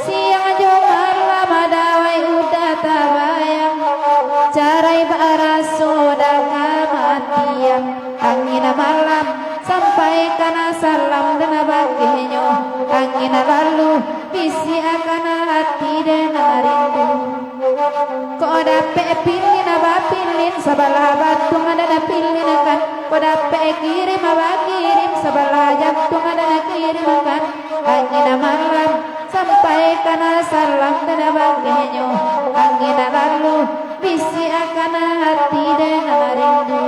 Siang jo malam adawai udah tabayang, carai baraso dah kamatian. Angin malam sampaikan salam den bakenyo. Angin lalu bisiakan ati den rindu. Kok dapek pilin, bapilin, sabalah batuang den pilinkan. Kok dapek kirim, bakirim, sabalah jantuang den kirimkan. Angin malam sampaikan salam den bakenyo. Angin lalu bisiakan ati den rindu.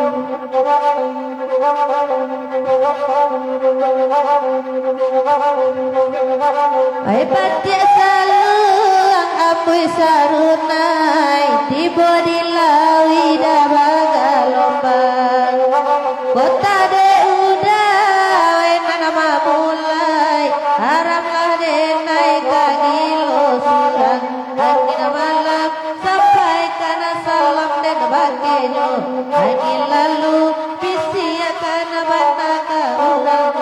Ai patiak saluang ambuih sarunai, tibo di lauik dah bagalombang. Kota dek udah, ai nan mamulai, haramlah denai ka gilo surang. Angin malam sampaikan salam den bakenyo. Angin lalu bisiakan bana ka urang.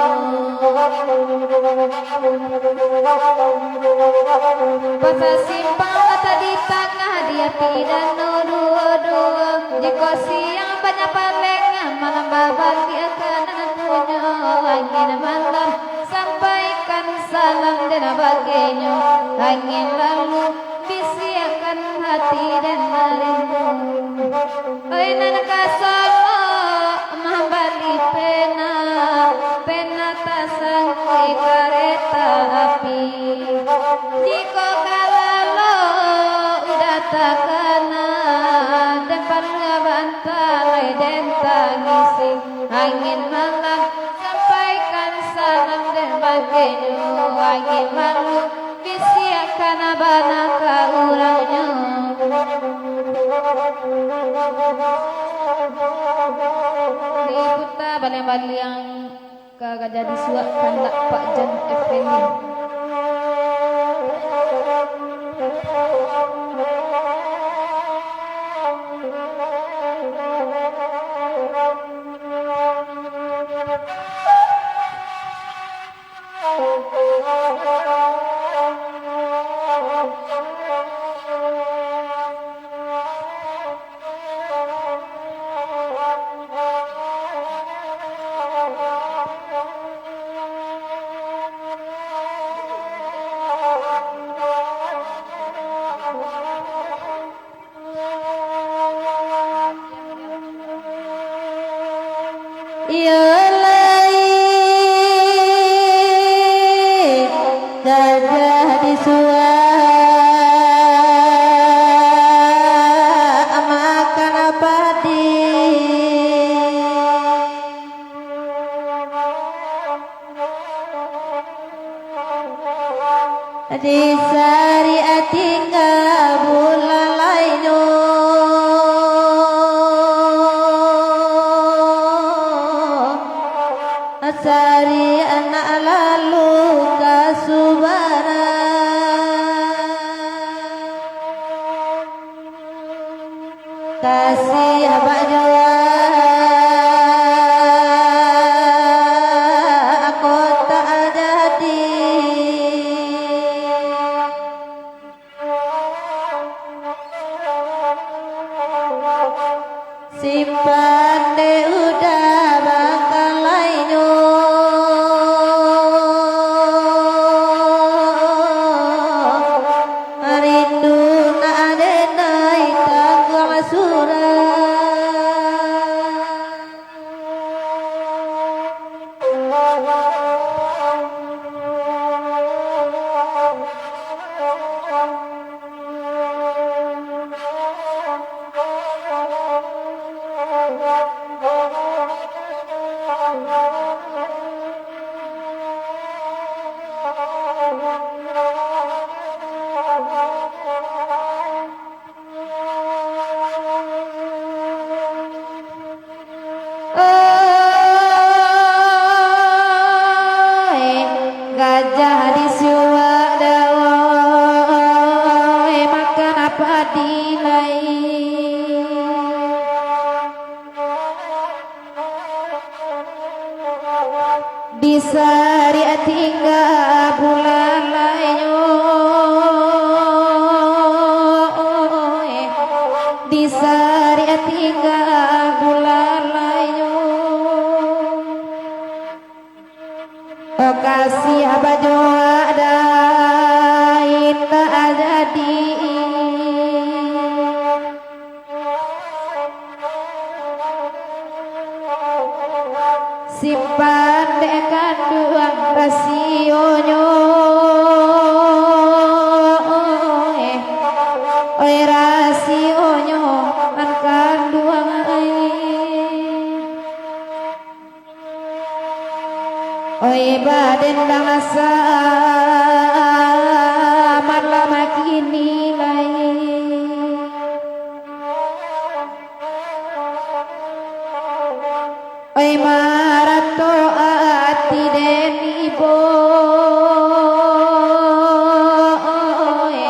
Pasasimpang latak di tangah, di api danau duo-duo. Jikok siang banyak palengah, malam babaliak ka nan punyo. Angin malam sampaikan salam den bakenyo. Angin lalu bisiakan ati den rindu. Oi nan ka solok mambali pena, pena tasangkuik kareta api. Jikok ka lalok udah takana, den paluah bantalai den tangisi. Angin malam sampaikan salam den bakenyo. Angin lalu bisiakan bana ka urangnyo. Diputa baliang-baliang ka Gajah Disuak kandak Pak Jan Effendi. Iyo lai, Gajah Disuak. Di sariah tingga bulan lainyo, sariah nak lalu ka subarang. Kasih bajuang kok tak jadi. Simpan dek uda bangkalainyo. Rindu nak denai tangguang surang. Oi, gajah di suak daun, oi, makan padi lai. Di sariah tingga bulan lainyo, di sariah tingga bulan lainyo. Oh, kasih bajuang dai tak jadi. Simpan dek kanduang rasionyo, oi, rasionyo nan kanduang ai. Oi, badendang asa malam kini lai. Oi, marato ati den ibo, oi,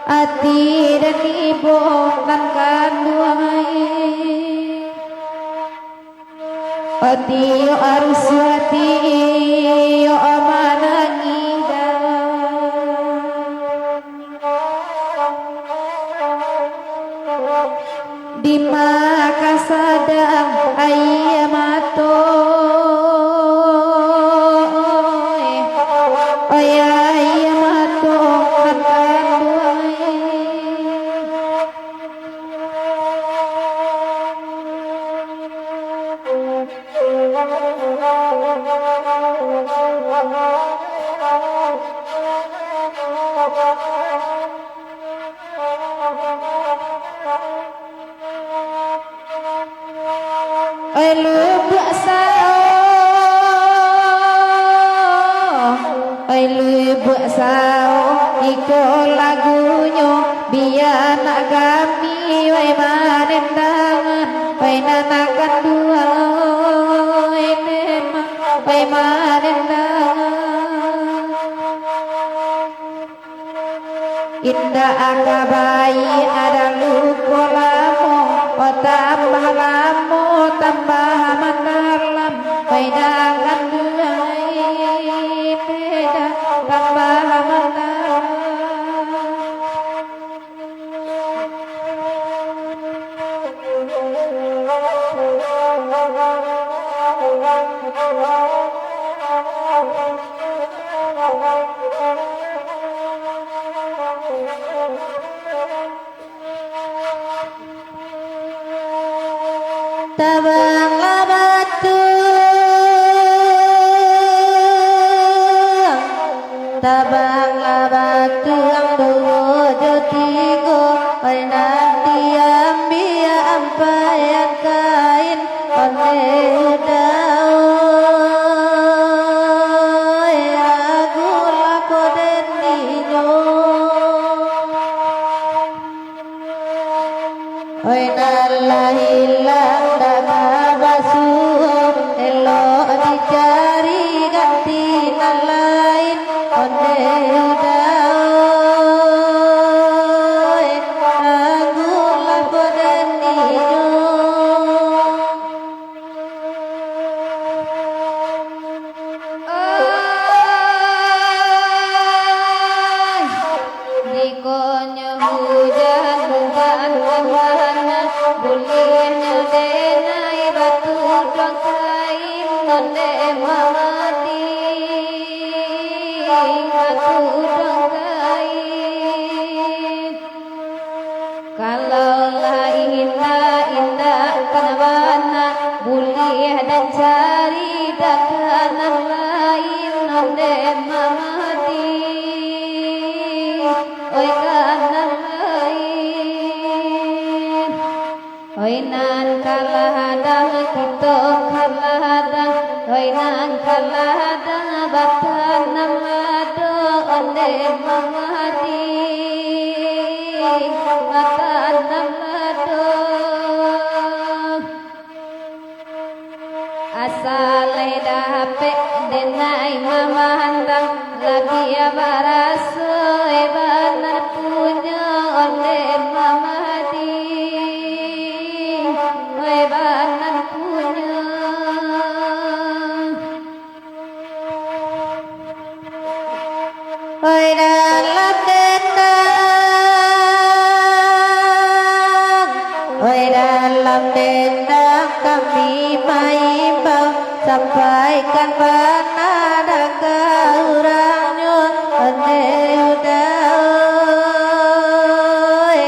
ati den ibo nan kanduang ai. Ati yo arusuah, ati yo manangih. Dima ka sadang aia mato, oi, aia mato nan kanduang ai. Oi, Lubuak Sao, oi, Lubuak Sao, iko lagunyo, bia nak kami, wai manendangan, wai nan kanduang, wai memang, wai manendangan. Indak ka baiak ado luko lamo, oh, tambah lamo, tambah mandalam. Beda kanduang ai, beda tambah mandalam. Tabanglah batuang, tabanglah batuang duo jo tigo, oi, nan diambiak ampaian kain ondeh uda, oi, agulah ko den ni. Kain ondeh mamati, batu dong kain. Kalau lah indak, indak kana bana, buliah den cari dek nan lain ondeh mamati. Oi, ka nan lain. Oi nan ka ladang, kito ka ladang. Oi nan ka ladang, batanam lado ondeh mamati. Batanam lado. Asa lai dapek denai mamandang, labiah baraso, eh, bana punyo ondeh mamati, eh, bana punyo. Oi dalam dendang, oi dalam dendang kami maimbau, sampaikan bana ka urangnyo, ondeh Yuda oi,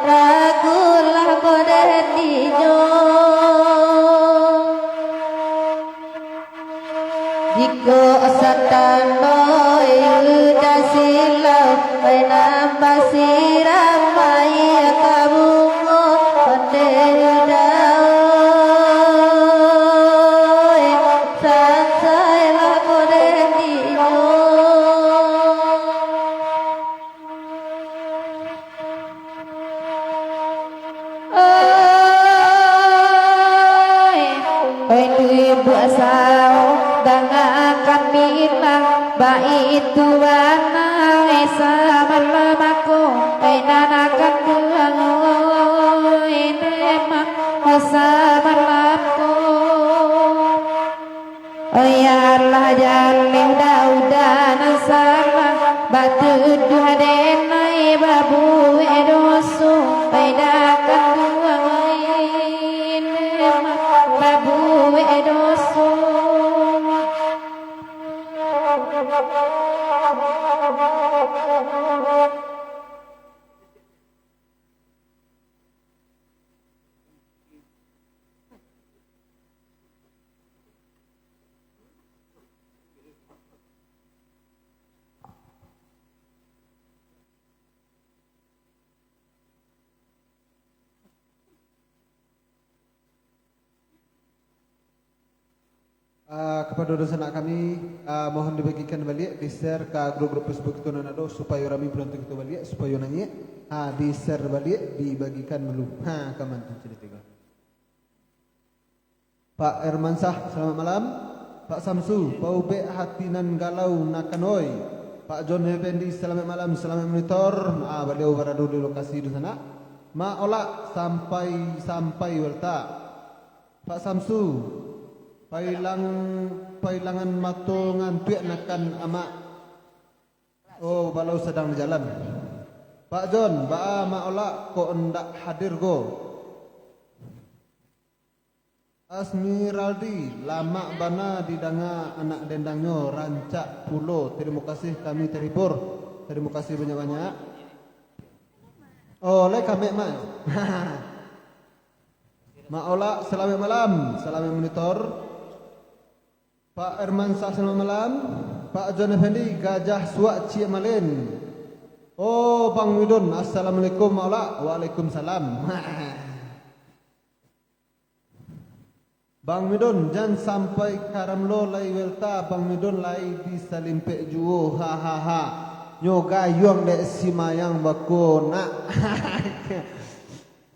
ragulah ko dendinyo. Jikok satando Yuda silau, oi nan basiram aia ka bungo, ondeh Yuda oi, sansailah ko dendinyo. Oi, oi, ibu asal, dangakan bilang, baitu bana, oi, samalam ko, oi, nan akan pulang, oi, demam, oi, samalam ko. Oyalah jaleh daudah nan salah, batuduah denai babuwek doso, pai dakek tuang lain, babuwek doso. Ah, kapado dunsanak kami, ah, mohon dibagikan baliak, di-share ka grup-grup Facebook kito nan ado, supayo rami panonton kito baliak, supayo naiak, ah, di-share baliak, dibagikan dulu. Ha, ka mantu carito ko. Pak Hermansyah, salamaik malam. Pak Samsu, paubek hati nan galau nakan oi. Pak John Effendi, salamaik malam, salamaik monitor. Ah, baliau barado di lokasi dunsanak. Mak Olak, sampai, sampai Welta. Pak Samsu, pailang, pailangan mato ngantuak nakan amak. Oh, balau sadang di jalan. Pak John, baa Mak Olak kok ndak hadir ko? Asmiraldi, lamak bana didanga anak dendangnyo, rancak pulo. Tarimo kasih, kami tarhibur. Tarimo kasih banyak-banyak. Oh, lai kamek, Mak. Mak Olak, salamaik malam. Salamaik monitor. Pak Hermansyah, salamaik malam. Pak John Effendi, Gajah Suak Ciek Malen. Oh, Bang Widon, assalamualaikum, Mak Olak. Waalaikumsalam. Bang Midon, jan sampai karam lo lai Welta, Bang Midon lai disalimpek juo, hahaha. Nyo gayuang dek si Mayang bako nak.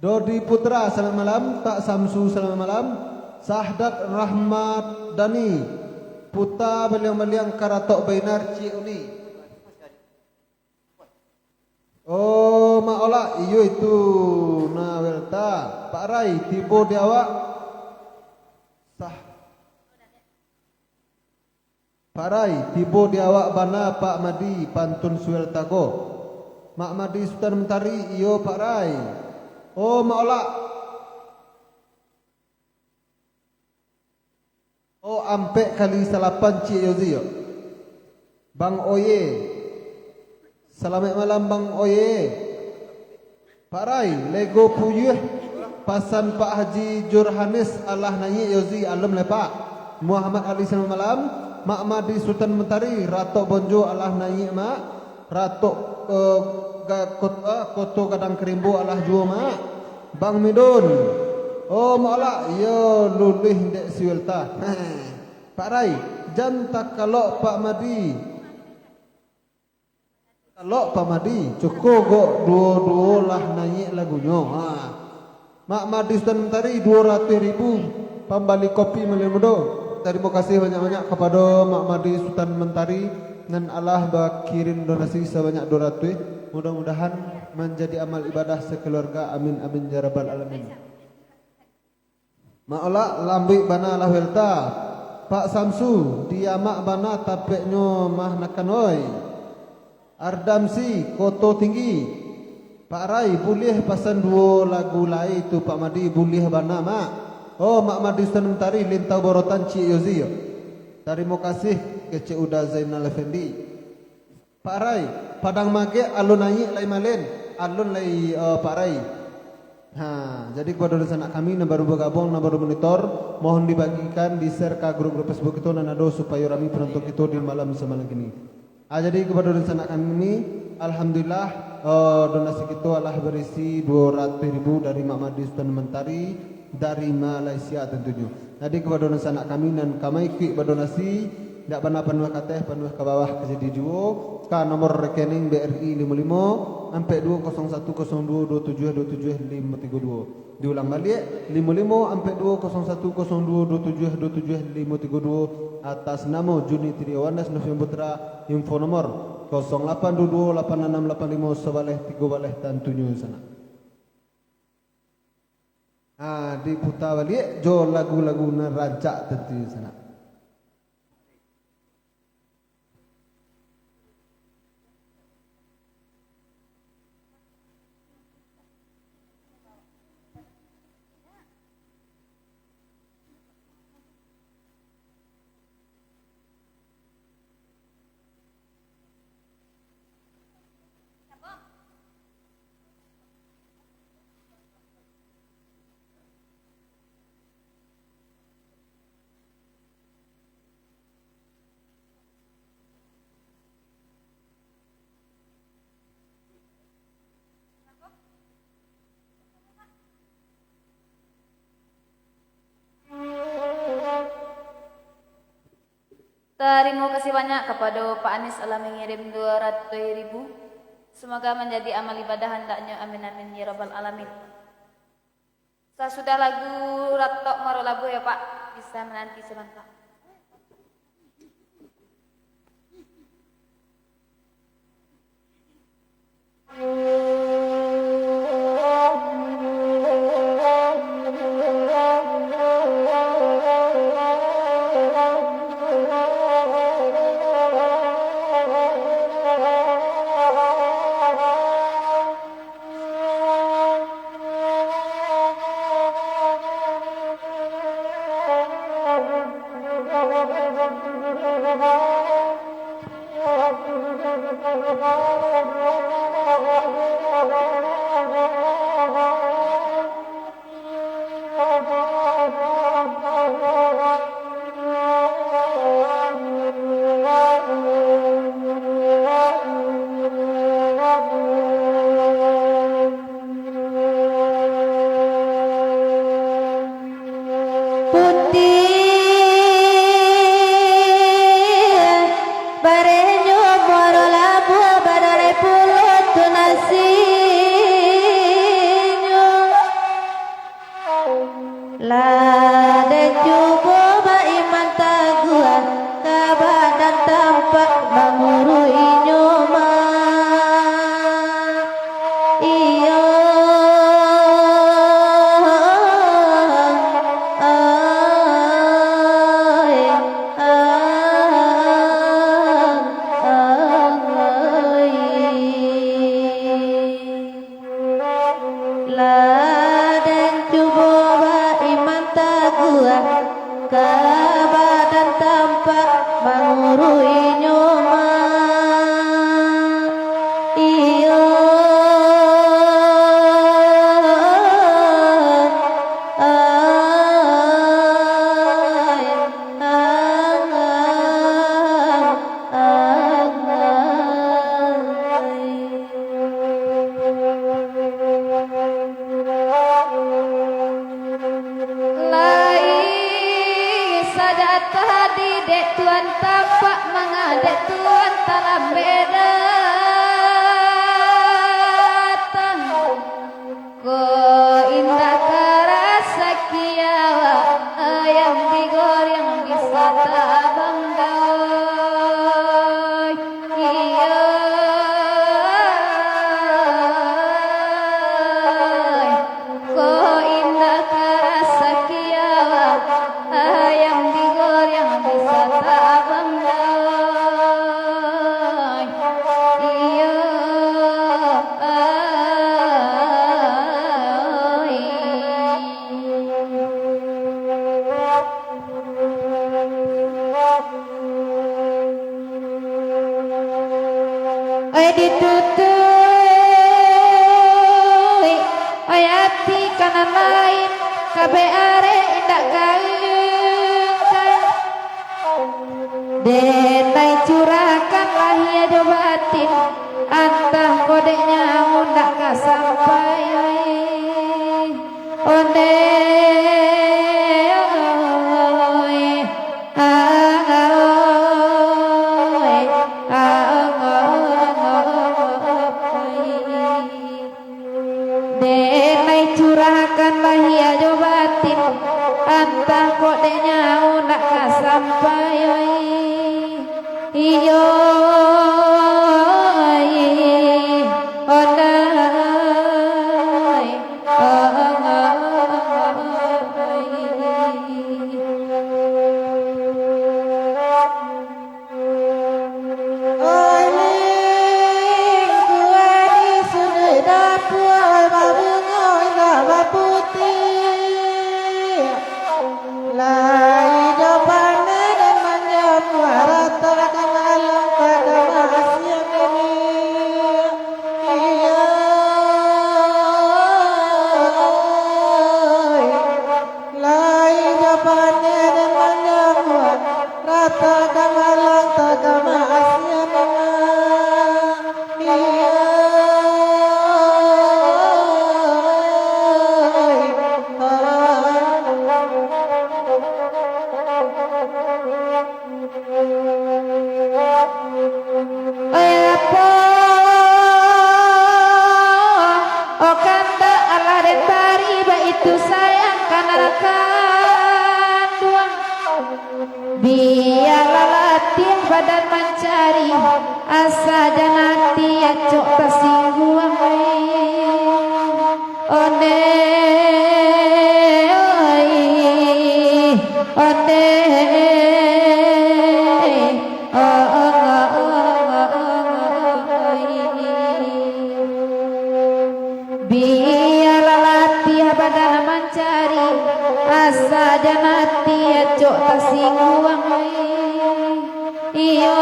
Dodi Putra, salamaik malam. Pak Samsu, salamaik malam. Sahdat Rahmat Dani, Puta baliang-baliang karatok bainar ciek uni. Oh, Mak Olak, iyo itu, nah, Welta. Pak Rai, tibo di awak. Sah. Pak Rai, tibo di awak bana, Pak Madi, pantun si Welta ko. Mak Madi Sutan Mentari, iyo, Pak Rai. Oh, Mak Olak. Oh, ampek kali salapan, Cik Yozi, yo. Bang Oye. Salamaik malam, Bang Oye. Pak Rai, Lego Puyuh, pasan Pak Haji Jurhanis, alah naiak Yozi, alun lai, Pak. Muhammad Ali, salamaik malam. Mak Madi Sutan Mentari, Ratok Bonjo, alah naiak, Mak. Ratok, eh, ga-, kot-, eh, Koto Gadang Kerimbo, alah juo, Mak. Bang Midun. Oh, Mak Olak, iyo luluih dek si Welta. Pak Rai, jan takalok Pak Madi. Takalok Pak Madi, cuko gok duo-duo lah naiak lagunyo. Ha. Mak Madi Sutan Mentari, duo ratuih ribu, pambali kopi Maliun Mudo. Tarimo kasih banyak-banyak kapado Mak Madi Sutan Mentari nan alah bakirim donasi sabanyak duo ratuih. Mudah-mudahan manjadi amal ibadah sakaluarga. Amin, amin, ya rabbal alamin. Mak Olak, lambuik bana lah Welta. Pak Samsu, diamak bana tapeknyo mah nakan oi. Ardamsi, Koto Tinggi. Pak Rai, buliah pasan duo lagu lai tu, Pak Madi, buliah bana, Mak. Oh, Mak Madi Sutan Mentari, Lintau Borotan, Cik Yozi, yo. Tarimo kasih, kecek Uda Zainal Effendi. Pak Rai, Padang Magek alun naiak lai malen, alun lai, eh, Pak Rai. Ha, jadi kepada dunsanak kami nan baru bagabuang, nan baru monitor, mohon dibagikan, di-share ka grup-grup Facebook kito nan ado, supayo rami penonton kito di malam samalam kini. Ah, jadi kepada dunsanak kami, alhamdulillah, eh, donasi kito alah barisi duo ratuih ribu dari Mak Madi Sutan Mentari, dari Malaysia tentunyo. Jadi, kepada dunsanak kami nan ka maikuik badonasi, dak bana panuah ka ateh, panuah ka bawah ka jadi juo, ka nomor rekening B R I limo limo ampek duo kosong satu kosong duo dua tujuah dua tujuah limo tigo duo. Diulang baliak, limo limo ampek duo kosong satu kosong duo dua tujuah dua tujuah limo tigo duo, atas namo Juni Triawan Das Novian Putra, info nomor kosong lapan duo duo lapan anam lapan limo sabaleh tigo baleh tantunyo sanak. Ha, diputa baliak jo lagu-lagu nan rancak tantu sanak. Tarimo kasih banyak kapado Pak Anis alah mangirim duo ratuih ribu. Semoga manjadi amal ibadah andaknyo. Amin, amin, ya rabbal alamin. Sasudah lagu Ratok Muaro Labuah yo, Pak, bisa mananti sabanta. Putiah barehnyo muaro labuah, badarai pulo tu nasinyo. Lah den cubo baiman taguah, ka badan tampak manguru inyo mah. Iyo, ai, ai, ai. Lah den cubo baiman taguah, Dek Tuan tampak manga, dek Tuan talambek datang. Ko indak karasa kiawa, ayam digoreng bisa tabang doi. Iyo, ko indak karasa kiawa, ayam digoreng bisa tabang doi. Iyo, ai. Ai ditutuik, ai ati ka nan lain, kabek arek indak kaingkai. Denai curahkan lahia jo batin, antah kok dek nyawa ndak ka sampai. Ondeh, oi, ah, oi, ah, oi. Denai curahkan lahia jo batin, antah kok dek nyawa ndak ka sampai, oi. Iyo, oi, ondeh, oi, oi. Ai lingkua di suduik dapua, babungo indak baputiak. Lai jo paneh den manjamuah, ratak ka malang, ka maasian niniak. Iyo, lai jo paneh den manjamuah, ratak ka malang, tak ka maasian niniak. Iyo. Oi apo, oh kandak alah den bari, baitu sayang ka nan kanduang. Bialah latiah badan mancari, asa jan ati acok tasingguang. Ondeh, oi, ondeh, oi. Bialah latiah badan mancari, asa jan ati acok tasingguang. Iyo,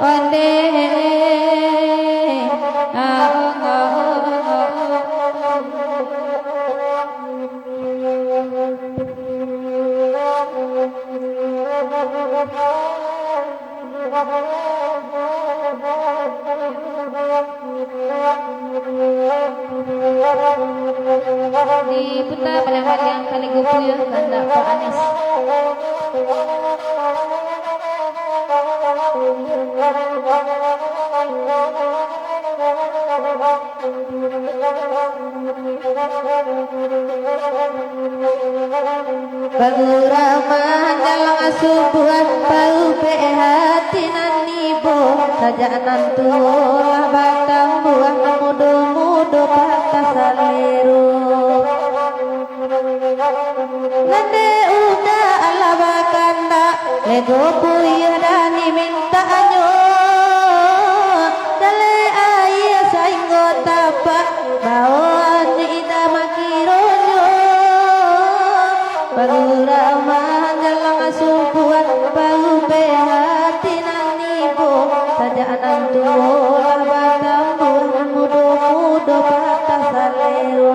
ondeh. Diputa baliang-baliang ka Lego Puyuah, kandak Pak Anis. Pagurauan manjalang subuah, paubek hati nan ibo. Sajak nan tuo lah batambuah, nan mudo-mudo patah salero. Nan dek uda alah bakandak, Lego Puyuah dani mintaknyo. Jaleh aia sainggo tapak, baoan indak makironyo. Pagurauan manjalang subuah, paubek hati nan ibo. Sajak nan tuo lah batambuah, nan mudo-mudo patah salero.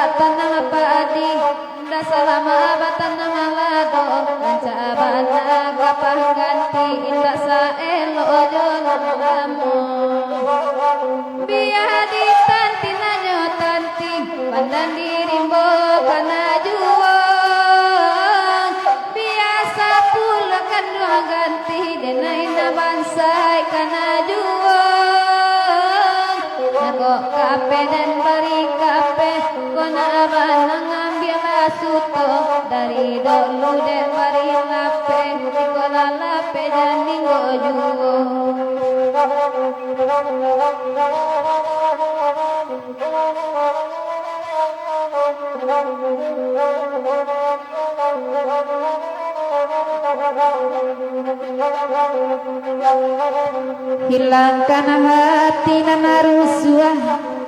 Tanam padi, indak salamo batanam lado, rancak bana ka pangganti, indak saelok jo nan lamo. Bia di tanti nanyo tanti, pandan di rimbo kana juo. Biaso pulo kanduang ganti, denai nan bansai kana juo. Nangkok kapeh den bari kapeh, kok nak banang ambiaklah suto. Dari dulu den bari lapeh, iko lah lapeh jan ninggo juo. Hilangkan hati nan rusuah,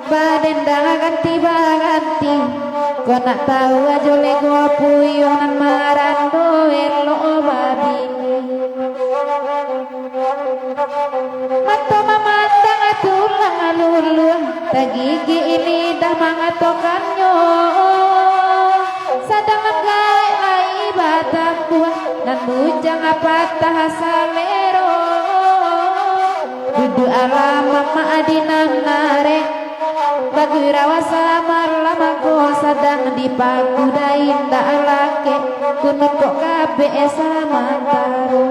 badendang ganti baganti. Kok nak tahu ajo lego puyuang nan marando elok babini. Mato mamandang tulang luluah, tagigik lidah mangatokannyo. Sadang nan gaek lai batambuah, nan bujang patah salero. Duduak alam mamak di nan arek, bagurau samalam ko sadang dipakudai indak lakek, kunun kok kabek samantaro.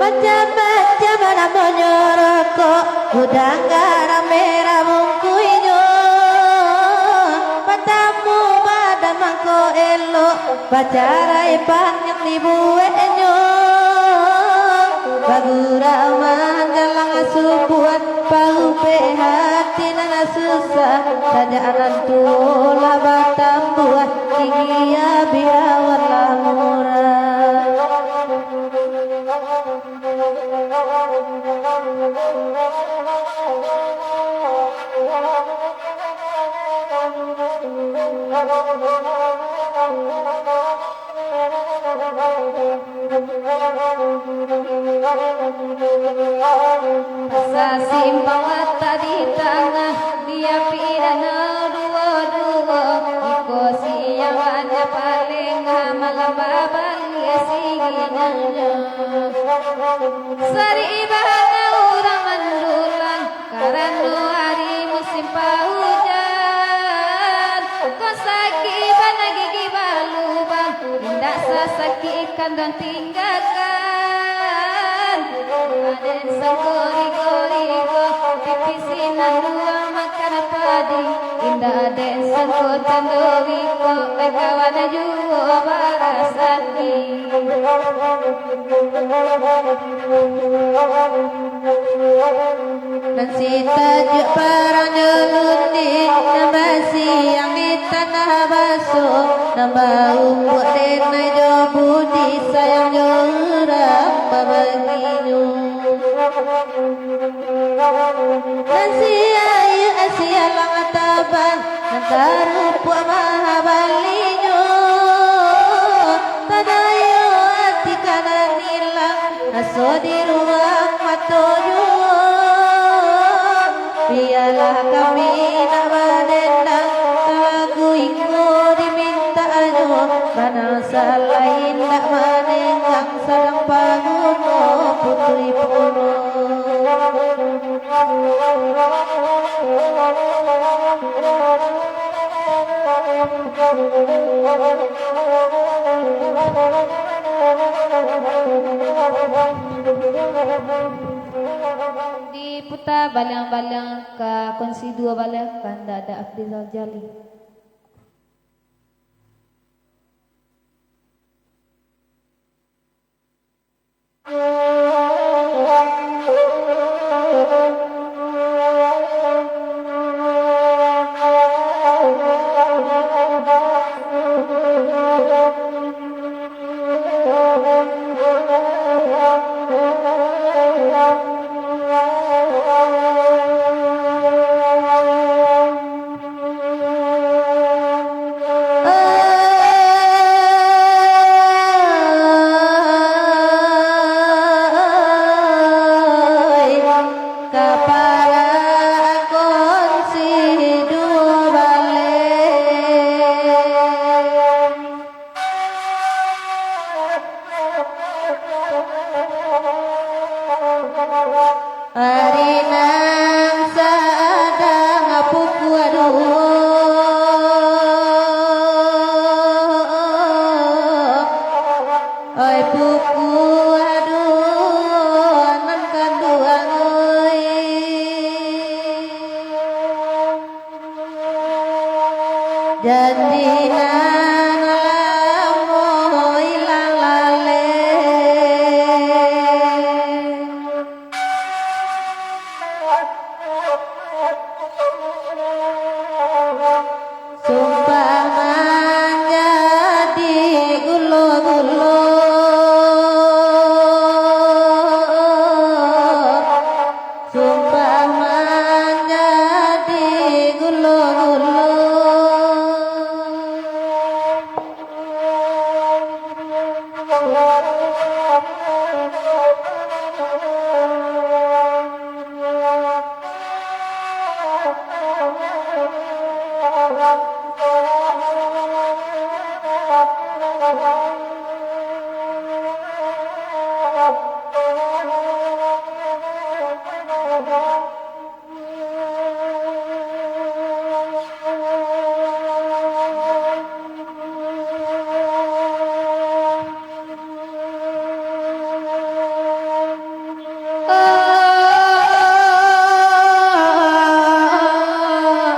Macam-macam namonyo rokok, udang garam merah bungkuihnyo. Batamu badan mangko elok, bacarai paniang dibueknyo. Bagurau manggalang subuah, paupek hati nan susah. Sajak nan tuo lah batambuah, tinggi abih awan lah murah. Sasimpang latak di tangah, diapi danau duo-duo. Iko siang banyak palengah, malam babaliak siginangnyo. Sarik ibana urang mandulang, karano ari musim paujan. Kok sakik bana gigi balubang, indak sasakik kanduang tinggakan. Aden sangko rigo-rigo, pipi sinan duo makan padi. Indak aden sangko tando wiko, eh, kawan juo barasaki. Nan sitajuak parangnyo lundi, nan basiang di tanah baso, nan baumbuak denai jo budi, sayang jo urang babaginyo. Nan siaik sialang tabang, nan tarupuak mahabalinyo. Tadayo ati ka nan ilang, aso di ruang mato juo. Bialah kami nak badendang, talagu iko dimintaknyo, bana salain nak manenggang, sadang paguno putuih pulo. Diputa baliang-baliang ka kunsi duo baleh, kandak ada Afrizal Jalil. Janji nan lamo ilang laleh. Sumpah manjadi gulo-gulo. Sumpah manjadi gulo-gulo.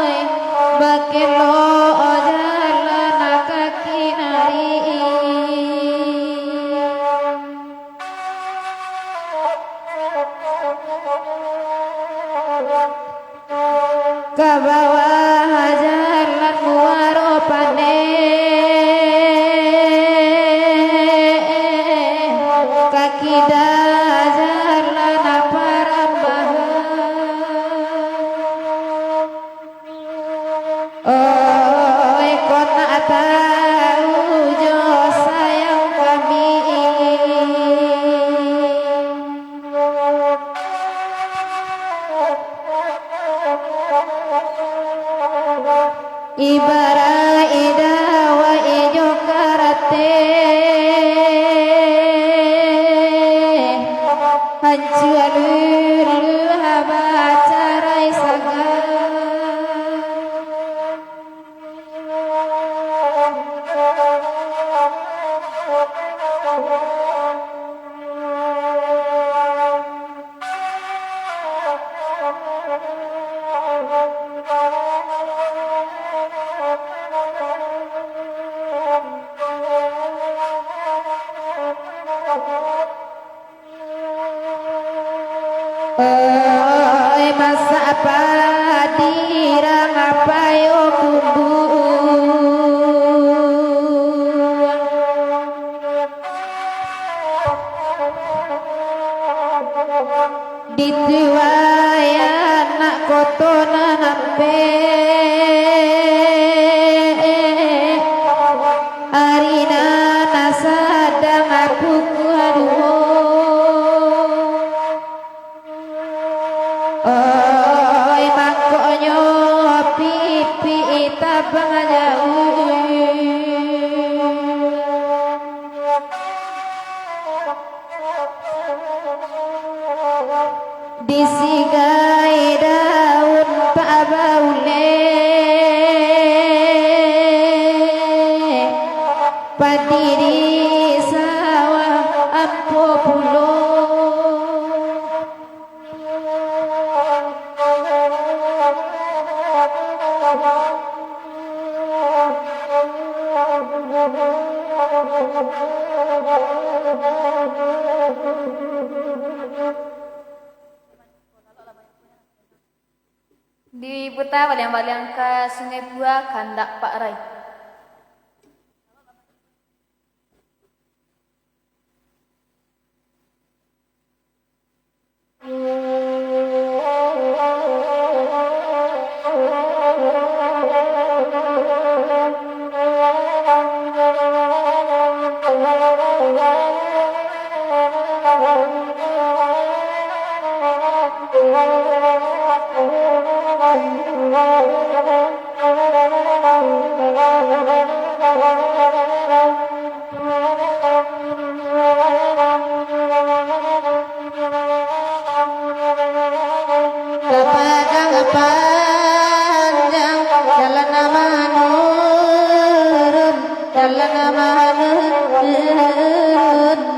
Oi, bakelo jalan kaki nari. Ka bawah jalan Muaro Paneh, ka kida jalan Parambahan. Oi, kok nak tahu jo sayang kami. Ibaraik dawai jo karateh, hancua luluah bacarai saga. Oi, masak padi rang payo kumbu. Dituai anak koto nan ampek, ari nan sadang pukua duo. Oi, mangkonyo pipik tabang jauah. Disigai daun pak baulek, padi di sawah ampo pulo. Diputa baliang-baliang ka Sungai Pua, kandak Pak Rai. Bapadang panjang jalan manurun, jalan manurun,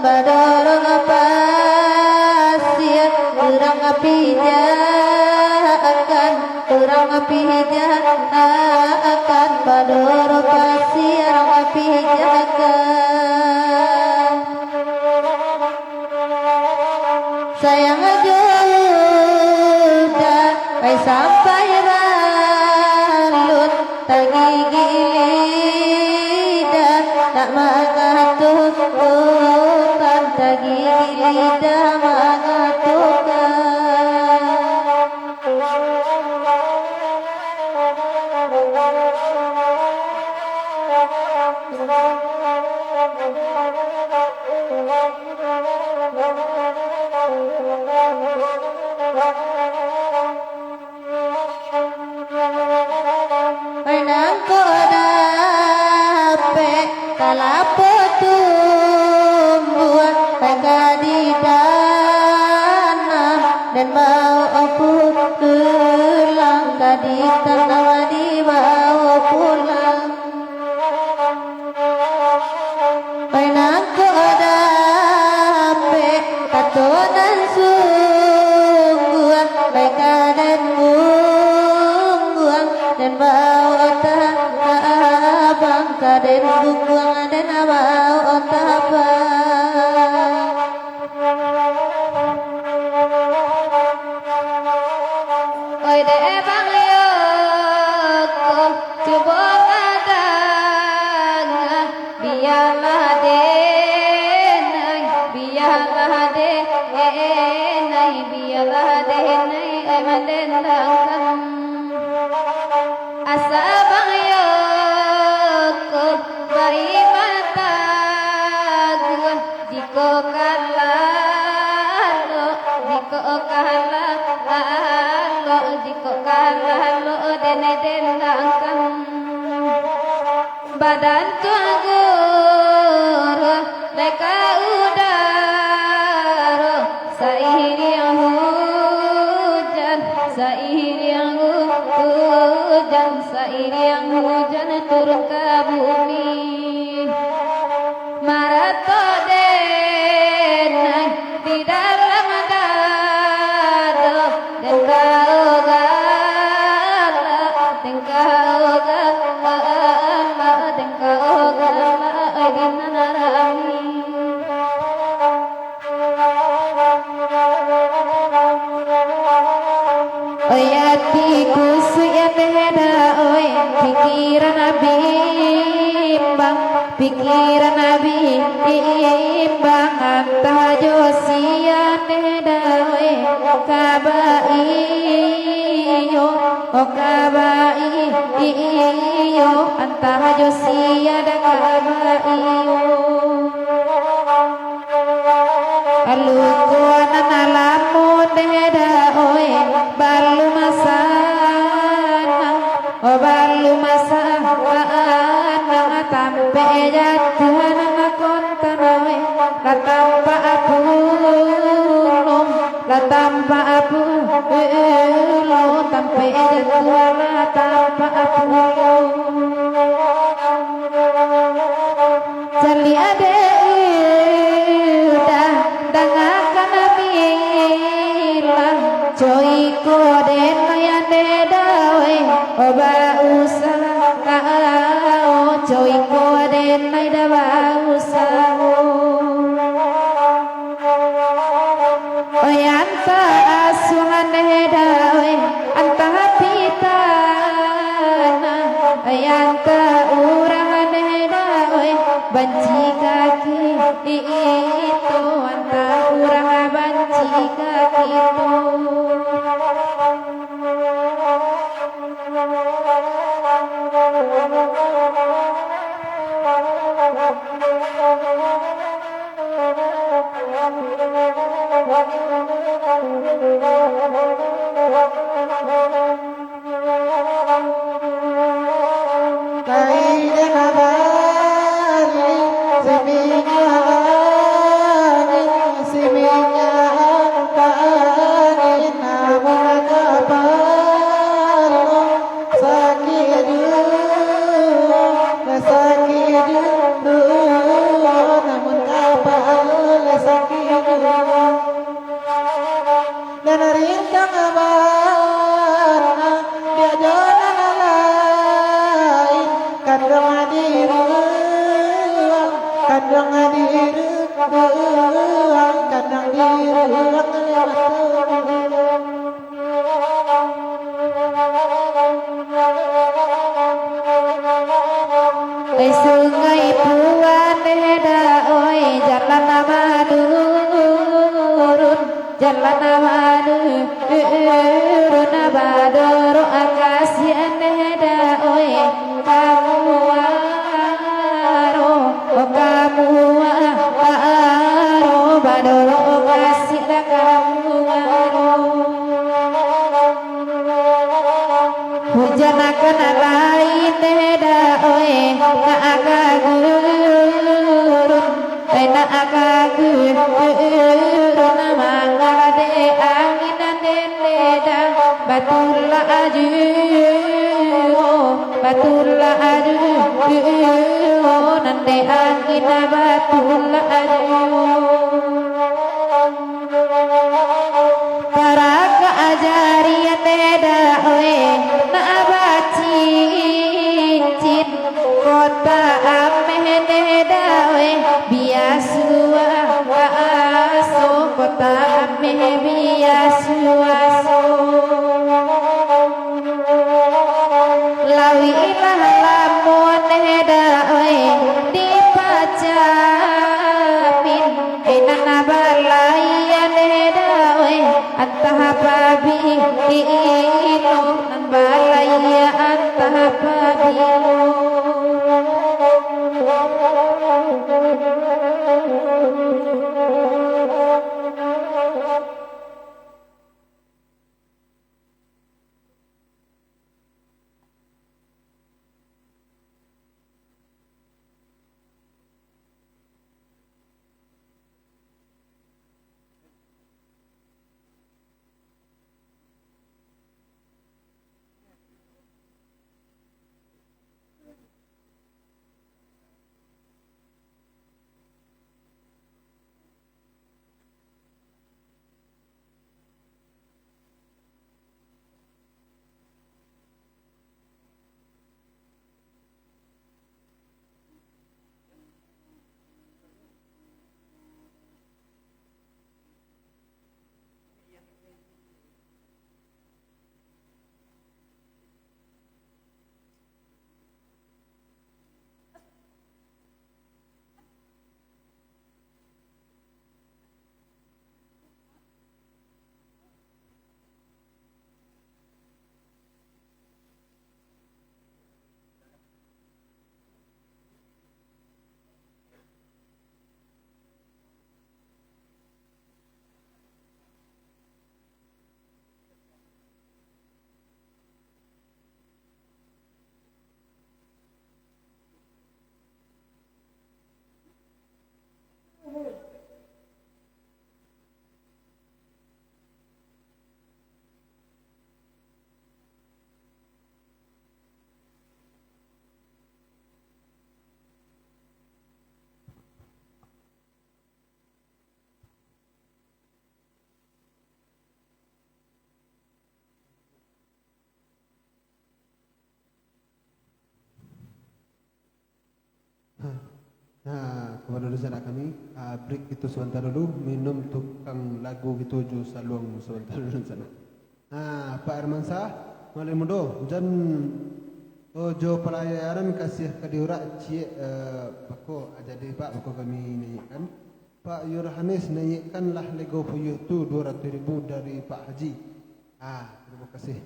badorong pasia, urang pijakan, urang pijakan, badorong Pasiar mapijakan. Sayang jo udah, ai sampai ralut, tagigik lidah, nak mangatokan, tagigik lidah mangatokan. Nangko dapek kalapo tumbuah, ka ditanam, den bawo pulang, ka ditanam, dibawo pulang. Pai nangko dapek kato nan sungguah, pai ka den bungguang, den bawo tabang, ka den bungguang, den bawo tabang. Oi dek bang yo ko, cubo ngadanga, bialah denai, bialah denai, bialah denai, ai mandendangkan. Asa bang yo ko, bari mataguah, jiko ka lalok, jiko ka lalok, jiko ka lalok, denai dendangkan. Badan tu anggur, lai ka udaro, sairiang hujan, sairiang hu-, hujan, sairiang hujan turun ka bumi. Marato denai di dalam dado, den kawo galak, den kawo galak, den kawo galak, ai di nan rami. Oi ati kusuik yo neh da oi, pikiran bimbang, pikiran bimbang, antah jo sia neh da oi, ka baiyo, oh ka baiyo, antah jo sia da ka baiyo. Luko nan lamo neh da oi, balum sanang, oh balum sanang, tampek jatuah nan kontan oi, lah tampak pulung, lah tampak pulung, tampek jatuah lah tampak pulung. Caliak dek udah, dangakan bilang, co iko denai neh da oi, oh bausaho, co iko denai da bausaho. Oi antah asuang neh da oi, antah pitanah, oi antah urang neh da oi, banci ka kito, antah urang banci ka kito. Kain abari, siminyak angin, siminyak angin, namun kapalo sakik juo, sakik juo, namun kapalo sakik juo. Nan rintang bana, diak jo nan lain, kandung Diruang, kadang diruang, kadang diruang. Oi Sungai Puan, eh, da, oi, jalan manurun. Jalan manurun, badorong kasian, eh, da, oi, kamuaro, kamuaro, badorong kasian, da, kamuaro. Hujan akan lai, eh, da, oi, nak ka gurun. Ai nak ka gurun, mangaladek angin nan dendedang, batulak juo, batulak juo, nan dek angin batulak juo. Parakak jari nan dendedang, oi, nak bacincin. Kota ameh dendedang, oi, biaso aso, kota ameh biaso aso. Lauik lah lamo dendedang, oi, dipacapin. Inan balaian dendedang, oi, antah pabilo. Balaian antah pabilo. Nah, kapado dunsanak kami, ah, break kito sabanta dulu, minum tukang lagu kito jo saluang sabanta dulu dunsanak. Nah, Pak Hermansyah, Malin Mudo, jan, oh, jo palayanan kasiah ka diurak ciek, eh, bako, ah, jadi, Pak, bako kami naiakkan. Pak Yohanes, naiakkanlah lego puyuh tu duo ratuih ribu dari Pak Haji. Ah, tarimo kasih.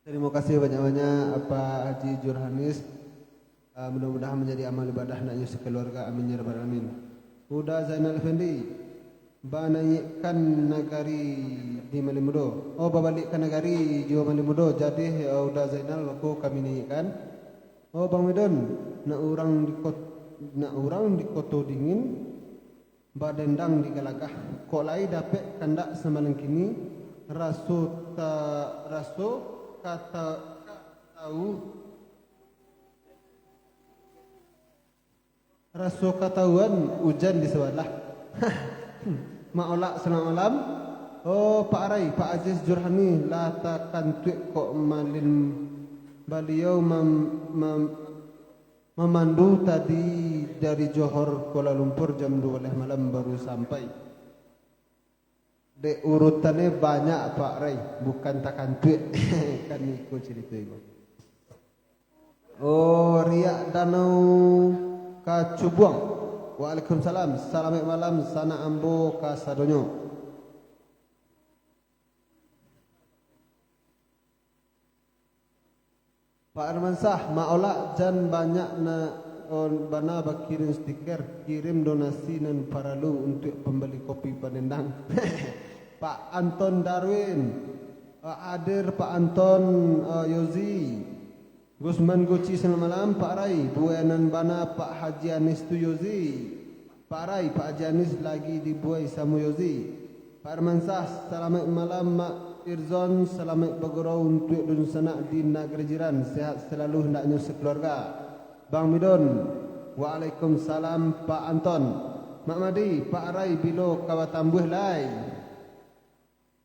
Tarimo kasih banyak-banyak, Apak Haji Jurhanis. Ah, mudah-mudahan manjadi amal ibadah nak nyo sakaluarga. Amin ya rabbal alamin. Uda Zainal Effendi, banaiakkan nagari di Malin Mudo. Oh, babaliak ka nagari juo Malin Mudo. Jadi, ah, Uda Zainal, mako kami naiakkan. Oh, Bang Midon, nak urang di kot-, nak urang di koto dingin, badendang di galagah. Kok lai dapek kandak sambalangkini, raso ta-, raso kata-, katau-, raso katauan ujan di sabalah. Maolak, salamat malam. Oh, Pak Arai, Pak Aziz Jurhani, lah takantuik kok Malin, Baliau mam-, mam-, mamandu tadi dari Johor Kuala Lumpur jam duo baleh malam baru sampai. Dek urutannyo banyak, Pak Rai, bukan takantuak. Kan iko carito iko. Oh, Riak Danau Kacubuang. Waalaikumsalam. Salamaik malam, sanak ambo kasadonyo. Pak Armansyah, maolak jan banyak na, on, bana bakirim stiker, kirim donasi nan paralu untuak pambali kopi padendang. Pak Anton Darwin, eh, hadir Pak Anton, eh, Yozi. Gusman Guci, selamat malam, Pak Rai. Buai nan bana Pak Haji Anis tu Yozi. Pak Rai, Pak Haji Anis lagi dibuai samo Yozi. Pak Armansyah, salamaik malam, Mak Irzon, salamaik bagurau untuak dunsanak di nagari jiran, sehat selalu hendaknyo sekeluarga. Bang Midon, waalaikumsalam, Pak Anton. Mak Madi, Pak Rai bilo ka batambuah lai?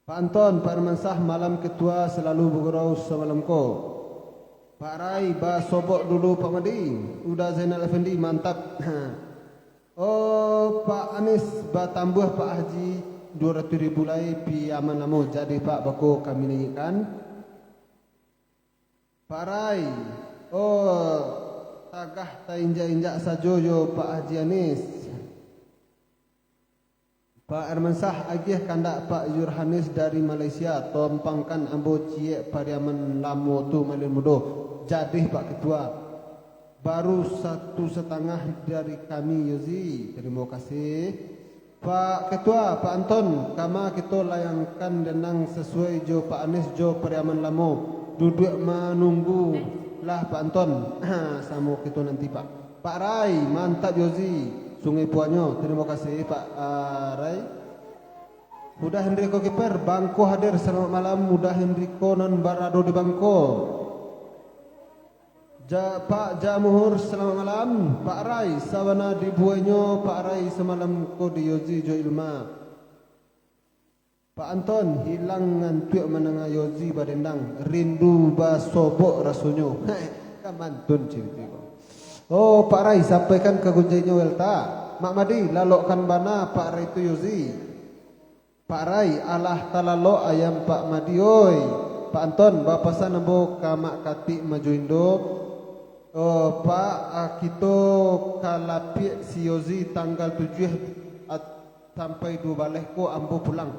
Pak Anton, Pak Armansyah, malam ketua selalu bagurau samalam ko. Pak Rai, basobok dulu Pak Madi. Uda Zainal Effendi, mantap. Oh, Pak Anis, batambuah Pak Haji, duo ratuih ribu lai, pi aman lamo. Jadi, Pak, bako kami naiakkan. Pak Rai, oh, tagah tainjak-injak sajo jo Pak Haji Anis. Pak Armansyah, agiah kandak Pak Yurhanis dari Malaysia, tompangkan ambo ciek Pariaman Lamo tu, Malin Mudo. Jadih, Pak Ketua. Baru satu satangah dari kami, Yozi. Tarimo kasih. Pak Ketua, Pak Anton, kama kito layangkan denang sasuai jo Pak Anis jo Pariaman Lamo. Duduak manunggu lah, Pak Anton. Samo kito nanti, Pak. Pak Rai, mantap Yozi. Sungai Puanyo, tarimo kasih, Pak, ah, Rai. Huda Hendriko Kiper, Bangko hadir, salamaik malam, Huda Hendriko nan barado di Bangko. Ja-, Pak Jamuhur, salamaik malam. Pak Rai, sabana dibuainyo Pak Rai samalam ko di Yozi jo Ilma. Pak Anton, hilang ngantuak mandanga Yozi badendang, rindu basobok rasonyo. Heh, kamantun carito ko. Oh, Pak Rai, sampaikan ka gunjainyo Welta. Mak Madi, lalokkan bana Pak Rai tu Yozi. Pak Rai, alah talalok ayam Pak Madi, oi. Pak Anton, bapasan ambo ka Mak Katik Majo Indo, oh, Pak, ah, kito ka lapiak si Yozi tanggal tujuah at-, sampai duo baleh ko ambo pulang.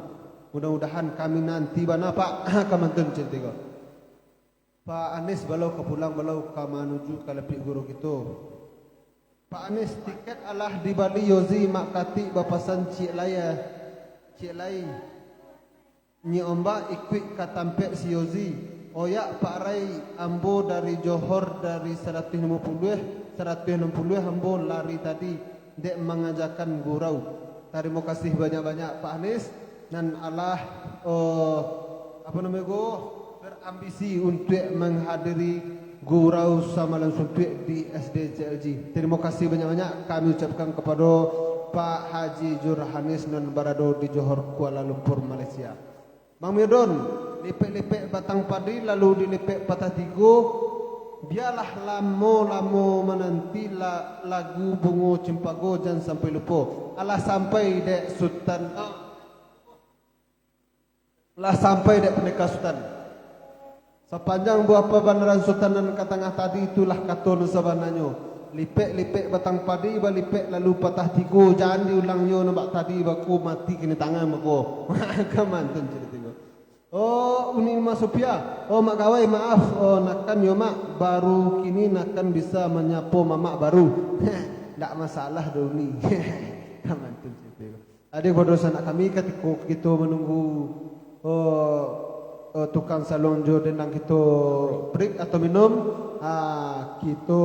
Mudah-mudahan kami nanti bana, Pak. Kamantun carito ko. Pak Anis balau ka pulang, balau ka manuju ka lapiak guru kito. Pak Anis, tiket alah dibali Yozi, Mak Katik bapasan ciek lai, ciek lai. Nyi Ombak ikuik ka tampek si Yozi. Oyak Pak Rai, ambo dari Johor dari saratuih limo puluah, saratuih anam puluah ambo lari tadi, dek mangajakan gurau. Tarimo kasih banyak-banyak, Pak Anis, nan alah, oh, apo namo ko, berambisi untuak manghadiri gurau samalam suntuak di S D C L G. Tarimo kasih banyak-banyak kami ucapkan kapado Pak Haji Jurhanis nan barado di Johor, Kuala Lumpur, Malaysia. Bang Miodon, lipek-lipek batang padi lalu dilipek patah tigo, bialah lamo-lamo mananti la-, lagu Bungo Cimpago jan sampai lupo. Alah sampai dek Sutan, ah, lah sampai dek Pandeka Sutan. Sapanjang buah pabanaran Sutan nan ka tangah tadi, itulah kato nan sabananyo. Lipek-lipek batang padi, balipek lalu patah tigo, jan diulang yo nan bak tadi, bako mati kini tangan bako. Kamantun carito ko. Oh, Uni Mas Sofia. Oh, Mak Gawai, maaf. Oh, nakan yo, Mak. Baru kini nakan bisa manyapo mamak baru. Ndak masalah doh, Uni. Kamantun carito ko. Adik bodoh sanak kami, katiko kito manunggu, oh, oh, tukang saluang jo dendang kito break atau minum, ah, kito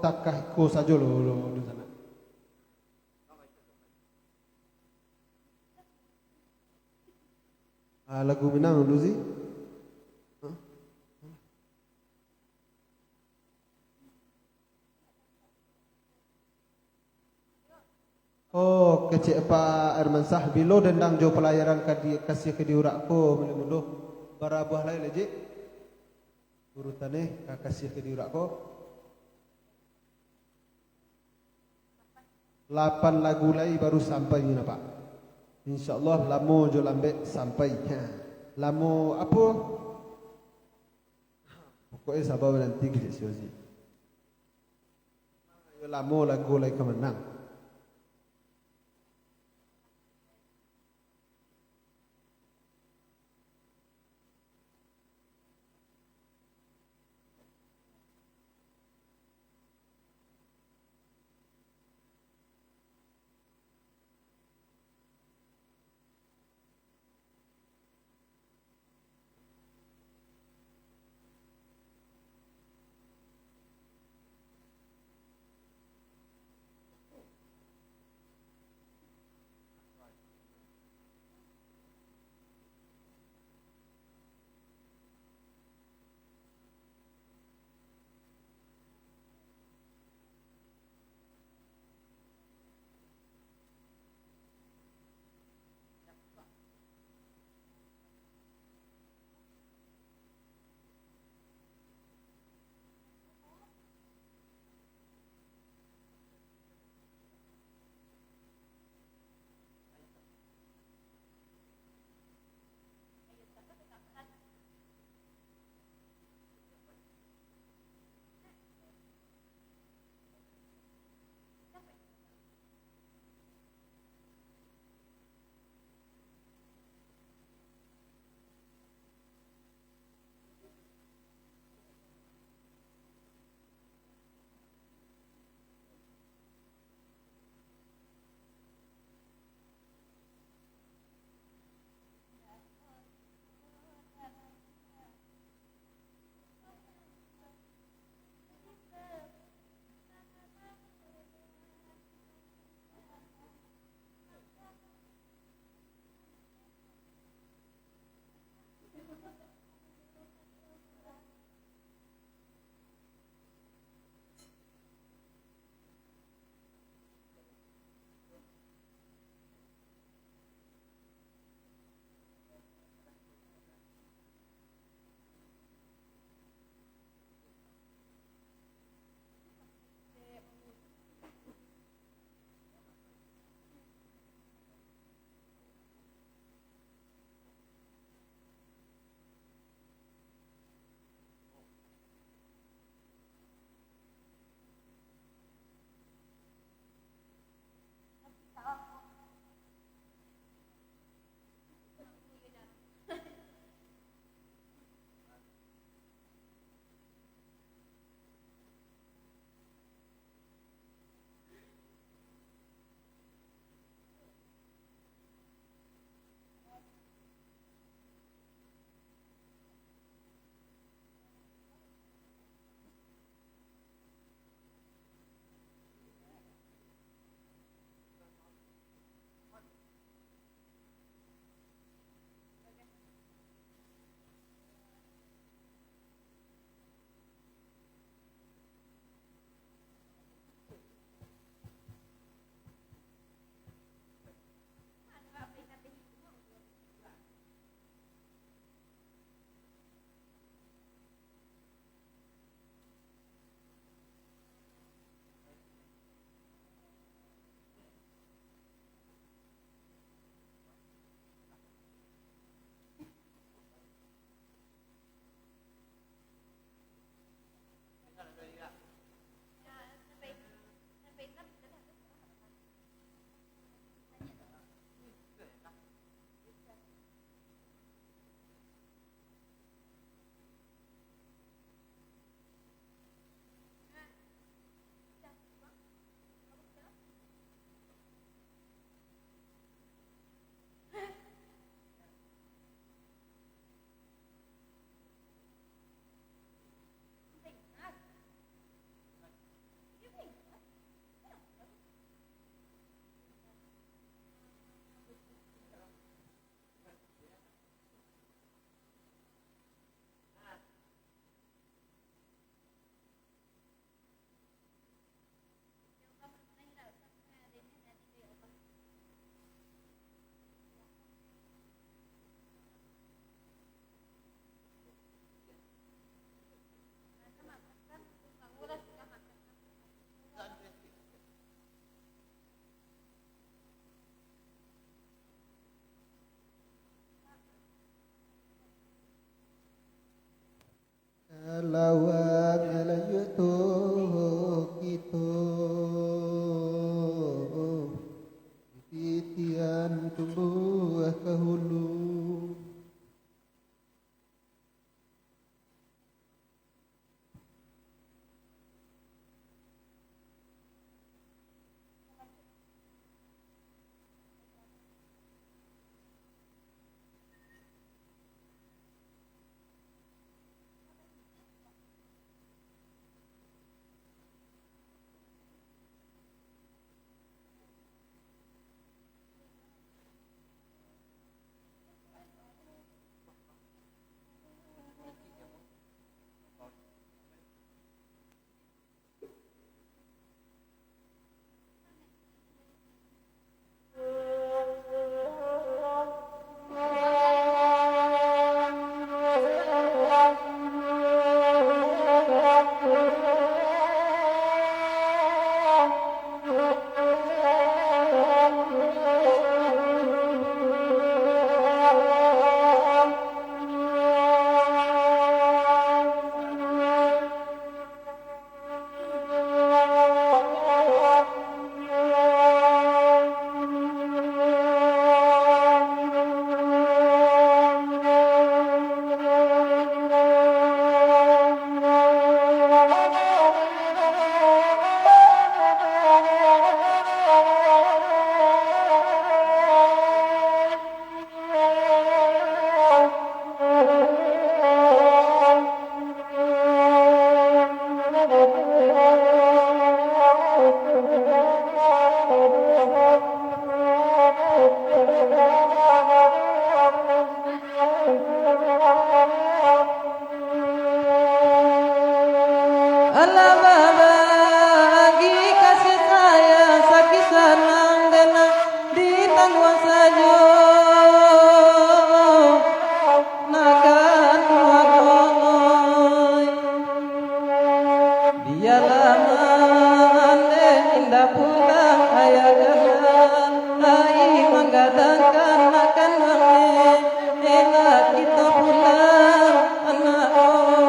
takah iko sajo lo, lo, lo sanak. Ah, lagu Minang dulu, Zi. Hah? Oh, kecek Pak Armansyah, bilo dendang jo palayaran ka di-, kasiah ka diurak ko, Malin Mudo. Bara buah lai, Lejik? Guru Taneh ka kasiah ka di urak ko. Lapan lagu lai baru sampai ni, nampak. InsyaAllah, lamo jo lambek sampai. Ha. Lamo apo? Pokoknyo saba mananti kecek si Ozi. Yo lamo lagu lai ka manang. Alah babagi kasih sayang, sakik sanang dek nan ditangguang sajo. Nak kanduang oi. Bialah mandeh indak pulang ayah gadang, lai manggadangkan nak kanduang eh, elak kito pulang anak oi.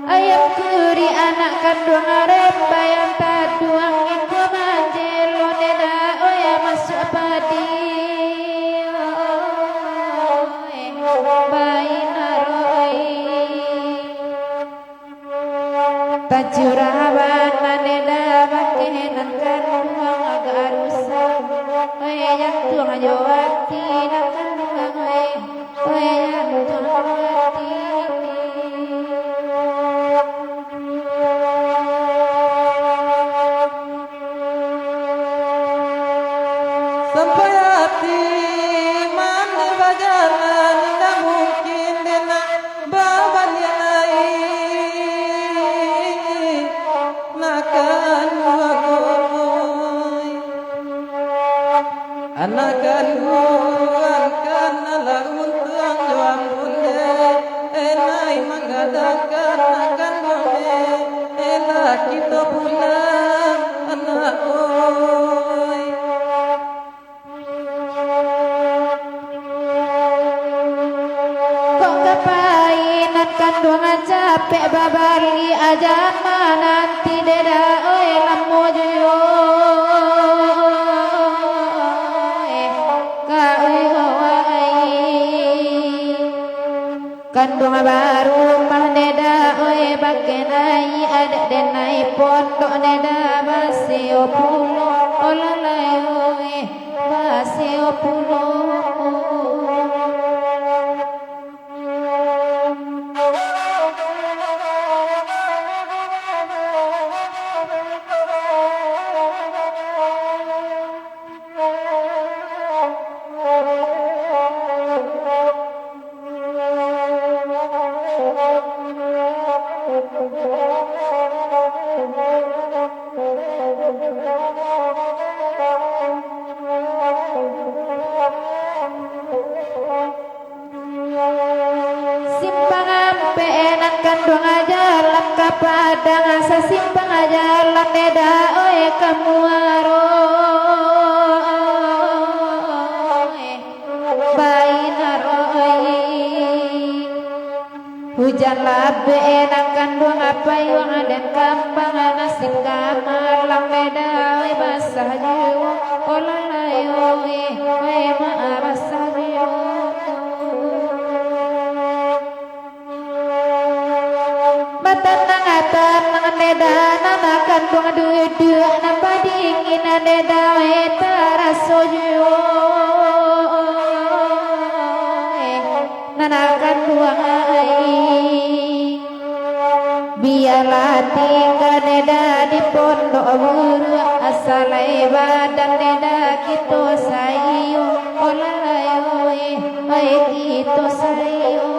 Ayam kuri anak kanduang arem, bayang taduang iko manjelo, neda oi, masuak padi, oi, bainaroi. Tacurah bana neda bakeh nan kanduang agak rusak. Oi, jantuang jo ati nan kanduang, oi. Oi, jantuang jo ati. Sampai ati mandeh bajalan, indak mungkin dek nak babaliak lai. Nak kanduang oi. Anak kanduang kan alah untuang jo ambun deh. Eh, lai manggadangkan nak kanduang eh, elak kito pulang anak oi. Kok ka pai nan kanduang capek babaliak, aja mananti deda oi, lamo juo ka oi. Kanduang barumah neda oi, bakenai adat denai pondok neda, basio pulo olalai oi, basio pulo. Simpang ampek nan kanduang jalan ka Padang, sasimpang jalan neda oi ka Muaro, bainaroi. Hujan labek nan kanduang payuang, den kambang nasib ka malang neda oi, basah juo olalai oi, oi mak, basah juo. Batanang-tanang neda nan kanduang, duduak nan padingin neda oi, taraso juo nan kanduang ai. Bialah tingga neda di pondok buruak, asalai badan neda kito saiyo, olalai oi, oi kito saiyo.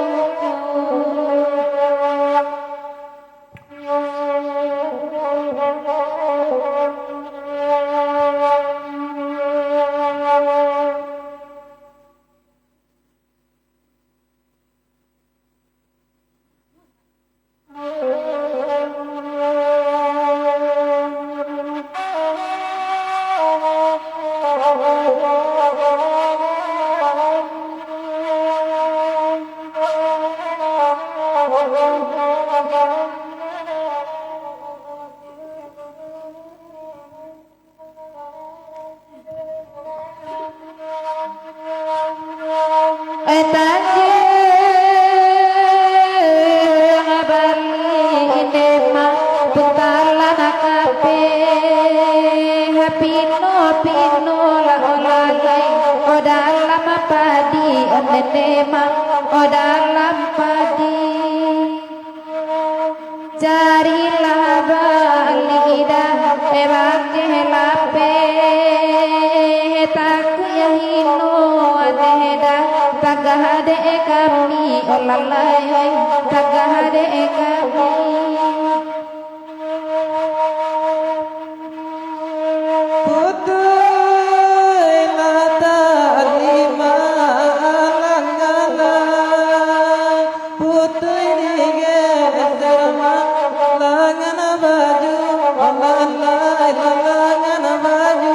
Eh, Tanjuang Bali ini mah putalan kabeh, pino-pino lah olalai, oh dalam padi, oh nene mah, oh dalam padi. Carilah baliak dah, eh, bakeh lapeh, takuik hino ateh Tagah dek kami, oh lalai, tagah dek kami. Putuihlah tali maalang-alang, putuih digeser ma-, langan baju, oh lalai, langan baju.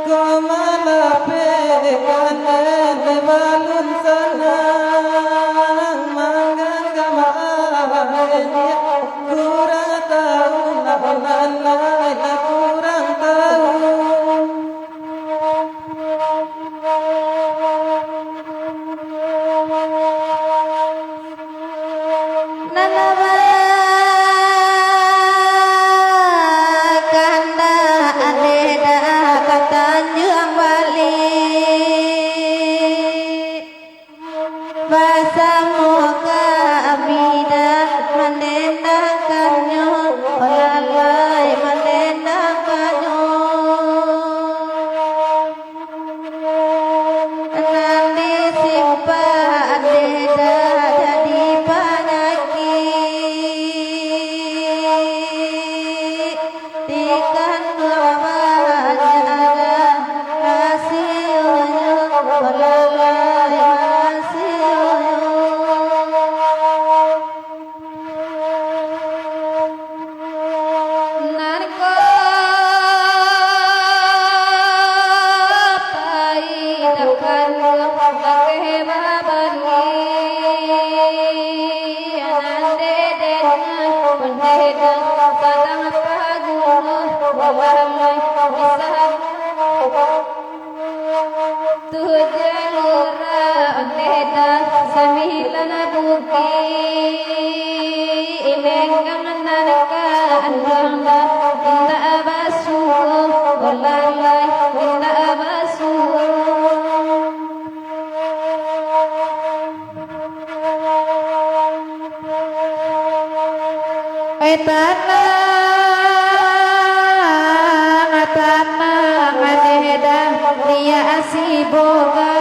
Ko malapehkan dek balun sanang, mangganggam aia, kurang tahu nak lalai, nak kurang tahu. Nan bakahandak dek dah ka Tanjuang Bali, basamo ka Abida mandendangkannyo, oh lalai mandendangkannyo. Nan disimpan dek dah jadi panyakik, dikanduang banyak dah rasionyo, lalai rasionyo. Nan ko pai takan lakeh babani, nan dek denga pandai dang padang paguno, walah lai bisa. Tu jalur dek dah sambilan bukik, lenggang nan ka anduang dah indak basuo, oh lalai indak basuo. Eh, tanang, tanang, dek dah, niaik siboga,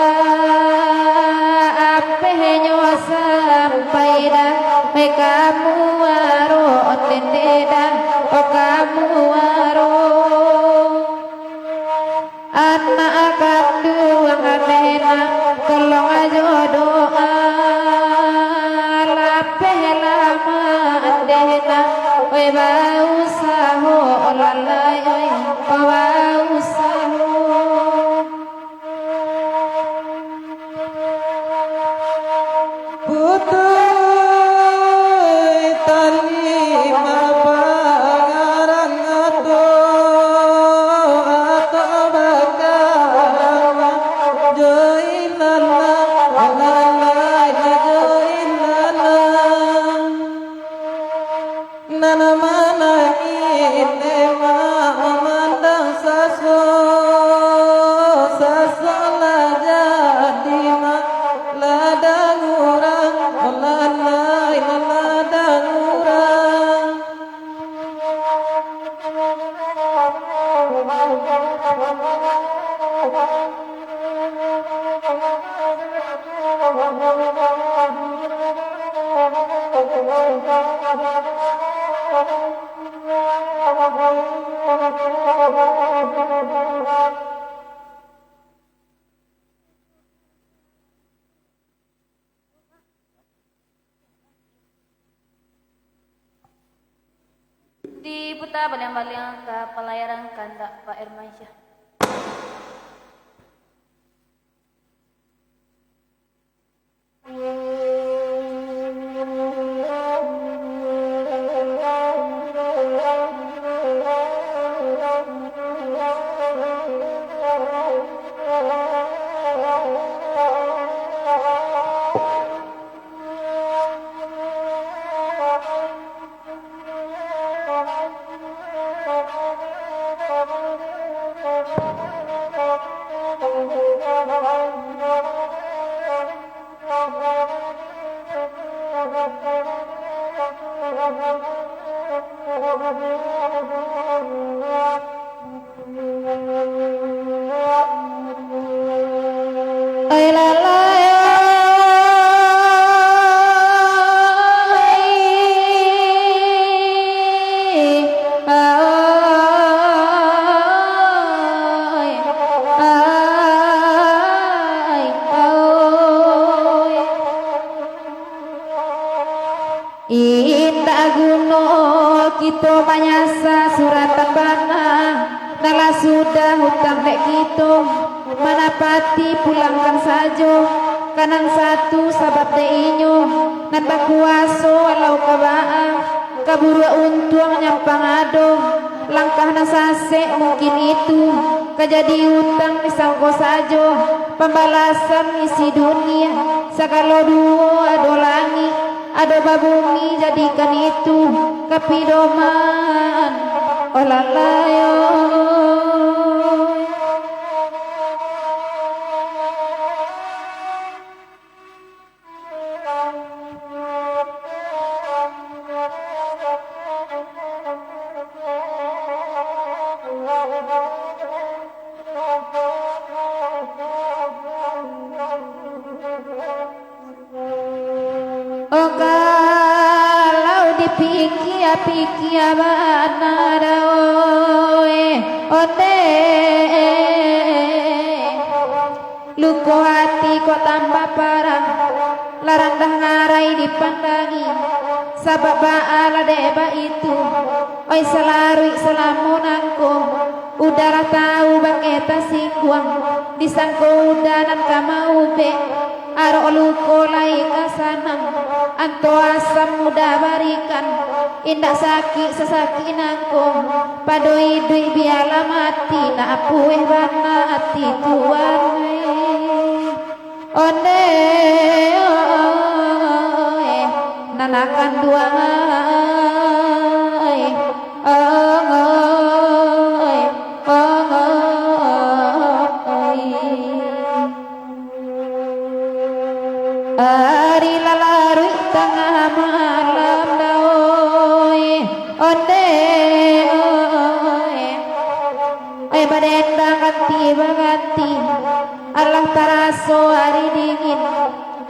apehnyo sampai dah, eh, ka muaro, dek dah, oh, ka muaro. Anak kanduang Aminah, tolong jo doa, lapehlah mandeh nah, oi bausaho, lalai oi, bausaho. Putuih tali mapangarang ato, ato bakawan jo ilalah, lalai jo ilalah. Nan manangih dek mamandang saso, saso lah jadi ma-, ladang urang, lalai lah ladang urang. Diputa baliang-baliang ka Palayaran kandak Pak Irmansyah. Ai lalai, ai, ai, ai, ai. Indak guno kito manyasa suratan bana, nan lah sudah utang dek kito, manapati pulangkan sajo, ka nan satu sabab dek inyo, nan bakuaso walau ka baa, ka buruak untuang nyampang ado, langkah nan sasek mungkin itu, ka jadi utang disangko sajo, pambalasan isi dunia, sagalo duo ado langik, ado babumi jadikan itu ka pidoman. Oh lalai, oh. Oh, kalau dipikia-pikia bana, oi, ondeh. Luko ati kok tambah parah, lah randah ngarai dipandangi. Sabab baa lah dek baitu, oi, salaruik salamo nangko. Udah lah tau bakeh tasingguang, disangko udah nan ka maubek. Arok luko lai ka sanang, anto asam udah barikan. Indak sakik sasakik nangko, pado iduik bialah mati, nak apuih bana ati tuan. Ondeh, oi, nan akan duang, oi, oi, oi. Ari lah laruik tangah malam, oi, ondeh, oi. Ai, badendang ganti baganti, alah taraso ari dingin.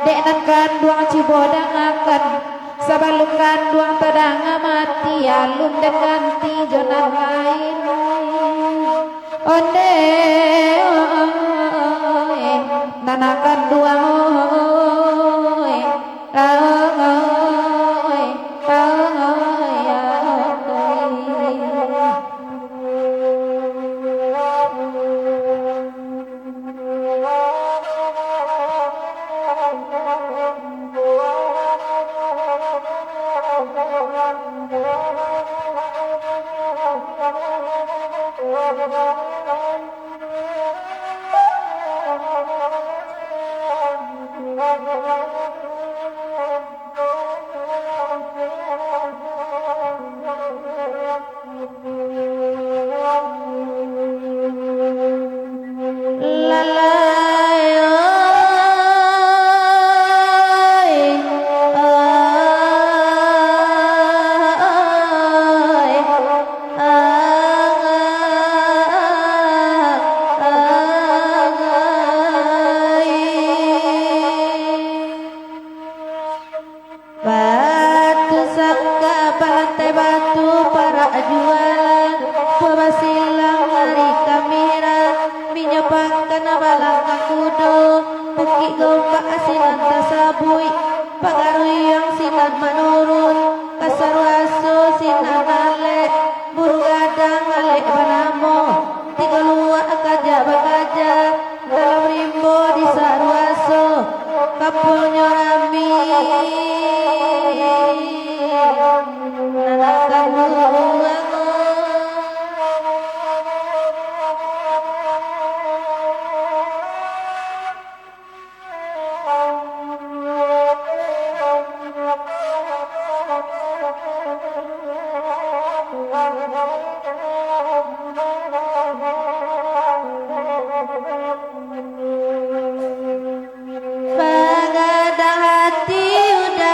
Dek nan kanduang cubo dangakan, sabalun kanduang tadanga mati, alun den ganti jo nan lain. Ondeh, oi, nan kanduang, oi, oi, oi, oi. Lalai, oi, oi, oi, oi. Batu sangka balantai batu, parak jualan, buah basilang ari kamera, minyo pakan balangkah kudo, bukik gombak sinan tasabuik, pagaruyang sinan manurun, kasaruaso sinan alek, buru gadang alek banamo, tigo luak kajak bakaja, dalam rimbo di saruaso, kampuangnyo rami, nan akan duango. Pagadang hati udah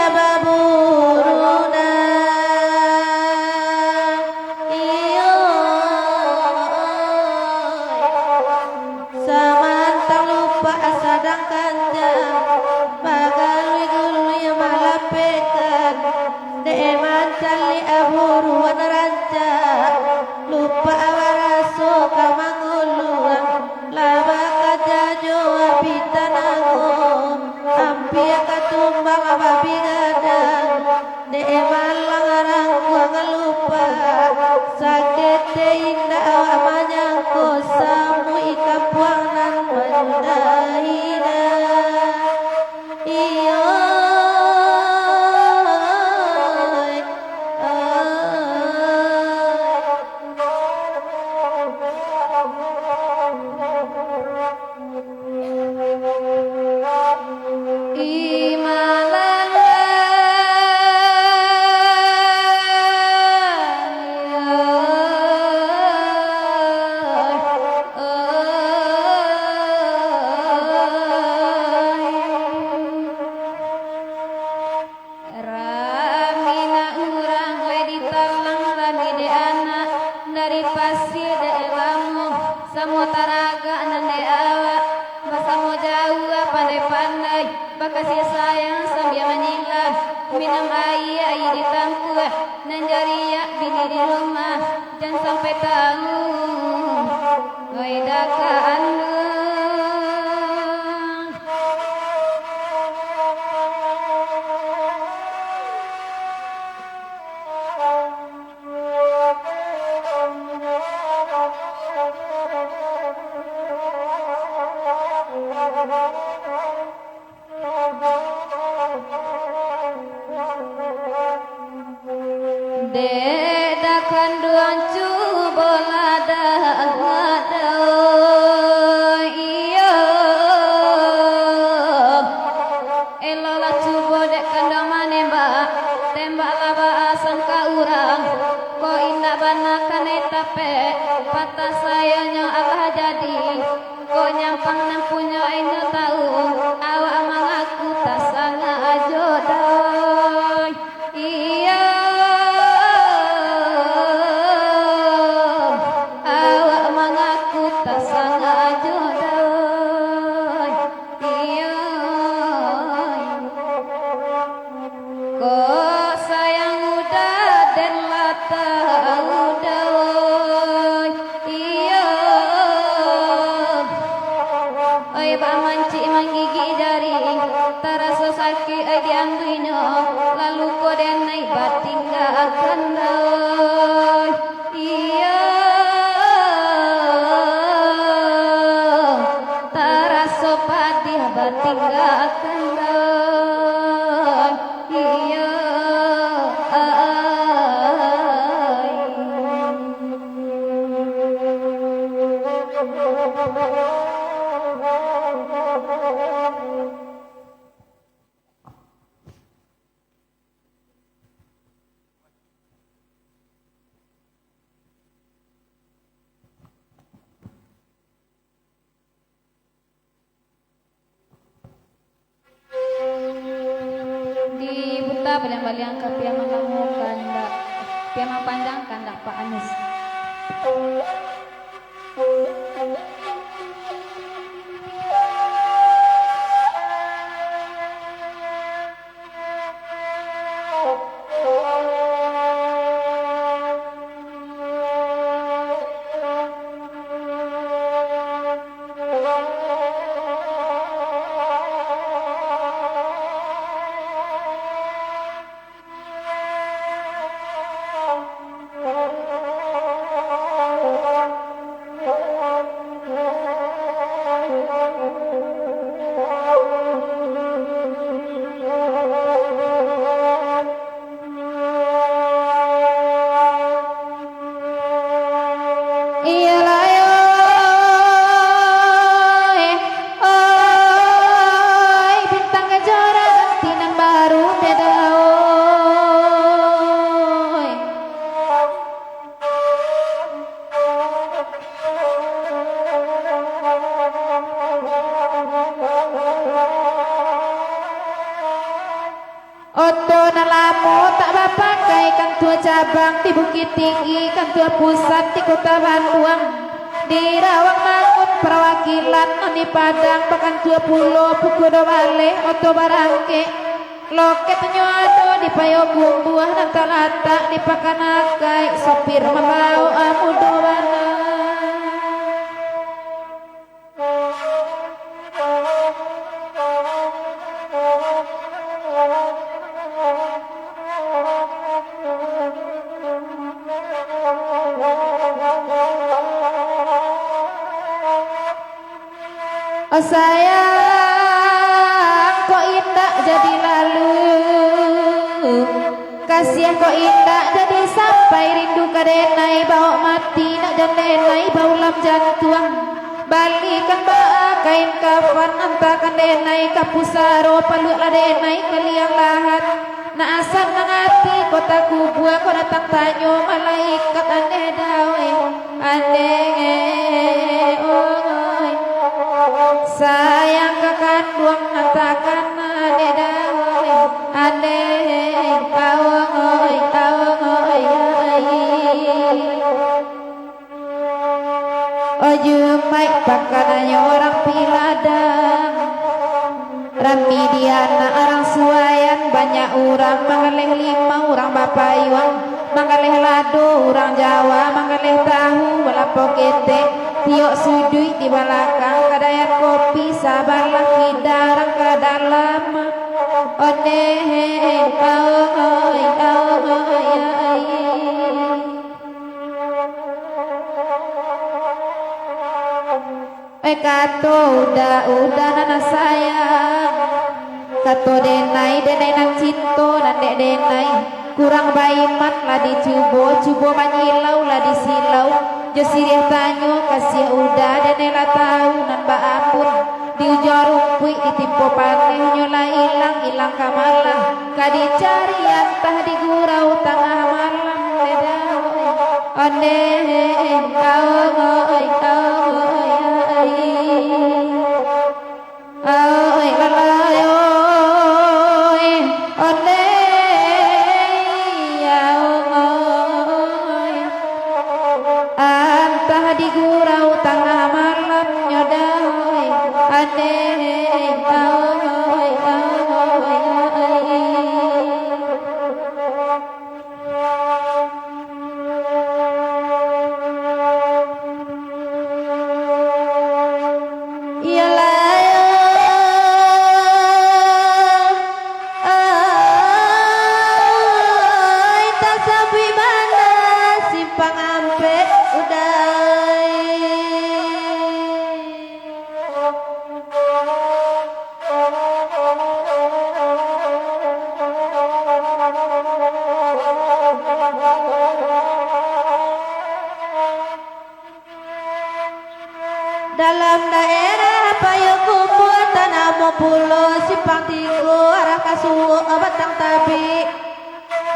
Jauah pandai-pandai, bakasiah sayang sambia manyilah. Minum aia, aia di tampuah, nan jariak bini di rumah, jan sampai tahu, oi daka anduang. Dek daka anduang cubolah dado, iyo. Eloklah cubo dek kanduang manembak, tembaklah baa sangka urang. Kok indak bana kanai tapek, patah sayonyo alah jadi. Kok nyampang nan punyo inyo tahu, awak mangaku tak sangajo doh. Iyo, awak mangaku tak sangajo doh. Iyo. Kok sayang udah den lah tahu doh. Iyo. Oi, bak mancik manggigik jari, taraso sakik oi di ambuinyo, lalu ko den ai batinggakan doh. Iyo, taraso padiah batinggakan doh. Iyo, ai. Diputa baliang-baliang ka piaman lamo kandak, piaman panjang kandak Pak Anus. Iyolah yo, oi, bintang kejora ganti nan baru beda, oi. Oto nan lamo tak bapakai, kantua cabang di Bukittinggi, kantua pusat di Kota Banduang, di Rawang Mangun parawakilan, nan di Padang bakantua pulo, pukua duo baleh oto barangkek. Loketnyo ado di Payokumbuah nan talatak di Pakanakai, sopir mambaok mudo bana. Oh sayang, kok indak jadi lalu, kasiah kok indak jadi sampai, rindu ka denai baok mati, nak jan denai baulam jantuang. Balikan baa kain kafan, antakan denai ka pusaro, paluaklah denai ka liang lahat. Nak asan mangati kota kubua, kok datang tanyo malaikat, aneh dawai, aneh, oi. Sayang ka kanduang, antakan aneh dawai, aneh, awong oi, awong oi, ai. Oh Jumaik pakananyo urang Piladang, Kami di anak urang Suayan, banyak urang manggaleh limau, urang bapayuang, manggaleh lado, urang Jawa, manggaleh tahu, balapo ketek, tiok suduik di balakang, kadaian kopi sabalah, kidarang ka dalam. Ondeh, aoi, aoi, aoi. Eh, kato uda, uda nan sayang. Kato denai, denai nan cinto, nan dek denai. Kurang baiman lah dicubo, cubo manyilau lah disilau. Jo siriah tanyo, kasiah uda, denai lah tahu nan baa pun. Di ujuang rumpuik ditimpo paneh, nyo lah ilang, ilang ka malah. Ka dicari antah di gurau tangah malam, dedang. Ondeh, aoi, aoi, aoi. Aoi, lalai, oi. Ondeh, aoi. Antah di gurau tangah malam nyo dai. Ondeh, aoi, aoi, aoi. Iyolah, ai, tasabuik bana simpang ampek udai. Dalam daerah Payokumbuah, tanamo pulo Simpang Tigo, arah ka Suok Batang Tabik.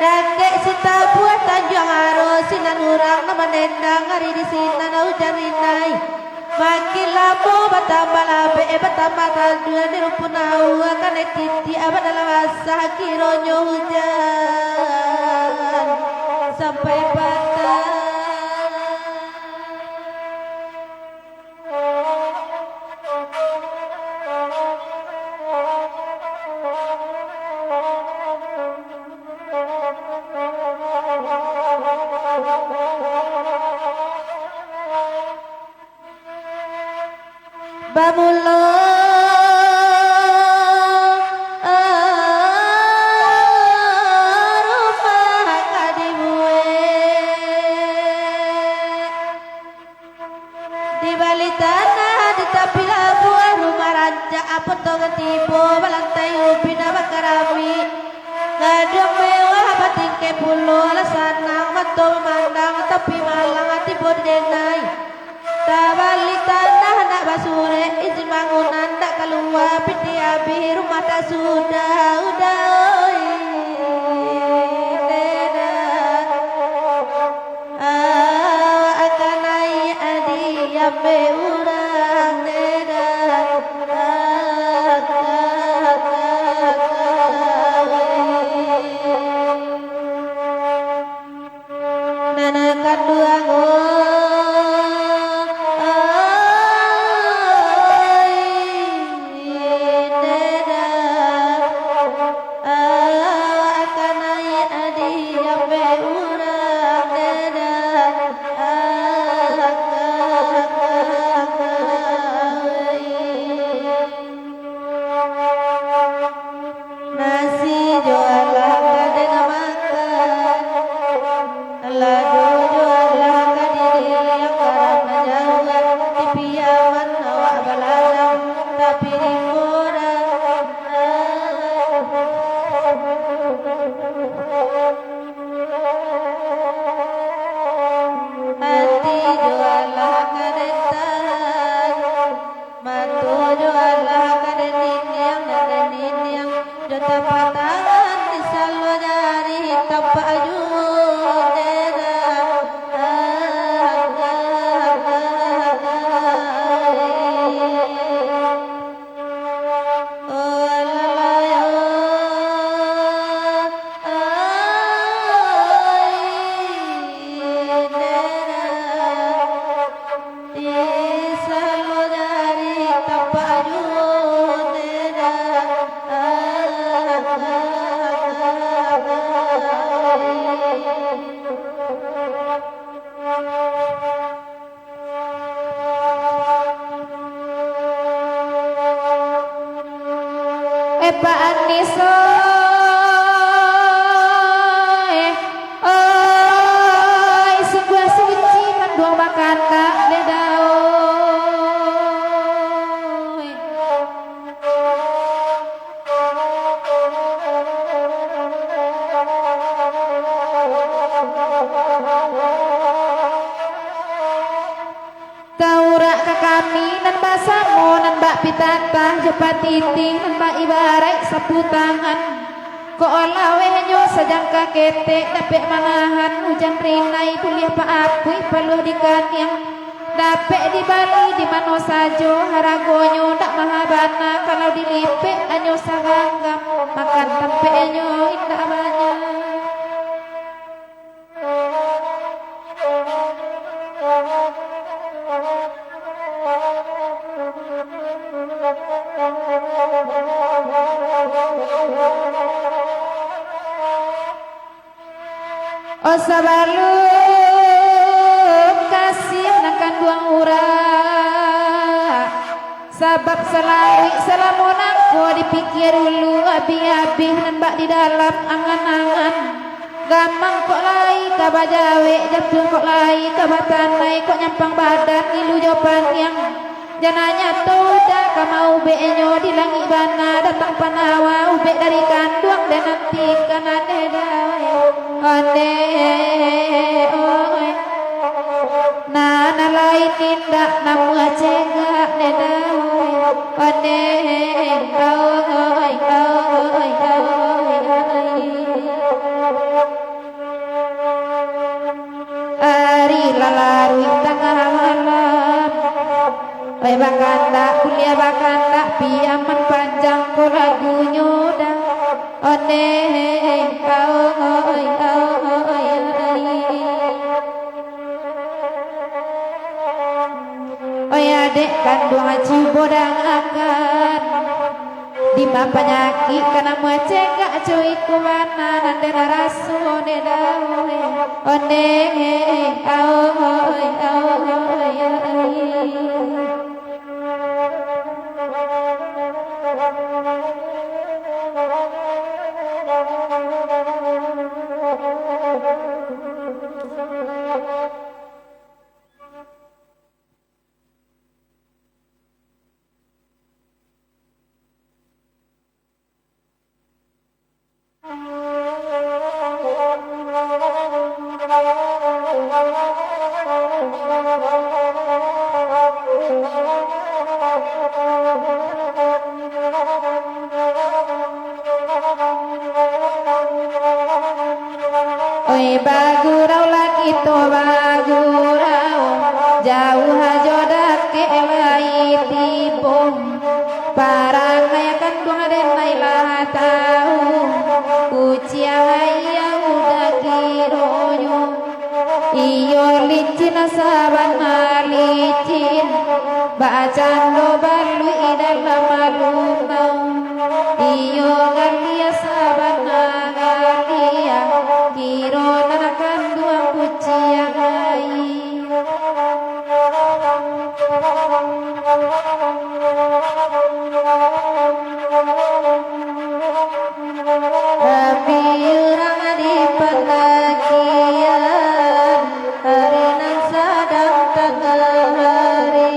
Dakek Sitabuah, Tanjuang Aro, sinan urang nan mandendang ari di sinan ujan rinai. Makin lamo batambah labek, batambah taduan di rumpun aua, kanai titiak abah dalam basah, kironyo ujan sampai patang. Bamulo rumah ka dibuek. Di bali tanah, di tapi labuah, rumah rancak, apo tong tibo, balantai ubin, bakarami. Gaduang mewah, batingkek pulo, lah sanang mato mamandang, tapi malang tibo di denai. Tabali tanah ndak basurek, izin bangunan ndak kalua, pitih abih rumah tak sudah, udah, oi, dedah. Awak akan naik adi ambil urang, dedah. Nan kanduang, oi, dedah. Awak ka naik adi ambil urang, dedah. Eh, Pak Anis, oi. Oi, sungguah suci kanduang bakandak, deh dah, oi. Taurak ka kami nan basamo, nan bak pitatah jo patitih, nan bak ibaraik sapu tangan. Kok lawehnyo sajangka ketek, dapek manahan ujan rinai, buliah paapuih paluah di kaniang. Dapek dibali di mano sajo, haragonyo ndak maha bana, kalau dilipek hanyo saganggam, makan tampeknyo indak banyak. Oh, sabalun kasiah nan kanduang urak, sabab salalu salamo nangko dipikia dulu, abih-abih nan bak di dalam angan-angan. Gamang kok lai ka bajawek, jatuah kok lai ka batanai, kok nyampang badan ngilu jo paniang. Jana nyato udah ka maubeknyo, di langik bana datang panawa, ubek dari kanduang den nantikan, aneh dawai. Ondeh, oi. Nah, nan lain indak, namuah cegak, neh dawai. Ondeh, oi, oi, oi, oi. Ari lah laruik tangah malam. Oi, bakandak, kuliah bakandak, piaman panjang ko lagunyo dah. Ondeh, oi, oi, oi. Oi, adek kanduang, cubo dangakan. Dima panyakik ka namuah cegak, cuy, iko bana nan den raso, ondeh dawai. Ondeh, oi, oi, oi. Oi, bagurau lah kito, bagurau, jauah jo dakek lai tibo. Parangai kanduang den lai lah tau, kuciang ayam udah kironyo. Iyo licin sabana licin, bak cando baluik dalam alun-alun. Iyo galiah sabana galiah, kiro nan kanduang kuciang ai. Tapi urang di pandakian, hari nan sadang tangah hari,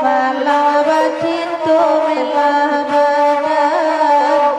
malah bacinto melah badan.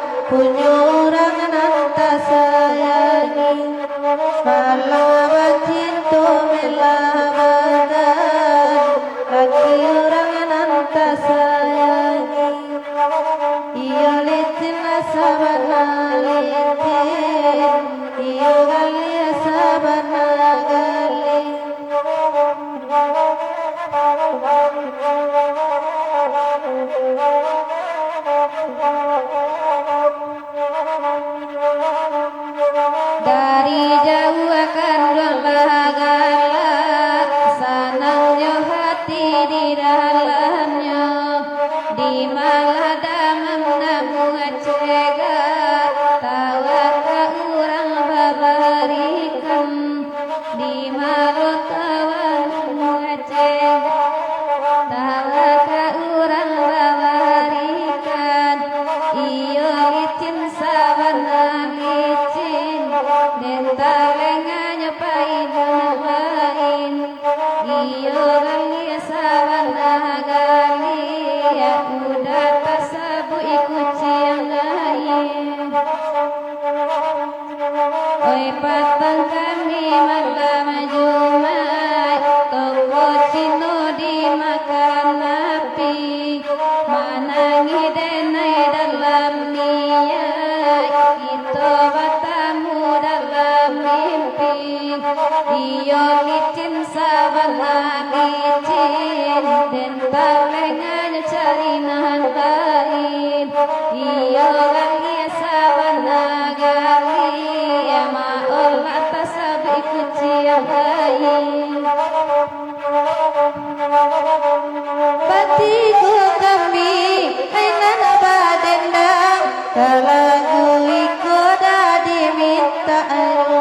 Ka lagu iko dah dimintaknyo,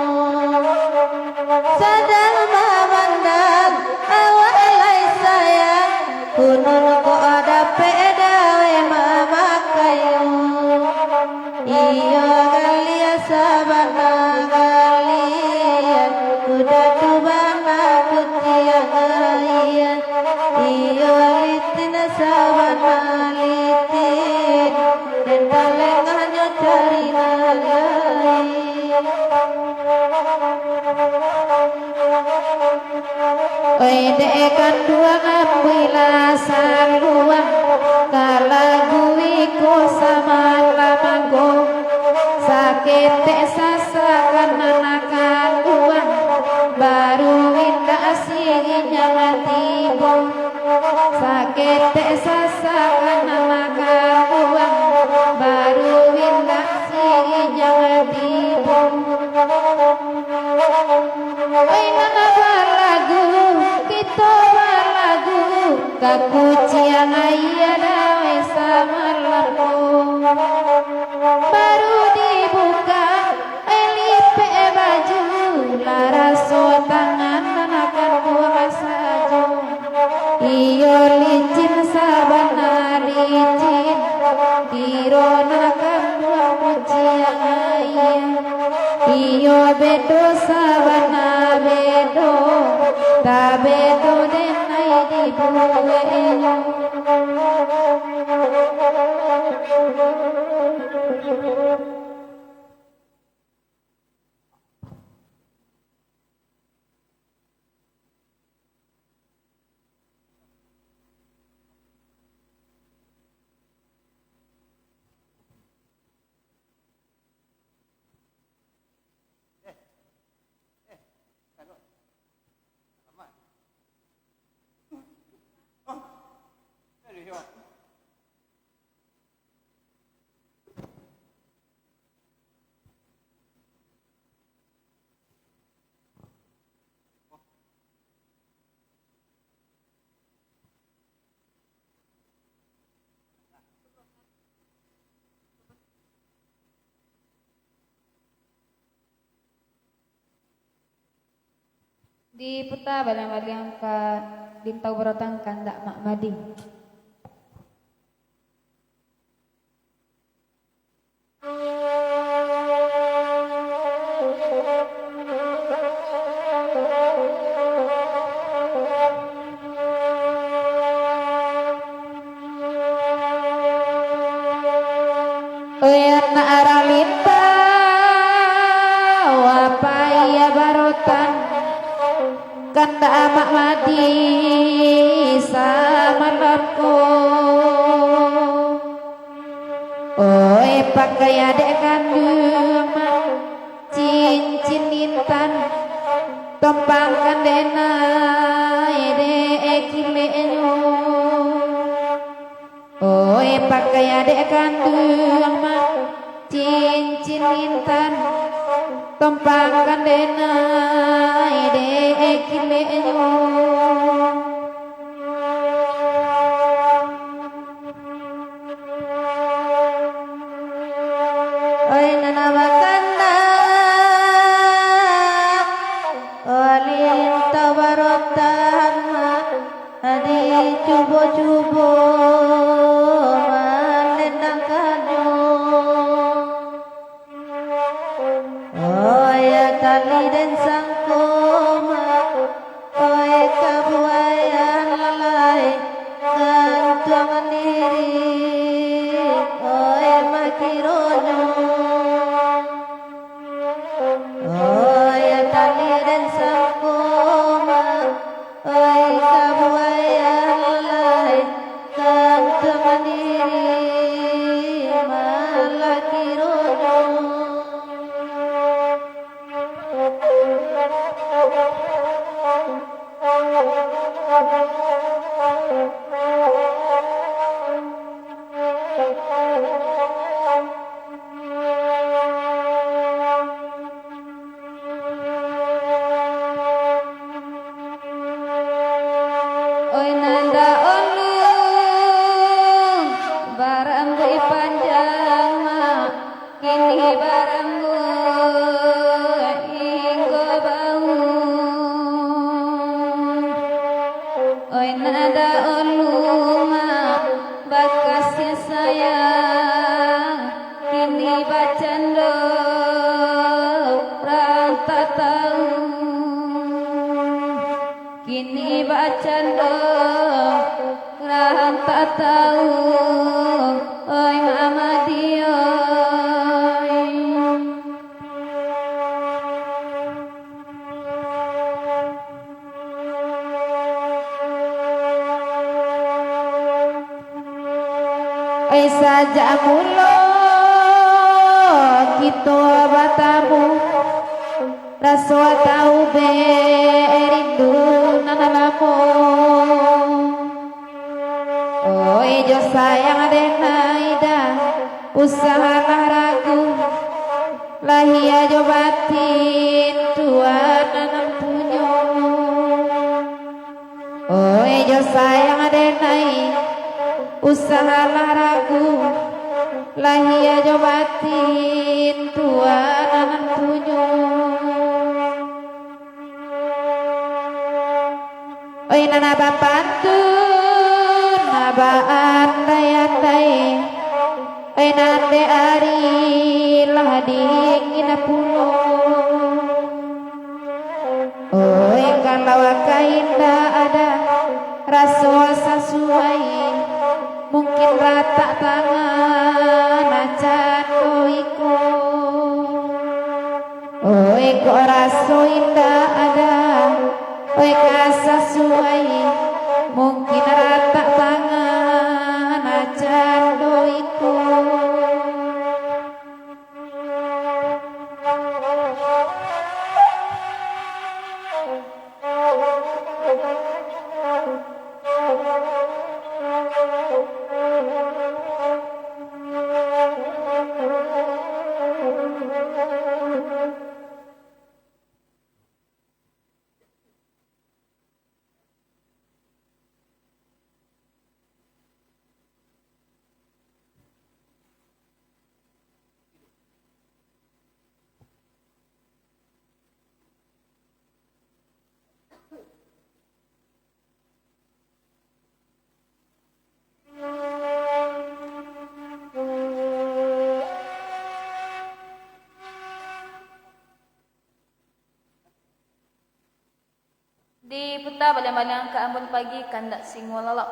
sadang mamandang awak lai sayang, kunun kok dapek dawai mamakainyo. Iyo galiah sabana galiah, kuda tu bana kutiang aia. Iyo licin sabana licin, den talengahnyo cari nan lain. Oi dek kanduang, ambiaklah saluang, ka lagu iko samalam mangko. Saketek sasakan nan kanduang, baru indak sirihnyo tibo. Saketek sasakan nan kanduang, baru indak sirihnyo tibo. Oi nan balagu, kito balagu, ka kuciang aia dawai samalam ko. Baru dibuka, oi lipek baju, lah raso tangan nan kanduang sajo. Iyo licin sabana licin, kiro nan kanduang kuciang aia. Iyo bedo sabana bedo, tabedo den ai dibueknyo. Diputa baliang-baliang ka Lintau Barotan kandak Mak Madi. Oi anak urang Lintau, apo iyo barotan kandak Mak Madi samalam ko? Oi pakai adek kanduang mah cincin intan, tompang kandenai dek kileknyo. Oi pakai adek kanduang mah cincin intan, tompang kandenai dek kileknyo. Oi nan bakandak, oi Lintau Barotan mah, dicubo-cubo mandendangkannyo. Oi tali den sangko mah, oi kabuaian lalai, gantuang diri, oi makironyo. Ini baranggo inggo bahu. Oi nada olu mak bakasih sayang. Kini bacando rang tak tahu. Kini bacando rang tak tahu, oi Mama Dio. Oi sajak mulo kito batamu, raso tahu be rindu nan lamo. Oi jo sayang den Aida, usahlah ragu, lahia jo batin tuan nan punyo. Oi jo sayang den ai, usahlah ragu, lahia jo batin tuan nan punyo. Oi nan bapantun, nan baandai-andai, oi nan dek ari lah dingin pulo. Oi kalau ka indak ada raso sasuai, mungkin ratak tangan acan ko iko. Oi kok raso indak ada, oi ka sasuai, mungkin ratak tangan acan do iko. Diputa baliang-baliang ka ambun pagi, kandak singo lalok.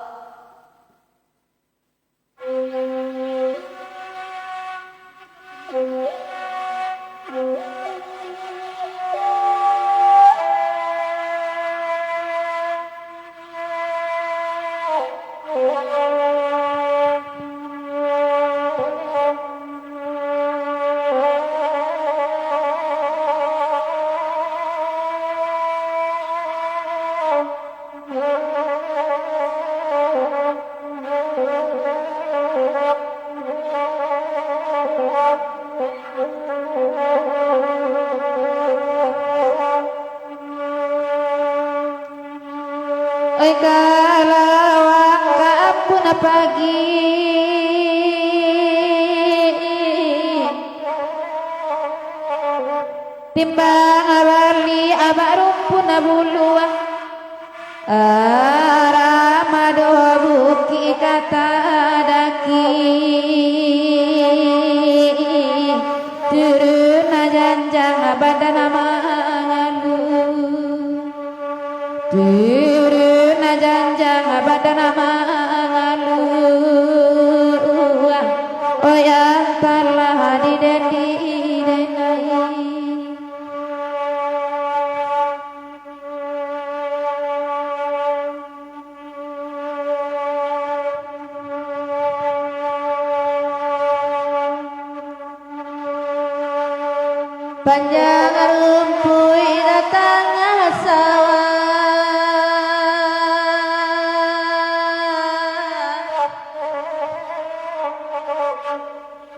Oi kalawang ka ambun pagi, timbang bali abak rumpun buluah. Aramado bukik ka tadaki, turun janjang badan mangalu. Turun janjang badan mangalu. Oi antahlah di den di den ai. Panjang rumpuik di tangah sawah,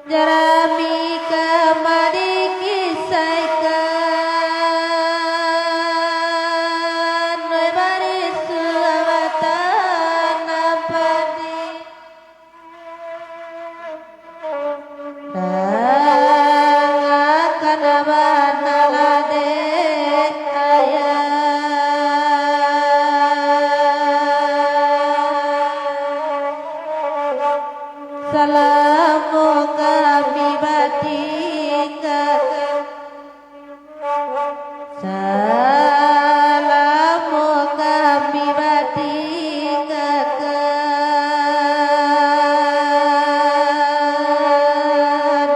jarami ka madikisaikan, barisuah batanam padi. Salamo kami batinggakan, salamo kami batinggakan,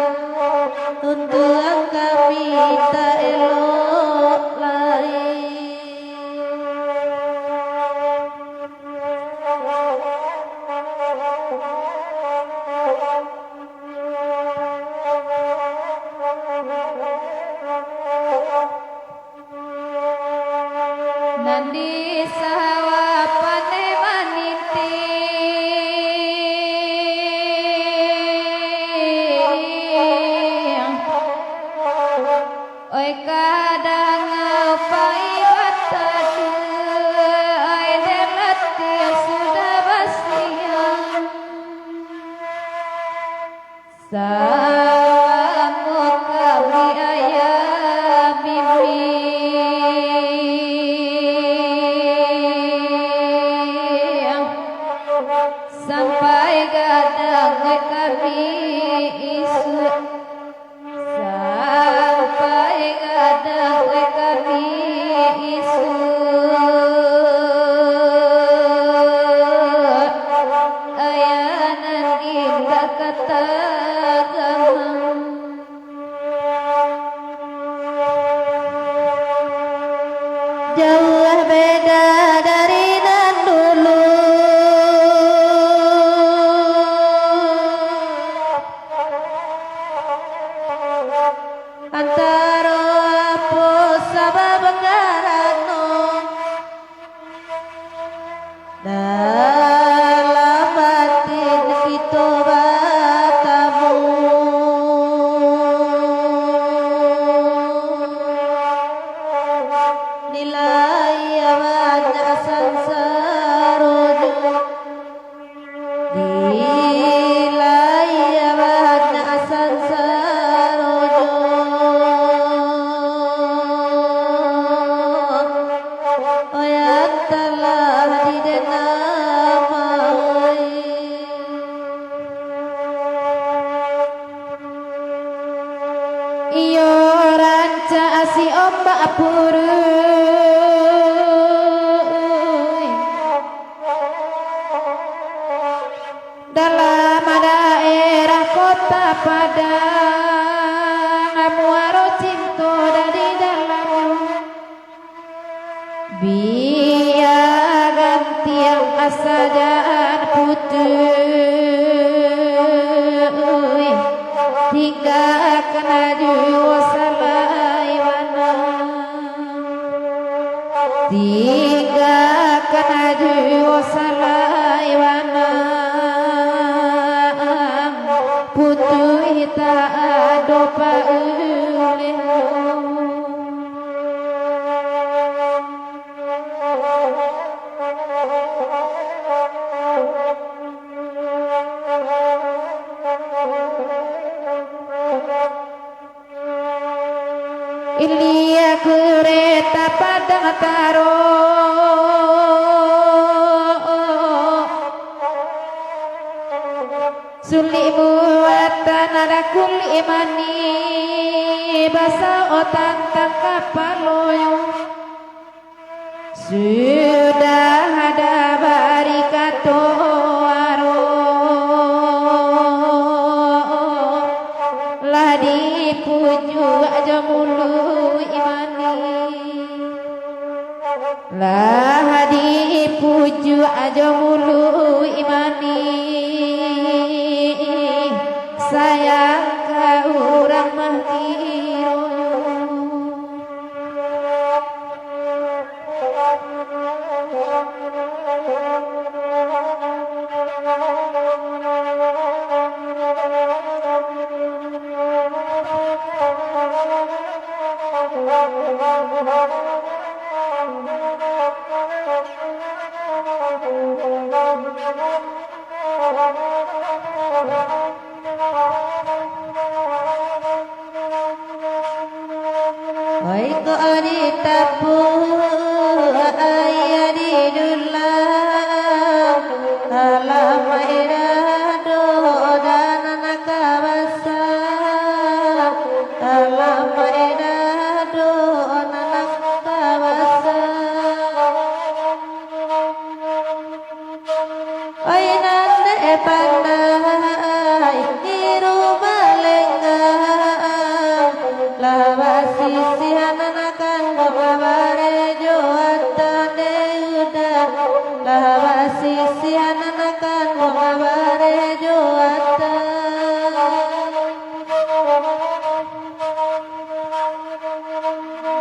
untuang kami tak elok lai. Nan di sawah paneh manintiang. Oi, kadang pai batadu, oi, dek mati sudah basiang. Salamo kami ayah bimbing, sampai gadang kami isuak. Sampai gadang kami isuak, ayah nan indak katagamang. Jauah beda dari nan dulu. Antaro apo sabab karano dalam batin kito batamu. Nilai banyak sansaronyo. Nilai banyak sansaronyo, yang talah didenamai. Iyo rancak si ombak puruih. Dalam daerah Kota Padang, Muaro Cinto dari dalam. Bia gantiang sajan putuih, tinggakan juo salai bana. Tinggakan juo salai bana, putuih tak ado pauleh. Ilia kureta Padang Taro, sulik buatan ada kulik manih, basao tantang kapalonyo. Sudah ada bari kato aro, lah dipujuak jo muluik manih. Lah dipujuak jo muluik manih, sayang ka urang mah kironyo. Oi, kok ditapuak aia di dulang, alah mairado dan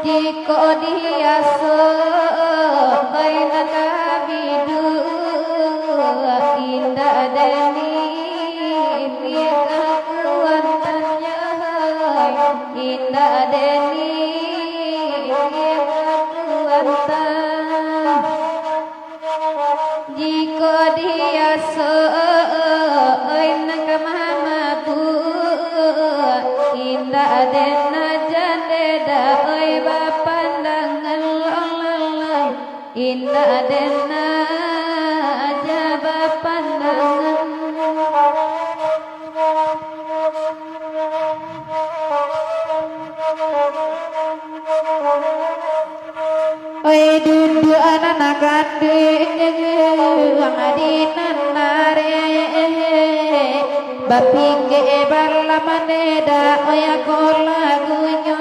Jikok diaso, oi nan ka biduak, indak den kakuatan, indak den kakuatan. Jikok diaso, oi nan ka mamabuak, indak den ajan deda, oi bapandangan lo lalai, indak den aja bapandangan. Oi duduak nan kanduang di nan arek, bapikia bala mandeda, oi ako lagunyo,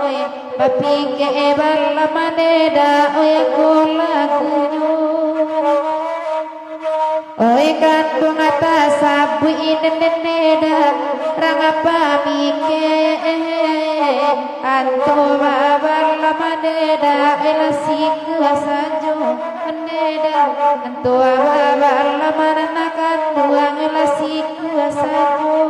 oi bapikia bala mandeda, oi ako lagunyo. Oi kanduang tasabuik nene da, rang pamikia, antu babala mandeda, lah sikua sajo mandeda, antu babala mananakan duang, lah sikua sajo.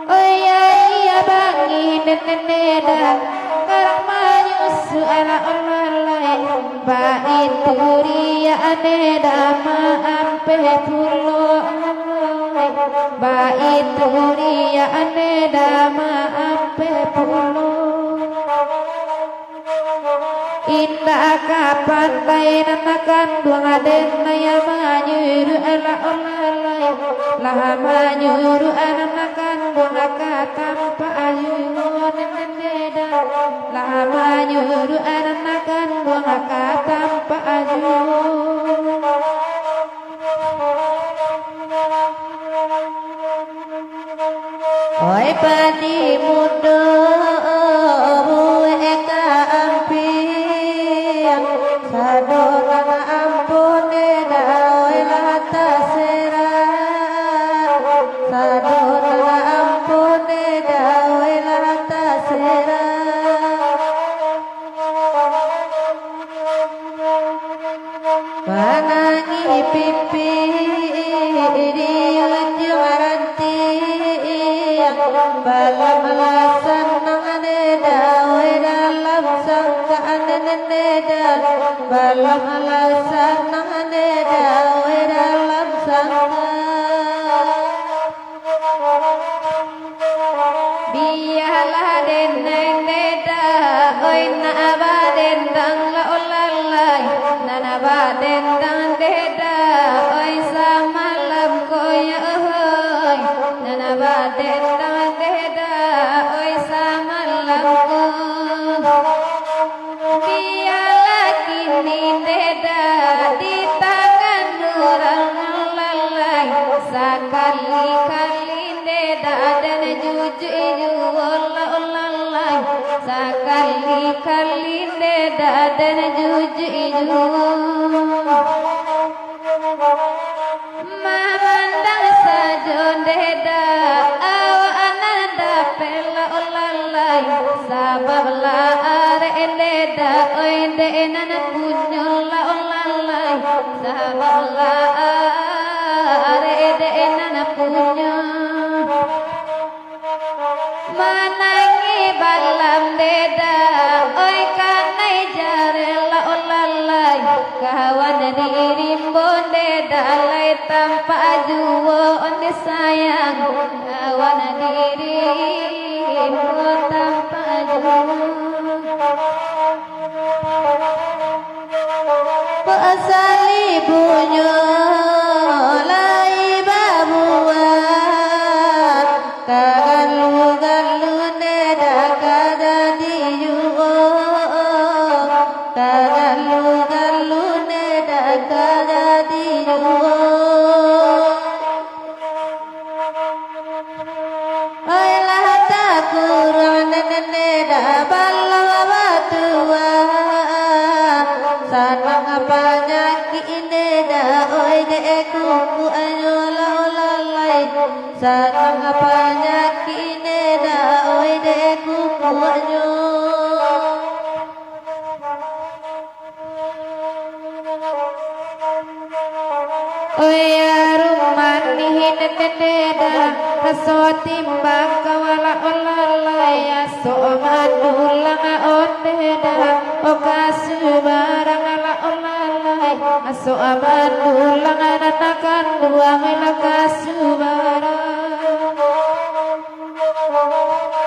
Oi, iya, iya, bangih nene da, karang manyusu anak lalai. Baitu riak nene da maampeh pulo. Baitu riak nene da maampeh pulo. Indak ka pandai nan kanduang den, nan manyuruah lah lalai, lah manyuruah nan kanduang ka tampak juo nene da, lah manyuruah nan kanduang ka tampak juo. Oi padi mudo, buek ka ampia, sado nan ampun nene da, oi lah tasera, sado nan ampun nene da, oi lah tasera. Manangih pipi di ujuang rantiang, balam lah sanang nene da, oi dalam sangkaan nene da, balam lah sanang nene da, oi dalam sangkaan. Bialah den nene da, oi nan badendang lo lalai, nan badendang den da, oi samalam ko yo, oi, nan badendang den da, oi samalam ko. Bialah kini nene da di tangan urang lalai, sakali-kali nene da den jujuik juo lo lalai, sakali-kali nene da den jujuik juo. Mamandang sajo nene da, awak nan dapek lo lalai, sabab lah arek nene da, oi dek nan punyo lo lalai, sabab lah arek dek nan punyo. Manangih balam nene da, oi kanai jareh lo lalai, kawan di rimbo nene da, lai tampak juo disayang, kawan di rimbo tampak juo. Pasal ibunyo lai babuah, kagalu-galu nene da ka jadi juo, kagalu-galu nene da ka jadi juo. Ai lah takuruang nene da bal Oi arum manih nan dendang, raso timbang kau lah olah lai, asok mandulang onde dang, oh ka subarang lah olah lai, asok mandulang nan kanduang lah ka subarang.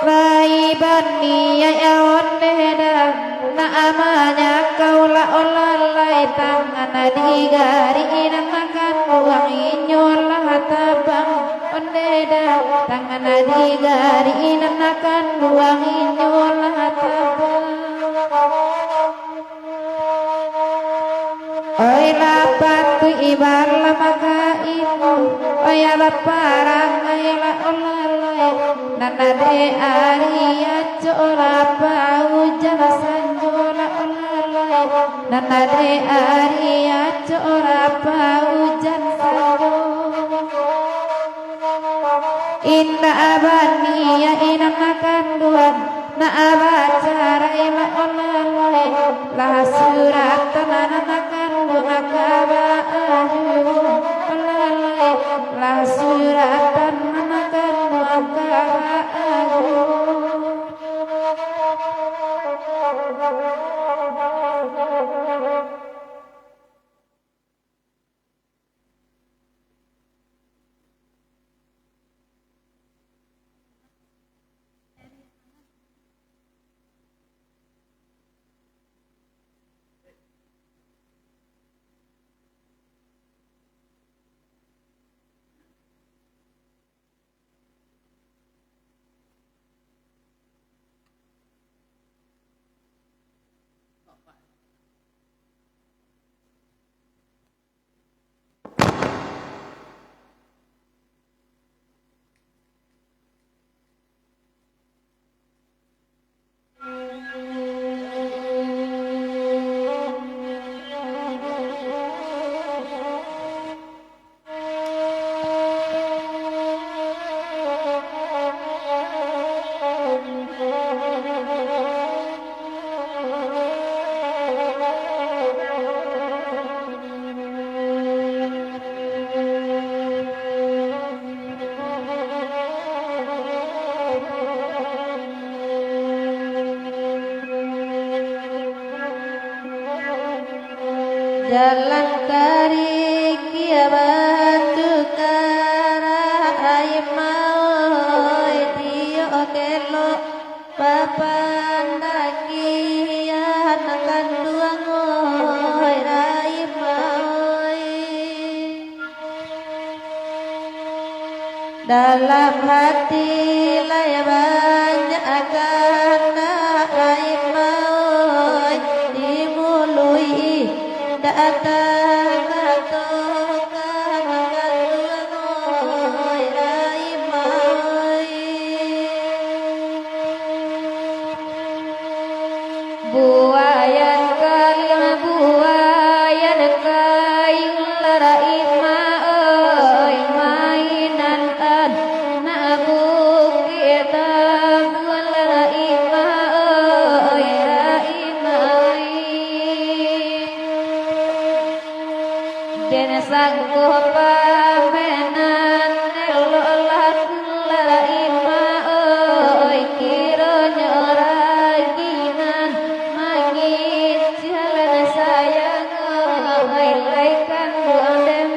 Lai baniaik onde dang, nak manyakau lah olah lai, tangan digari nan kanduang inyo lah tabang onde dang, tangan digari nan kanduang inyo lah tabang. Oi lah patuik ibalah maka imu, oi lah parangai lah olah lai, nan dek ari acok lah paujan sanjo lah olah lai, nan dek ari acok lah paujan sanjo. Indak baniaik nan kanduang, nak bacarai lah olah lai, lah suratan nan kanduang ka baajuan olah lai, lah suratan nan kanduang ka baajuan. Jalan karikik batu karah, rai mawoi diok kelok, papandakian kanduang oi, rai mawoi. Dalam hati lai banyak kandak, rai mawoi, di muluik indak tangah tu kanduang oi, rai mawoi. Buayan kaling, buayan kaing, rai mawoi, mainan anak bukik tabuan, rai mawoi, rai mawoi. Den sanggup pamenan elok lah, rai mawoi, kironyo raginan mangincih len sayang oi, lai kanduang den.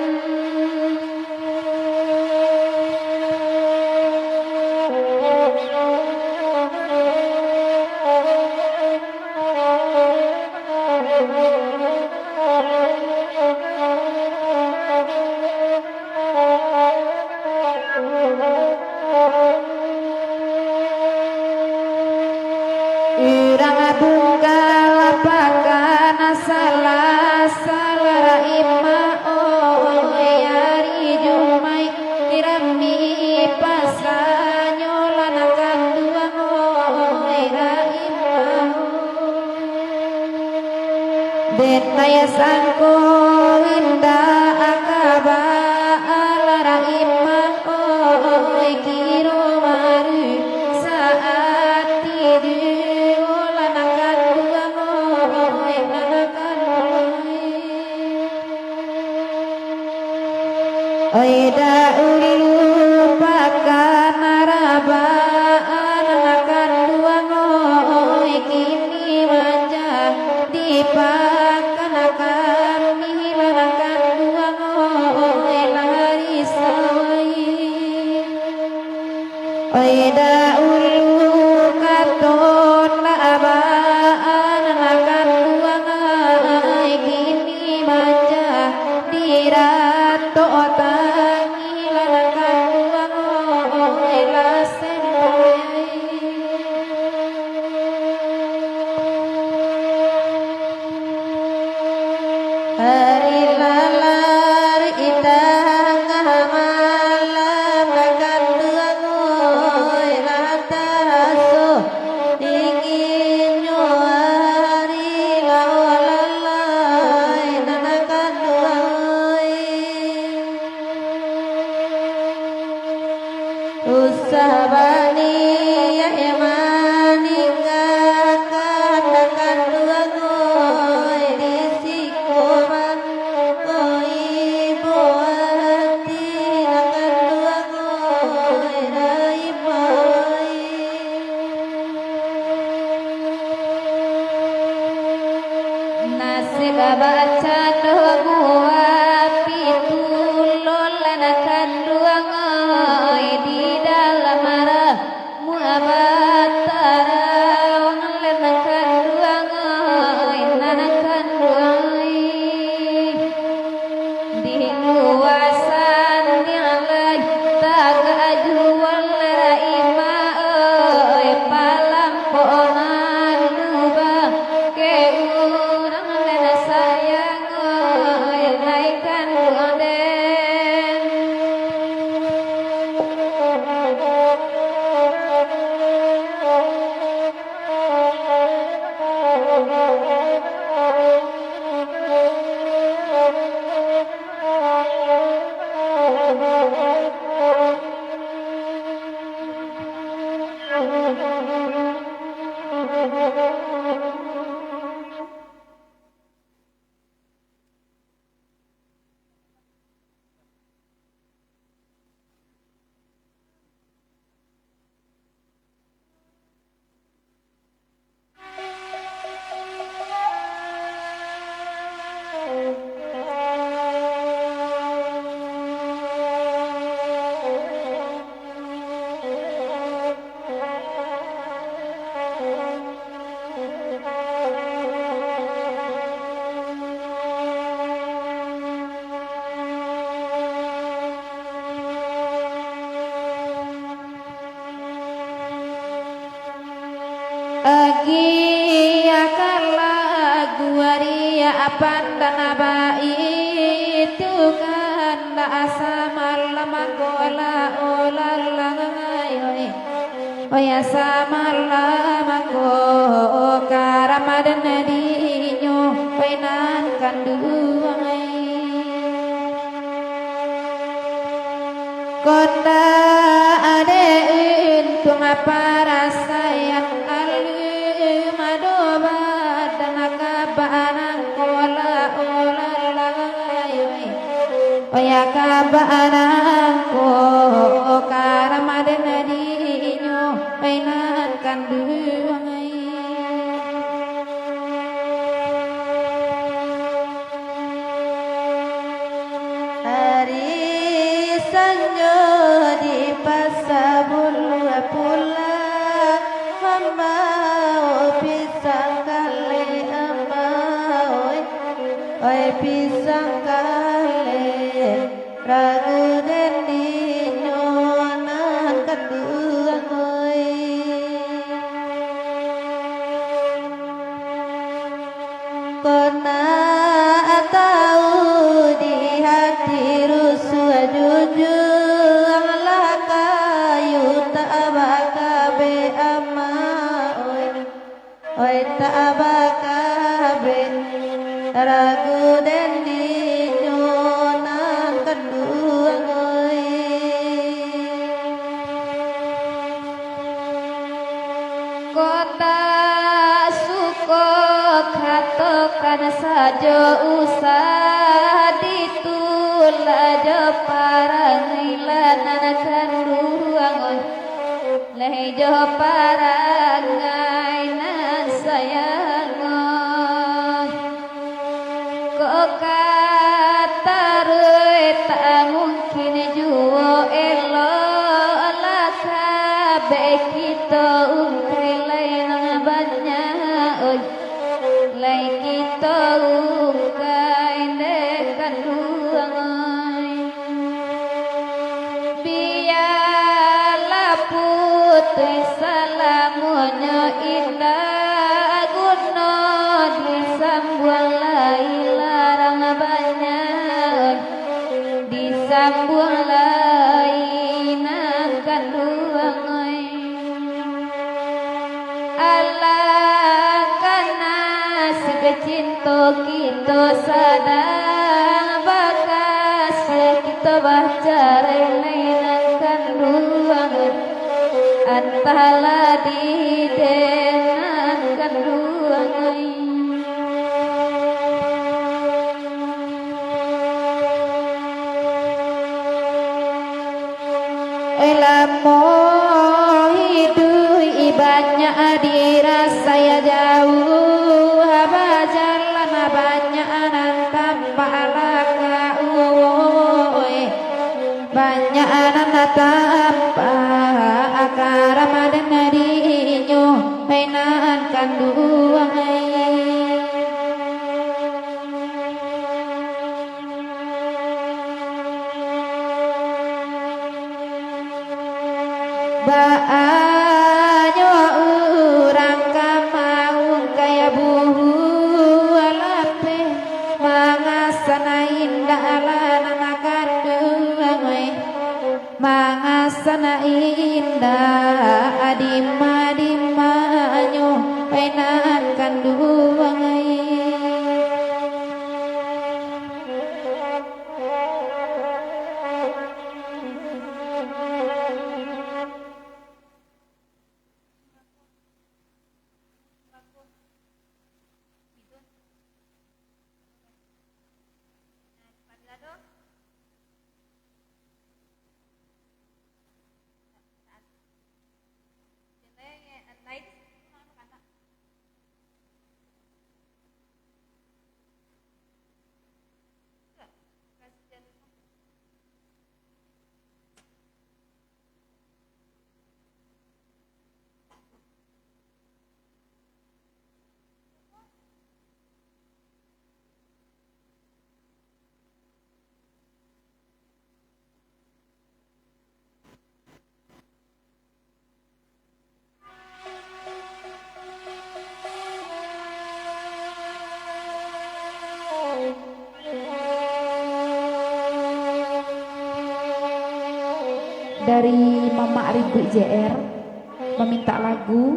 Oi dahulu pakan rabaan nan kanduang, oi kini manjadi pakan kami nan kanduang, oi lah risau ai. Oi dahulu katon rabaan nan kanduang, ai kini manjadi ratok tangilan nan kanduang, oi lah sempoyai. Ari lalar di tangah malam, nan kanduang oi lah taraso dinginnyo ari, lah lalai nan kanduang oi. Usah baniaik maninggakan nan kanduang oi, di siko mangko ibo ati nan kanduang oi, dai pai. Nasib bacando buah pitulun nan kanduang oi, di dalam ramuah batarawan nan kanduang oi, nan kanduang oi. Di lua sandiang lai tagak juo lai, ma oi, palampuang nan luba ke urang nan sayang oi, lai kanduang den. Agiah ka lagu ari apan dan baitu kandak samalam gola olah lai. Oi samalam ko ka Ramadan dinyo, oi nan kanduang ai. Konda ade untuang parasaian alun ado badan ka barang kola olah lai. Oya ka barang ko ka Ramadan dinyo, oi nan kanduang ai. Ari sanjo di pasa buluah pulang, ambo pisang kalek, ambo oi, oi pisang kalek. Ragu den dinyo nan kanduang oi. Kok nak tau di hati rusuah jujua, lah kayu tak bakabek amak oi. Oi tak bakabek, ragu den dinyo nan kanduang oi. Kok tak suko, katokan sajo, usah ditulak jo parangai lah nan kanduang, oi. Lai jo parangai nan sayang, oi. Kok ka taruih tak mungkin juo elok lah kabek kito ungkai lai nan banyak, oi. Lai kito ungkai dek kanduang, oi. Bialah putuih salamonyo indak guno disambuang lai larang banyak, oi. Disambuang lai nan kanduang, oi. Alangkah nasib cinto kito sadang bakasih, kito bacarai lai nan kanduang, antahlah di den nan kanduang, oi. Oi, lamo iduik banyak dirasai jauah, bajalan banyak nan tampak laka, oi. Banyak nan tampak karam den dinyo, oi, nan kanduang, oi. Baa nyo urang ka maungkai buah lapeh, mangasan indak lah nan kanduang, oi. Mangasan indak dima-dimanyo, oi, nan kanduang, oi. Dari Mamak Ribut J R, mamintak lagu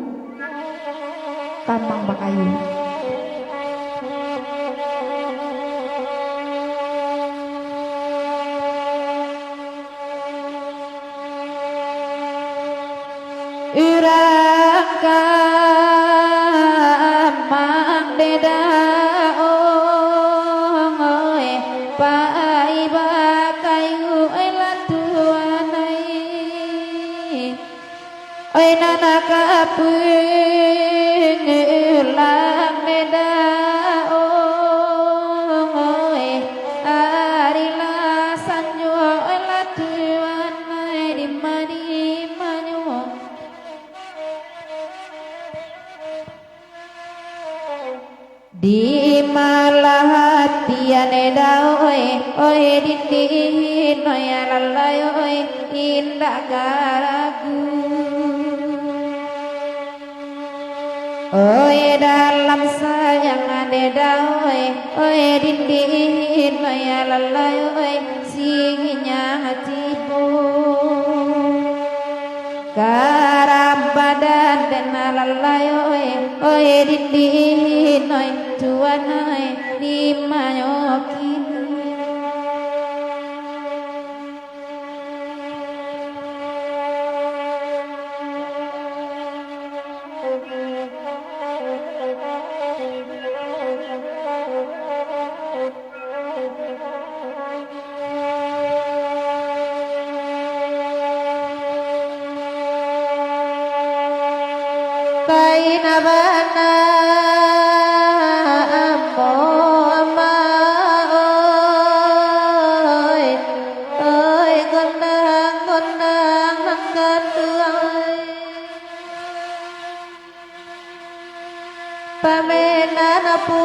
Kamang Bakayu. Urang kamang dedaong, oi, pai bakayu, oi, lah tuan ai. Oi, nan ka pulang dedaong, oi, ari lah sanjo, oi, lah tuan ai, dima-dimanyo. Di malah hatian dau, oi, oi, dindin, oi, alalai, oi, indak ka ragu. Oi, dalam sayang dau, oi, oi, dindin, oi, alalai, oi, sirihnyo tibo. Karam badan den alalai, oi, oi, dindin, oi, tuan, oi, dimanyo kini. Kaina bana ambo, Ama, oi, oi, gondang-gondang nan kanduang, oi. Pamenan apu